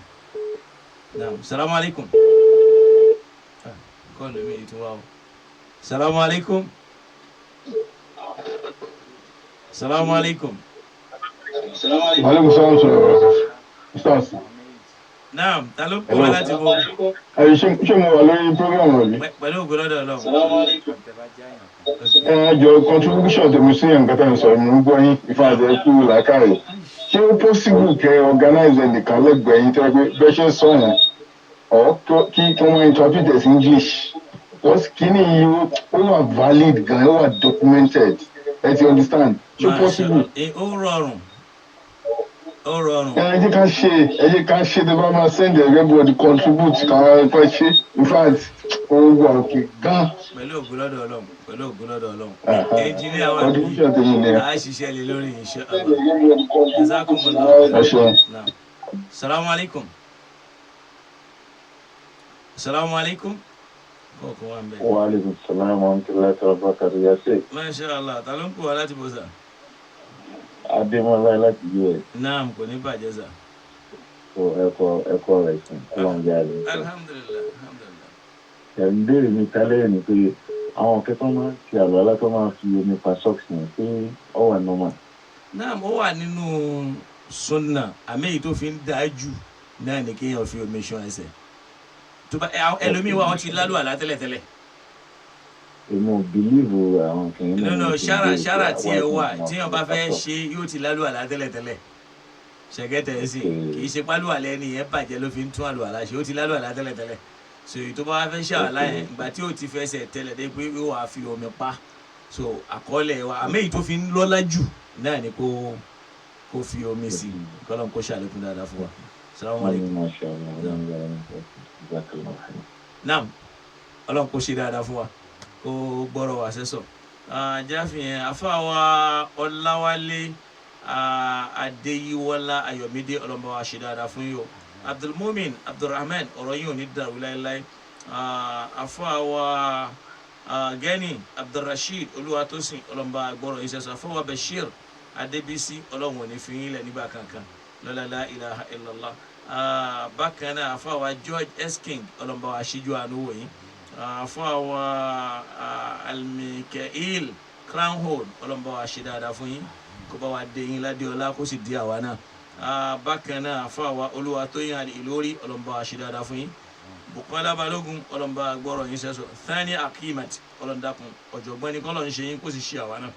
Naam, salamu alaykum. Kọ́ọ̀lù mi tún wá o. Salamu alaykum. Salamu alaykum. Aleykum salaam sọ̀rọ̀ stars. Naam, ta ló pè wá láti bọ̀? Ẹ ṣé mo wà lórí program rẹ? Pẹ̀lú ògo lọ́dọ̀ Ọlọ́run. Ẹ jọ, contribution tèmi sí nǹkan tẹ́ ń sọ, mo ń gbọ́ yín ìfàdé kú làákàyè. Ṣé ó possible kẹ́ organize ẹnìkan lẹ́gbẹ̀ẹ́ yín tẹ́ pé bẹ́ẹ̀ ṣe ń sọ yẹn ọ̀ kí wọ́n interpret it in English? Because kíní yìí ó wà valid gan, ó wà documented. Ẹ ti understand? Ṣé ó possible? Ó rọrùn, ó rọrùn. Ẹ jẹ́ ká ṣe, ẹ jẹ́ ká ṣe. Tó bá máa send everybody contribute, ká kọ́ ṣe. In fact, ó wà òkè gan. Pẹ̀lú ògo lọ́dọ̀ Ọlọ́run, pẹ̀lú ògo lọ́dọ̀ Ọlọ́run. Engineer wa bí a ṣiṣẹ́ lé lórí, insha Allah. Jazakumullahu. Ẹ ṣeun. Salamu alaykum. Salamu alaykum. Kọ̀ọ̀kan wà ń bẹ̀. Wa aleykum salaam wa rahmatulahi wa barakatuh, ya sheikh. Masha Allah, ta ló ń pè wá láti bọ̀ sà? Adémọ́lá láti US. Naam, kò ní bàjẹ́ sà. So ẹ̀kọ́ rẹ̀ sùn Ọlọ́run jẹ́ àlẹ́. Alhamdulilah, alhamdulilah. Ẹ̀ ń béèrè mi tálẹ́ ni pé àwọn akẹ́kọ̀ọ́ máa ń ṣe àlọ́ tó máa fi omi pa socks yẹn, pé ó wà normal? Naam, ó wà nínú sunna, àmì èyí tó fi ń dáa jù náà ni kéèyàn fi omi ṣan ẹsẹ̀. Tó bá ẹlòmíì wà, wọ́n ti lálù àlá tẹ́lẹ̀tẹ́lẹ̀. Èmi ò believe àwọn kìnìún. No, ṣára ṣára tí ẹ wà, tíyàn bá fẹ́ ṣe, yóò ti lálù àlá tẹ́lẹ̀tẹ́lẹ̀. Ṣẹ̀gẹ́tẹ̀ ẹ̀ sì kì í ṣe pálù àlẹ́ ni yẹn bàjẹ́ ló fi ń tún àlù àlá ṣe, ó ti lálù àlá tẹ́lẹ̀tẹ́lẹ̀. So èyí tó bá wá fẹ́ ṣe àlá yẹn, ìgbà tí ó ti fẹsẹ̀ tẹ́lẹ̀ dé pé yóò wá fi omi pa. So àkọọ́lẹ̀ wa, àmì èyí tó fi ń lọ́lá jù náà ni kó fi omi sí. Kọ́lọ́n kó ṣàlékún dáadáa fún wa. Salamu alaykum. Naam, Ọlọ́run kó ṣe dáadáa fún wa, kó gbọ́rọ̀ wá sẹ́sọ̀. Jáfihàn afáwa Ọláwálé Adéyíwọlá Ayọ̀mídé, ọlọ́mọba wa ṣe dáadáa fún yìí o. Abdulmumin Abdulrahman, ọ̀rọ̀ yìí ò ní dàrú láéláé. Afáwa Gani Abdulrasheed Olúwatósìn, ọlọ́mọba gbọ́rọ̀ yìí sẹ́sọ̀. Afáwa Bashir Adébísí, Ọlọ́run ò ní fi yín lẹ̀ nígbà kankan, lọ́lá la ilaha illallah. Bákan náà, afáwa George S. King, ọlọ́mọba wa ṣíjú àánú wò yín. Afáwa Almikael Crownhold, ọlọ́mọba wa ṣe dáadáa fún yín, kó bá wa dé yín ládé ọlá, kó sì di àwa náà. Bákan náà, afáwa Olúwatóyìn Ìlórí, ọlọ́mọba wa ṣe dáadáa fún yín. Bukola Balógun, ọlọ́mọba gbọ́rọ̀ yín sẹ́sọ̀. Thani Akimat, ọlọ́ndàkùn ọ̀jọ̀gbọ́n ni kọ́lọ́ ń ṣe yín, kó sì ṣe àwa náà,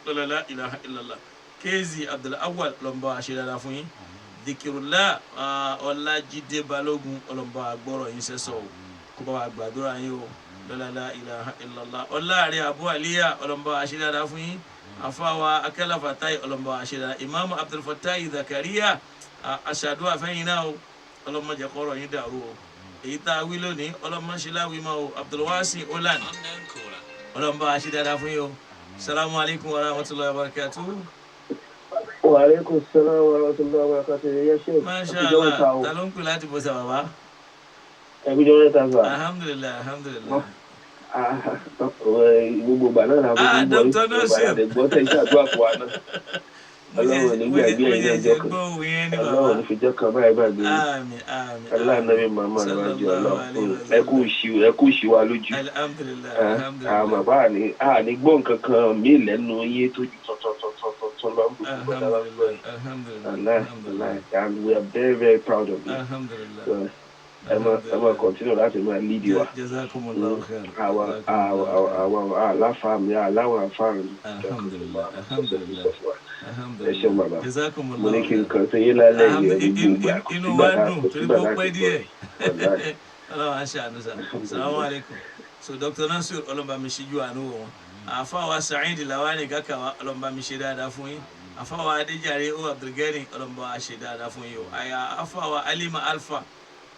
lọ́lá la ilaha illallah. Kéèzì Abdul Awwal, ọlọ́mọba wa ṣe dáadáa fún yín. Dikirula Ọlájídé Balógun, ọlọ́mọba gbọ́rọ̀ yín sẹ́sọ̀ o, kó bá wa gbàdúrà yín o, lọ́lá la ilaha illallah. Ọláàrẹ Abu Aliya, ọlọ́mọba wa ṣe dáadáa fún yín. Afáwa Akẹ́lá Fatai, ọlọ́mọba wa ṣe dáadáa. Imaamu Abdulfatai Zakariya, aṣàdúrà fẹ́yìn náà o, ọlọ́mọdé kọ́rọ̀ yín dàrú o. Èyí tá a wí lónìí, ọlọ́mọṣẹ́láwí máa o. Abdulwasi Olan, ọlọ́mọba wa ṣe dáadáa fún yín o. Salamu alaykum wa rahmatulahi wa barakatuh. Wa aleykum salaam wa rahmatulahi wa barakatuh. Yẹ ṣe. Masha Allah, ta ló ń pè láti bọ̀ sábà? Ẹgbẹ́jọ́ mẹ́ta sà. Alhamdulilayi, alhamdulilayi. Gbogbo ìgbà náà làwọn Ah, Dr. Nasir. Gbọ́ tẹ̀ iṣẹ́ àdúrà fún wa náà. Ọlọ́run ní gbàgbé ẹ̀yin náà jọ kan. Ọlọ́run ní fi jọ́ kan báyìí gbàgbé. Àmín, àmín. Aláàánú màmá níwájú Ọlọ́run. Ẹ kú ìṣí wa lójú. Alhamdulilayi, alhamdulilayi. Àwọn bàbá àní gbọ́ nǹkan kan mí lẹ́nu yé tó ju tọ̀tọ̀tọ̀tọ̀ lọ. Alhamdulilayi, alhamdulilayi. Alhamdulilayi, and we are very very proud of you. Alhamdulilayi. Ẹ máa continue láti máa lead wa. Jazakumullahu khair. Àwa àwa aláfààmì aláwọ̀ àfààmì. Alhamdulilayi, alhamdulilayi. Ẹ ṣeun bàbá. Jazakumullahu. Mo ní kí n kàn sí yín lálẹ́ yìí gbogbo ìgbà. Inú wa dùn torí kó pẹ́ díẹ̀. Ọlọ́run á ṣàánú sá. Salamu alaykum. So Dr. Nasir, ọlọ́mọba mi ṣíjú àánú wò wọn. Àfáwa Sa'id Lawani Gakawa, ọlọ́mọba mi ṣe dáadáa fún yín. Àfáwa Adéjàre O Abdulgani, ọlọ́mọba wa ṣe dáadáa fún yín o. Àyà àfáwa Alima Alfa,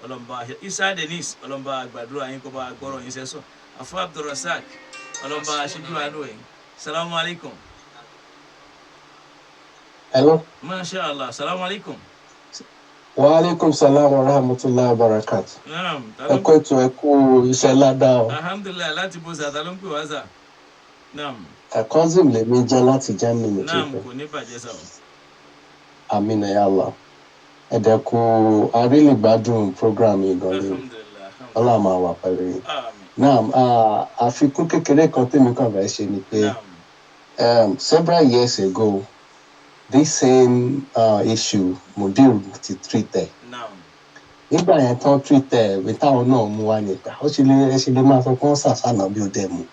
ọlọ́mọba Isa Dennis, ọlọ́mọba gbàdúrà yín, kó bá gbọ́rọ̀ yín sẹ́sọ̀. Àfáwa Abdulrasaq, ọlọ́mọba ṣíjú àánú yín. Salamu alaykum. Hello. Masha Allah. Salamu alaykum. Wa alaikum salam wa rahmatullahi wa barakatuh. Naam, ta ló Ẹ ń kú ètò, ẹ kú iṣẹ́ ládàá o. Alhamdulilayi, láti bó sà, ta ló ń pè wá sà? Naam. Ẹ cousin lèmi jẹ́ láti Germany. Naam. Chief. Kò ní bàjẹ́ sà o. Àmín ya Allah. Ẹ dẹ̀ kú, a really gbádùn program yìí gan ni. Ọlọ́run máa wà pẹ̀lú yín. Naam, àfikún kékeré kan tèmi kàn fẹ́ ṣe ni pé several years ago, this same issue, Mudir ti treat ẹ̀. Nígbà yẹn tán treat ẹ̀, ìwé táwọn náà mú wá níta, ó ṣe lè ẹ ṣe lè máa sọ pé wọ́n sàṣànà bí ó dẹ̀ mú.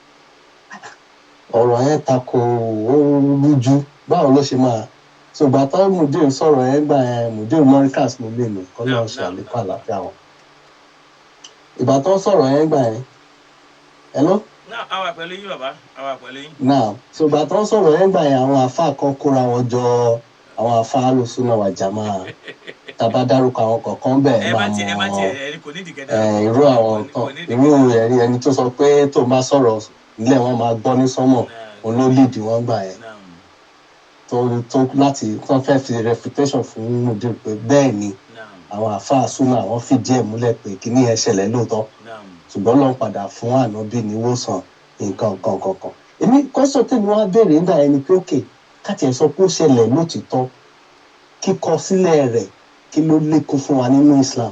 Ọ̀rọ̀ yẹn tako, ó rújú, báwo ló ṣe máa so ìgbà tó Mudir sọ̀rọ̀ yẹn gbà yẹn, Mudir Morikas mo lè nù kọ́ náà ṣe àlékún àlàáfíà wọn. Ìgbà tó sọ̀rọ̀ yẹn gbà yẹn, hello? Náà, a wà pẹ̀lú yín bàbá, a wà pẹ̀lú yín. Now, so ìgbà tó sọ̀rọ̀ yẹn gbà yẹn, àwọn àáfàá kan kóra wọn jọ, àwọn àáfàá alùsùnà wà jàmá, tàbá dárúkọ àwọn kọ̀ọ̀kan bẹ́ẹ̀ Ẹ má máa tiẹ̀, ẹ má mọ tiẹ̀, ẹ kò ní ìdìgẹ́ irú àwọn tán, irú ẹni ẹni tó sọ pé tó bá sọ̀rọ̀ nílẹ̀ wọn máa gbọ́ ní sánmọ̀, òun ló lead wọn gbà yẹn, tó láti tó fẹ́ fi refutation fún Mudir pé bẹ́ẹ̀ ni àwọn àáfàá súnà, àwọn fìdí ẹ̀ múlẹ̀ pé kíní yẹn ṣẹlẹ̀ lóòótọ́, ṣùgbọ́n lọ́n padà fún ànábì níwòsàn nǹkan kan kankan. Èmi, question tèmi wá béèrè nígbà yẹn ni pé, okay, káti ẹ̀ sọ pé ó ṣẹlẹ̀ lótìtọ́, kíkọ sílẹ̀ rẹ̀, kí ló lékún fún wa nínú Islam?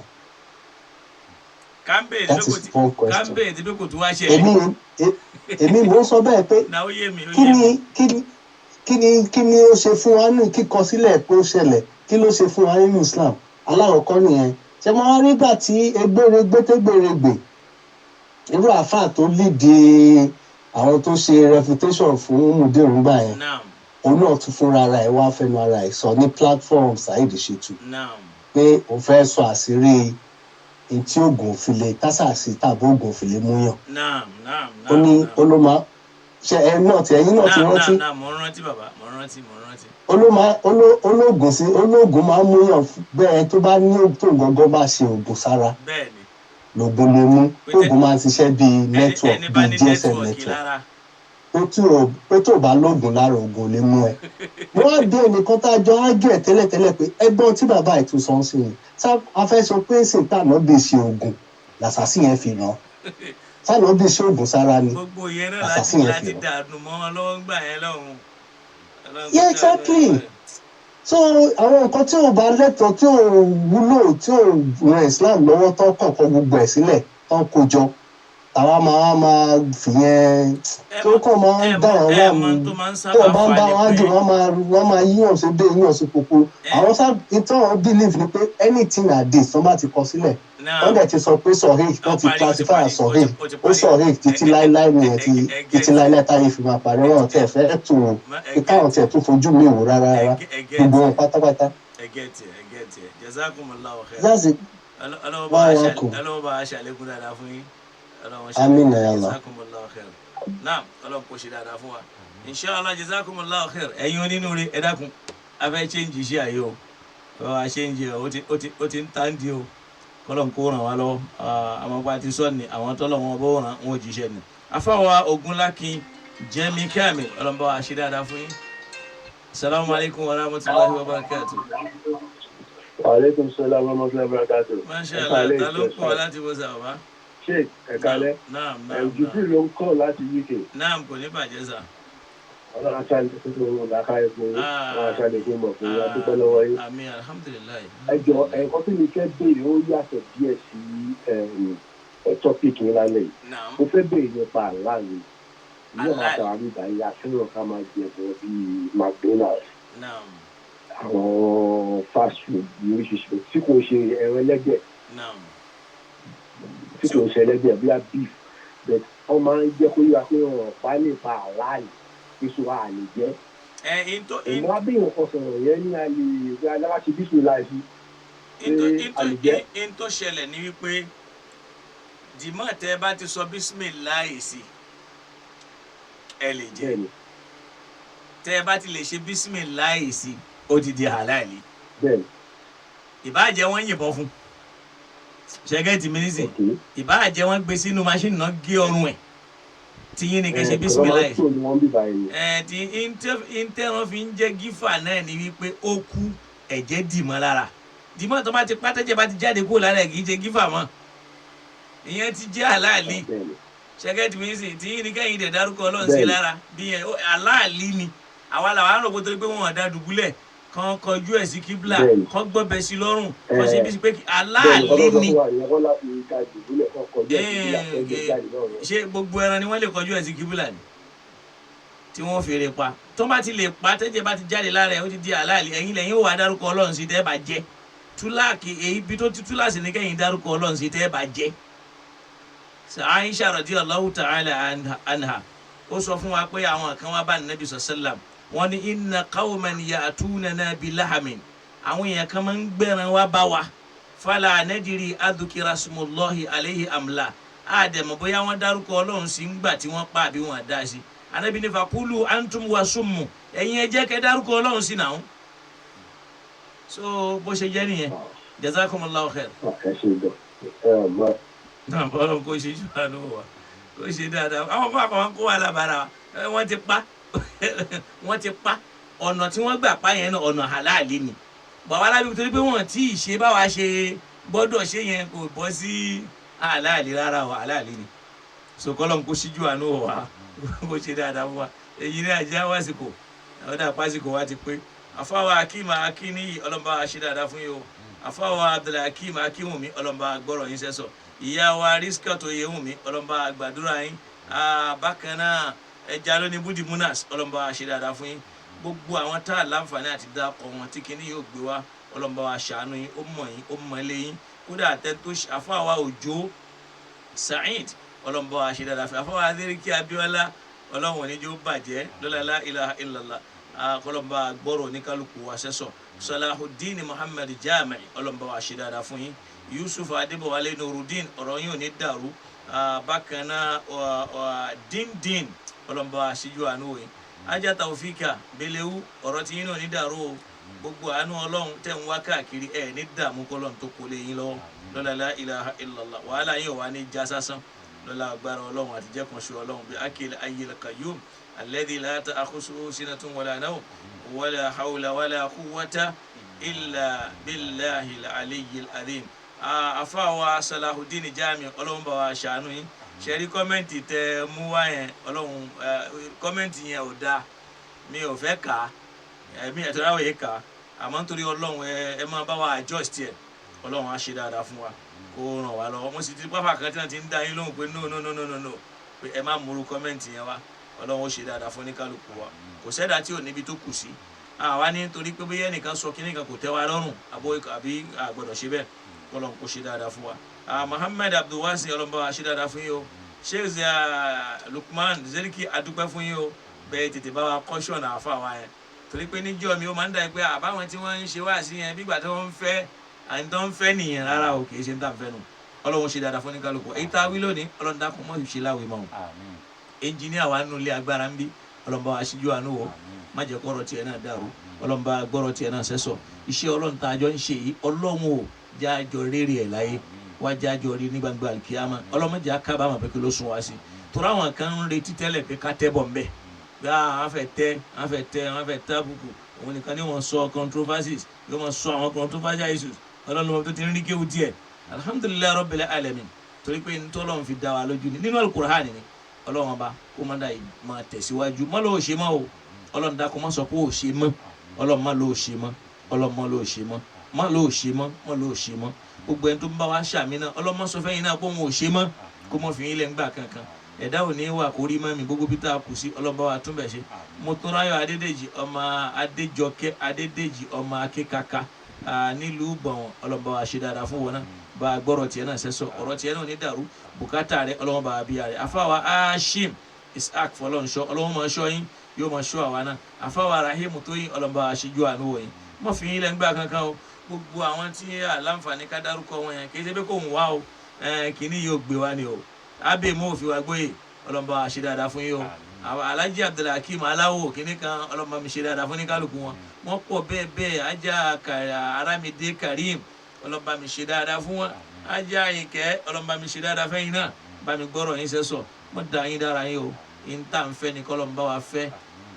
Kámbè. That is one question. Kámbè tí bí kò tún wá ṣẹlẹ̀. Èmi mò ń sọ bẹ́ẹ̀ pé Na, ó yé mi, ó kí yé ni mi. kí ni ó ṣe fún wa nínú kíkọ sílẹ̀ pé ó ṣẹlẹ̀? Kí ló ṣe fún wa nínú Islam? Alákọ̀ọ́kọ́ nìyẹn. Ṣé mo wá rí gbà tí egbèrègbè tẹ́gbèrègbè, irú àáfàá tó lídìí àwọn tó ṣe refutation fún Mudir ńgbà yẹn, òun náà tún fúnra ara ẹ̀ wá fẹnu ara ẹ̀ sọ ní platform Saheed Shittu pé òun fẹ́ sọ àṣírí tí oògùn òfin lè tásàsì tàbí oògùn òfin lè múyàn. Naam naam Ó ní ó ló máa ṣe ẹ náà tí ẹ̀yin náà ti rántí. Naam, mo ń rántí bàbá, mo ń rántí, mo ń rántí. Ó ló máa olóògùn sí olóògùn máa ń múyàn bẹ́ẹ̀, tó bá ní tó gangan bá ṣe oògùn sára lògùn lè mú, oògùn máa ń ṣiṣẹ́ bíi network, Ẹni bá bíi ní GSM network network lára. Pé tó bá lóògùn lára, oògùn ò lè mú ẹ. Mo wá bí ẹnìkan tá a jọ ágẹ̀ ẹ̀ tẹ́lẹ̀tẹ́lẹ̀ pé ẹgbọ́n tí bàbá ẹ̀ tún sọ ń sìn yìí sá, a fẹ́ sọ pé sìn tànà bí ṣe oògùn làṣàṣì yẹn fi ràn sànà bí ṣe oògùn sára ni Gbogbo yẹn náà làṣàṣì láti yẹn fi láti ràn. dànù mọ́ wọn lọ́wọ́ ńgbà yẹn lọ́hùn. Yeah, exactly. So àwọn nǹkan tí ò bá lẹ́tọ̀ọ́, tí ò wúlò, tí ò ran Islam lọ́wọ́, tán kọ̀ọ̀kan gbogbo ẹ̀ sílẹ̀, tán kó jọ, táwa máa fìyẹn tó kàn máa ń dá wọn láàmú, tó o bá ń bá wọn ágì, wọ́n máa yíyàn sí bẹ́ẹ̀, yíyàn sí kókó. Àwọn sábà ìtàn wọn believe ni pé anything at this tán bá ti kọ sílẹ̀, wọ́n dẹ̀ ti sọ pé sọ̀hí, wọ́n ti classify as sọ̀hí, ó sọ̀hí títí láéláé nìyẹn, ti títí láéláé táyé fi máa parí. Wọn tẹ̀ fẹ́ tù ú káwọn tiẹ̀ tún fojú mi wò rárá rárá, gbogbo wọn pátápátá. Ẹ get ẹ, ẹ get ẹ. Jazakumullahu khair. That's it. Ọlọ́wọ́ bá Wá wa wá ṣàlẹ̀ kù. Ọlọ́wọ́ bá wa ṣàlékún dáadáa fún yín. Ọlọ́wọ́ Àmín ya Allah. Jazakumullahu khair. Naam, Ọlọ́run kò ṣe dáadáa fún wa inshallah. Jazakumullahu khair. Ẹ̀yin onínúure, ẹ dákun, a fẹ́ change iṣẹ́ àyè o, ẹ bá wa change ẹ. Ó ti ń tán di o, kọ́lọ̀ ń kó ràn wá lọ́wọ́. Àwọn ọba ti sọ ni àwọn tọ́lọ̀ wọn bó ràn wọn ò jíṣẹ́ ni. Afáwa Ogunlákin Jẹ́mi Kamil, Ọlọ́run bá wa ṣe dáadáa fún yín. Salamu alaykum wa rahmatulahi wa barakatu. Wa alaikum salam wa rahmatullahi wa barakatuh. Masha Allah, ta ló ń pọ̀ láti bó sa bàbá? Sheikh, ẹ káalẹ́. Naam naam. Jibril ló ń kọ́ láti UK. Naam, kò ní bàjẹ́ sà. Ọlọ́run aṣáájú fún òun làákàyè fún yín. Ọlọ́run aṣáájú fún mọ̀ fún yín. A dúpẹ́ lọ́wọ́ yín. Àmín, alhamdulillahi. Ẹ jọ, ẹ̀kọ́ tí mi fẹ́ béèrè, ó yàtọ̀ díẹ̀ sí topic yín lálẹ́ yìí. Mo fẹ́ béèrè nípa àlá mi. Ní àwọn àtàwọn àmì ìgbà yìí, a fẹ́ràn ká máa jẹ ẹ̀bùn bíi McDonald's, àwọn fast food bí oríṣiríṣi tí kò ṣe ẹran ẹlẹ́dẹ̀, tí kò ṣe ẹlẹ́dẹ̀ bíi beef, but wọ́n máa ń jẹ́ kó yíwa pé ọ̀rọ̀ pa lè pa àlàálì èso àlè jẹ́. Ẹ in tó Èmi wá bí nǹkan sọ̀rọ̀ yẹn ní alẹ́ ìwé aláwáṣe bísí láìsí pé àlè jẹ́. In tó ṣẹlẹ̀ ní wípé dìmọ̀ tẹ́ ẹ bá ti sọ bísímìláì sí, ẹ lè jẹ. Tẹ́ ẹ bá ti lè ṣe bísímìláì sí, ó ti di halali. Ìbáàjẹ́ wọ́n yìnbọn fún ṣẹ́gẹ́tì mínísì, ìbáàjẹ́ wọ́n gbé sínú machine náà gé ọrùn ẹ̀, tí yín ni kẹ́ ṣe bísímìláì. Kọ́ ni wọ́n bí báyìí. Ẹ tí ìtẹ́wọ́n fi ń jẹ́ gífà náà ni wípé ó kú, ẹ̀jẹ̀ dì mọ́ lára. Dìmọ́ tó bá ti pátẹ́jẹ́ bá ti jáde kúrò lára ẹ̀ kì í ṣe gífà mọ́, ìyẹn ti jẹ́ àláàlí. Ṣẹ́gẹ́tì mi sìn tí yín ní kẹ́yìn dẹ̀ dárúkọ Ọlọ́run sí lára bí yẹn àláàlí ni. Àwa làwa ń rò pé torí pé wọ́n dá dùbúlẹ̀ kan kọjú ẹ̀ sí kíbla kan gbọ́bẹ̀ sí lọ́rùn kan ṣe bí sí pé àláàlí ni. Ṣé gbogbo ẹran ni wọ́n lè kọjú ẹ̀ sí kíbla ni tí wọ́n fèrè pa? Tó bá ti lè pa tẹ́jẹ̀ bá ti jáde lára ẹ̀ ó ti di àláàlí. Ẹ̀yin lẹ́yìn ó wà dárúkọ Ọlọ́run sí tẹ́ bá jẹ́ túláàkì. Èyí bí tó ti túláàsì ní kẹ́yìn dárúkọ Ọlọ́run sí tẹ́ bá jẹ́. Aisha radiyallahu ta'ala anha ó sọ fún wa pé àwọn kan wá bá Nabi sallam, wọ́n ní inna qawman ya'tunana bilahamin, àwọn èèyàn kan máa ń gbẹ̀ràn wá bá wa, fala nadiri adhukira smullahi alayhi amla, àdẹ̀mọ̀ bóyá wọ́n dárúkọ Ọlọ́run sí ń gbà tí wọ́n pa àbí wọ́n dá sí. Ànábì ní fakulu antum wa summu, ẹ̀yin ẹ jẹ́ kẹ́ dárúkọ Ọlọ́run sí náà. So bó ṣe jẹ́ nìyẹn. Jazakumullahu khair. Náà bọ́lá kò ṣe ṣùgbọ́n wa kò ṣe dáadáa. Àwọn kó àkọ́kọ́ kó wà lábàárà wa, wọ́n ti pa wọ́n ti pa. Ọ̀nà tí wọ́n gbà pa yẹn náà ọ̀nà halali ni. Bàbá alábí torí pé wọ́n tí ì ṣe báwa ṣe gbọ́dọ̀ ṣe yẹn kò bọ́ sí halali rárá o, halali ni. So kọ́lọ́n kó ṣíjú àánú wa kó ṣe dáadáa fún wa. Èyí ní ajá wásìkò ọ̀dà pásìkò wa ti pé. Àfáwà Akeem Akínníyì ọlọ́mọba ṣe dáadáa fún yìí o. Àfáwà Abdulhakeem Akínwùmí ọlọ́mọba gbọ́rọ̀ yín sẹ́sọ̀. Ìyá wa Rísíkà tó yẹ wùmí ọlọ́mọba gbàdúrà yín. Bákan náà ẹja lóní búdì múnas ọlọ́mọba ṣe dáadáa fún yín. Gbogbo àwọn tá a láǹfààní àti dákọ̀ wọn tí kinní yóò gbé wá ọlọ́mọba wa ṣàánú yín, ó mọ̀ yín, ó mọ̀ ilé yín. Kódà àtẹ tó àfáwà Òjó Saheed ọlọ́mọba wa ṣe dáadáa fún yín. Àfáwà Adéríkì Abíọ́lá ọlọ́run oníjó bàjẹ́ lọ́lá ilaha illallah kọlọmba gbọ́rọ̀ ní kálukú wa sẹ́sọ̀. Salahuddin Muhammad Jami ọlọ́mọba wa ṣe dáadáa fún yín. Yusuf Adébọ̀wálé Nurudeen ọ̀rọ̀ yín ò ní dàrú. Bákan náà díndín ọlọ́mọba wa ṣíjú àánú yín. Ajá Taofika Belewu ọ̀rọ̀ tí yín náà ní dàrú o. Gbogbo àánú ọlọ́run tẹ̀ ń wá káàkiri ẹ̀ ní dààmú kọlọ́n tó kólé yín lọ́wọ́ lọ́lá ilaha illallah. Wàhálà yín ò wá ní já sásán lọ́lá agbára ọlọ́run àti jẹ́kànṣe ọlọ́run bí akil ayyil qayyum alladhi la ta'khusuhu sinatun wala nawm wala hawla wala quwwata illa billahil aliyyil azim. Àfáwa Salahuddin Jami ọlọ́run bá wa ṣàánú yín. Ṣe rí kọ́mẹ́ǹtì tẹ mú wá yẹn, ọlọ́run kọ́mẹ́ǹtì yẹn ò dáa, mi ò fẹ́ kà á, ẹ̀mí ẹ̀tọ́ráwọ̀ yìí kà á, àmọ́ nítorí ọlọ́run ẹ máa bá wa adjust ẹ̀, ọlọ́run á ṣe dáadáa fún wa kó ràn wá lọ́wọ́. Mo sì ti pápá kan tí wọ́n ti ń dá yín lóhùn pé no no no no no no, pé ẹ má múru kọ́mẹ́ǹtì yẹn wá. Ọlọ́run ó ṣe dáadáa fún oníkálukú wa. Kò sẹ́dá tí ò níbi tó kù sí. Àwa ní torí pé bóyá ẹnìkan sọ kíní kan kò tẹ́ wa lọ́rùn àbí àgbọ̀dọ̀ ṣe bẹ́ẹ̀. Ọlọ́run kò ṣe dáadáa fún wa. Muhammad Abdulwasi ọlọ́run bá wa ṣe dáadáa fún yín o. Sheikh Lukman Zeriki adúpẹ́ fún yín o. Bẹ́ẹ̀ tètè bá wa kọ́ṣọ̀nà àfa wa yẹn, torí pé níjọ́ mi ó máa ń dà pé àbáwọn tí wọ́n ń ṣe wá sí yẹn bígbà tí wọ́n ń fẹ́ àyìn tó ń fẹ́ nìyẹn rárá o, kì í ṣe ń tà ń fẹ́ nù. Ọlọ́run ṣe dáadáa fún oníkálukú. Èyí tá a wí lónìí ọlọ́run dákun mọ́ ìṣe láwìí mọ́ o. Ẹnjìníà wa nínú ilé agbára ń bí ọlọ́run bá wa ṣíjú àánú wò, má jẹ́ kọ́rọ̀ tiẹ̀ náà dàrú. Ọlọ́run bá gbọ́rọ̀ tiẹ̀ náà sẹ́sọ̀. Iṣẹ́ ọlọ́run tá a jọ ń ṣe yìí ọlọ́run ò já jọ rérè ẹ̀ láyé wá já jọ rí ní gbangba alikiyama. Ọlọ́run jẹ́ akábàámọ̀ pé kí ló sún wa sí. Torí àwọn kan ń retí tẹ́lẹ̀ pé ká tẹ́ bọ̀ ńbẹ̀, bí àwọn fẹ́ tẹ́ àwọn fẹ́ tẹ́ àwọn fẹ́ tábùkù òun nìkan ni wọ́n sọ controversies, yóò máa sọ àwọn controversial issues. Ọlọ́run tó ti ń rí kéwù díẹ̀. Alhamdulillahi rabbil alamin, torí pé ntọ́lọ́run fi dá wa lójú ni nínú alukur'ani ni. Ọlọ́run ọba kó má dà máa tẹ̀síwájú, má lóò ṣe mọ́ o. Ọlọ́run dákun má sọ pé ó ṣe mọ́. Ọlọ́run má lóò ṣe mọ́. Ọlọ́run má lóò ṣe mọ́. Má lóò ṣe mọ́. Má lóò ṣe mọ́. Gbogbo ẹni tó ń bá wa ṣàmì náà ọlọ́run má sọ fẹ́yìn náà pé òun ò ṣe mọ́, kó mọ́ fi yín lẹ̀ ńgbà kankan. Ẹ̀dá ò ní wà kó rí mọ́ mi, gbogbo bí tá a kù sí ọlọ́run bá wa tún bẹ̀ ṣe. Mọ́tòráyọ̀ Adédèjì ọmọ Adéjọkẹ́ Adédèjì ọmọ Akékaka nílùú Bọ̀wọ̀n ọlọ́run bá wa ṣe dáadáa fún wọn náà, bá a gbọ́rọ̀ tiẹ̀ náà sẹ́sọ̀, ọ̀rọ̀ tiẹ̀ náà ní dàrú, bùkátà rẹ ọlọ́run bá a bí rẹ. Àfáwa Hashim Isaac fọlọ́nṣọ́ ọlọ́run máa ṣọ́ yín, yóò máa ṣọ́ àwa náà. Àfáwa Rahim Tóyìn ọlọ́run bá a ṣíjú àánú wò yín, mọ̀ fi yín lẹ́ngbà kankan o. Gbogbo àwọn tí aláǹfààní ká dárúkọ wọn yẹn kì í ṣe pé kò ń wá o, kìíní yóò gbé wa ni o. Abe mo fi wa gbóyè ọlọ́run bá a ṣe dáadáa fún yín o. Alhaji Abdulhakeem aláwò kìíní kan ọlọ́run bá mi ṣe dáadáa fún ní kálukú wọn. Wọ́n pọ̀ bẹ́ẹ̀ bẹ́ẹ̀. Ajá Aramide Karim ọlọ́run bá mi ṣe dáadáa fún wọn. Ajá Àyìnkẹ́ ọlọ́run bá mi ṣe dáadáa fẹ́yìn náà, bá mi gbọ́rọ̀ yín sẹ́sọ̀, mọ́ da yín dára yín o. Èyí tá à ń fẹ́ ni kọ́lọ́run bá wa fẹ́,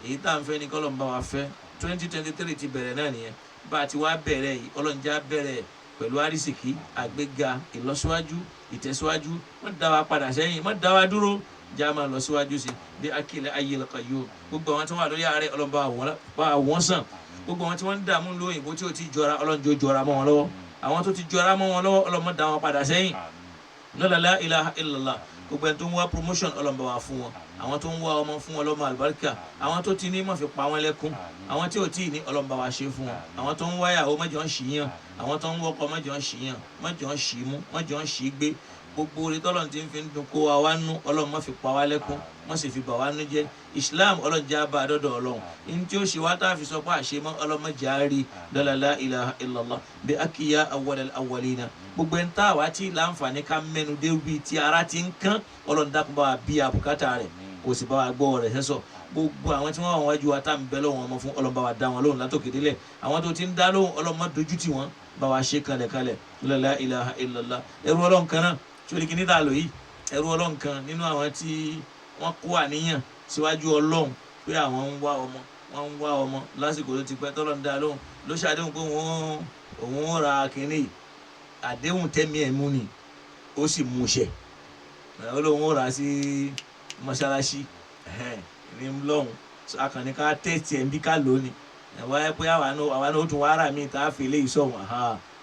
èyí tá à ń fẹ́ ni kọ́lọ́run bá wa fẹ́. 2023 ti bẹ̀rẹ̀ náà nìyẹn. Bá a ti wá bẹ̀rẹ̀ yìí, Ọlọ́run já bẹ̀rẹ̀ pẹ̀lú àrísìkí, àgbéga, ìlọsíwájú, ìtẹ̀síwájú. Má dá wa padà sẹ́yìn, má dá wa dúró, já máa lọ síwájú sí bí akílẹ̀ ayé lọ́kàn yóò. Gbogbo àwọn tí wọ́n wà lórí àárẹ̀, Ọlọ́run bá wọ́n sàn. Gbogbo àwọn tí wọ́n ń dààmú lóyìnbó tí ó ti jọra, Ọlọ́run jọ̀ọ́ jọra mọ́ wọn lọ́wọ́. Àwọn tó ti jọra mọ́ wọn lọ́wọ́, Ọlọ́run má dá wọn padà sẹ́yìn. Lọ́la la ilaha illallah. Gbogbo ẹni tó ń wá promotion, Ọlọ́run bá wa fún wọn. Àwọn tó ń wá ọmọ, fún wọn lọ́mọ àlùbáríkà. Àwọn tó ti ní, má fi pa wọn lẹ́kún. Àwọn tí ò tí ì ní, Ọlọ́run bá wa ṣe fún wọn. Àwọn tó ń wáyàwó, má jẹ́ wọ́n ṣì yàn. Àwọn tó ń wọ́kọ, má jẹ́ wọ́n ṣì yàn, má jẹ́ wọ́n ṣì mú, má jẹ́ wọ́n ṣì gbé. Gbogbo orí tọ́lọ́run ti ń fi dùn kó wa wá nú, Ọlọ́run má fi pa wá lẹ́kún, má sì fi bà wá nú jẹ́. Islam, Ọlọ́run jẹ́ àbá àdọ́dọ̀ Ọlọ́run ní tí ó ṣe wá tá a fi sọ pé àṣẹ mọ́, Ọlọ́run má jẹ́ àárí. Lọ́la la ilaha illallah bí akiya awwal awwalina. Gbogbo ẹni tá a wá tí láǹfààní ká mẹ́nu dé bí tí ara ti ń kán, Ọlọ́run dákun bá wa bí àbùkátà rẹ̀, kò sì bá wa gbọ́ rẹ̀ sẹ́sọ̀. Gbogbo àwọn tí wọ́n wà wájú wa tá à ń bẹ lọ́wọ́ ọmọ fún, Ọlọ́run bá wa dá wọn lóhùn látòkè délẹ̀. Àwọn tó ti ń dá lóhùn, Ọlọ́run má dojú tì wọ́n, bá wa ṣe kalẹ̀kalẹ̀. La ilaha illallah. Ẹrú Ọlọ́run kan náà sórí kìíní tá a lò yìí, ẹrú Ọlọ́run kan nínú àwọn tí wọ́n kó àníyàn síwájú Ọlọ́run pé àwọn ń wá ọmọ, wọ́n ń wá ọmọ lásìkò tó ti pẹ́, tọ́lọ́run dá lóhùn, ló ṣàdéhùn pé òun ra kìíní yìí. Àdéhùn tẹ́mi ẹ̀ mú ni, ó sì mú ṣẹ. Ó lóun rà sí mọ́ṣáláṣí ní lọ́hùn. Akànnì ká tẹ̀sí ẹ̀ ń bí ká lónìí wáyé pé àwa náà ó tún wá rà míì tá a fi eléyìí sọ̀hún.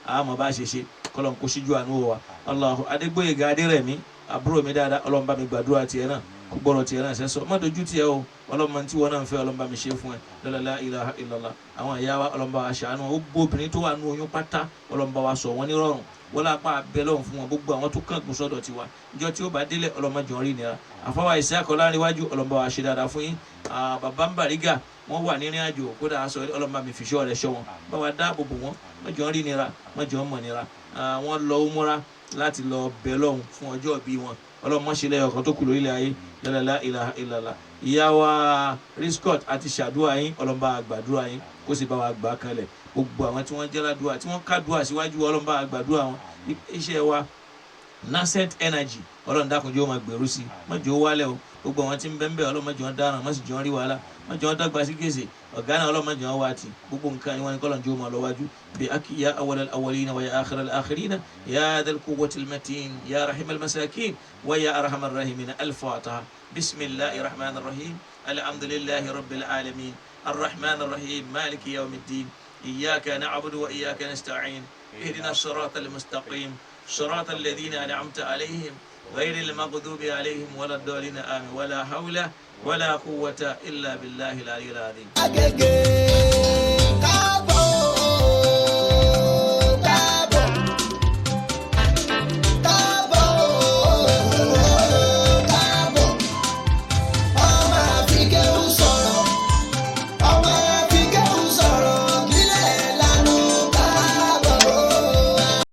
Àmọ́ bá ṣe ṣe kọ́lọ́n kó síjú àánú wa. Allahu Adégbóyèga Adérẹ̀mí, àbúrò mi dáadáa, Ọlọ́run bá mi gbàdúrà tiẹ̀ náà, kó gbọ́rọ̀ tiẹ̀ náà sẹ́sọ, má dojú tiẹ̀ o. Ọlọ́run tí wọ́n náà ń fẹ́, Ọlọ́run bá mi ṣe fún ẹ. Lọ́la la ilaha illallah. Àwọn ìyá wa, Ọlọ́run bá wa ṣàánú. Ó gbó obìnrin tó wà nú oyún pátá, Ọlọ́run bá wa sọ wọ́n ní rọrùn. Wọ́n lápá abẹ́ lọ́hùn fún wọn. Gbogbo àwọn tó kángun sọ́dọ̀ tiwa, ìjọ tí ó bá délẹ̀, Ọlọ́run má jọ̀ọ́ rí nira. Àfọwọ́ ìṣe akọ́láríwájú, Ọlọ́run bá wa ṣe dáadáa fún yín. Bàbá ń Bàrígà, wọ́n wà nírìn àjò, kódà aṣọ, Ọlọ́run bá mi fìṣọ́ rẹ̀ ṣọ́ wọn, bá wa dáàbò bò wọ́n, má jọ̀ọ́ rí nira, má jọ̀ọ́ mọ̀ nira. Wọ́n lọ umura láti lọ bẹ̀ lọ́hùn fún ọjọ́ ìbí wọn. Ọlọ́run má ṣe lẹ́yọ̀ kan tó kù lórílẹ̀ ayé. La ilaha illallah. Ìyá wa Riscott àti ṣàdúrà yín, Ọlọ́run bá gbàdúrà yín, kó sì bá wa gbà kalẹ̀. Gbogbo àwọn tí wọ́n jẹ́ ládùúà, tí wọ́n kádùúà síwájú, Ọlọ́run bá gbàdúrà wọn. Iṣẹ́ wa Nascent Energy, Ọlọ́run dákun jẹ́ ó máa gbèrú sí i, má jẹ́ ó wálẹ̀ o. Gbogbo àwọn tí ń bẹ ń bẹ, Ọlọ́run má jẹ́ wọ́n dáràn, má sì jẹ́ wọ́n rí wàhálà, má jẹ́ wọ́n dàgbà sí gbèsè. Ọ̀gá náà, Ọlọ́run má jẹ́ wọ́n wá tì. Gbogbo nǹkan ni wọ́n ní kọ́lọ́n jẹ́ ó máa lọ wájú. Bí akiya awwal al-awwalina wa ya akhir al-akhirina ya dhal quwwati al-matin ya rahim al-masakin wa ya arhamar rahimin. Al-fatiha. Bismillahir rahmanir rahim. Alhamdulillahi rabbil alamin arrahmanir rahim maliki yawmiddin. Iyyaka na'budu wa iyyaka nasta'in. اهدنا الصراط المستقيم صراط الذين أنعمت عليهم غير المغضوب عليهم ولا الضالين. آمين. ولا حول ولا قوة إلا بالله العلي العظيم.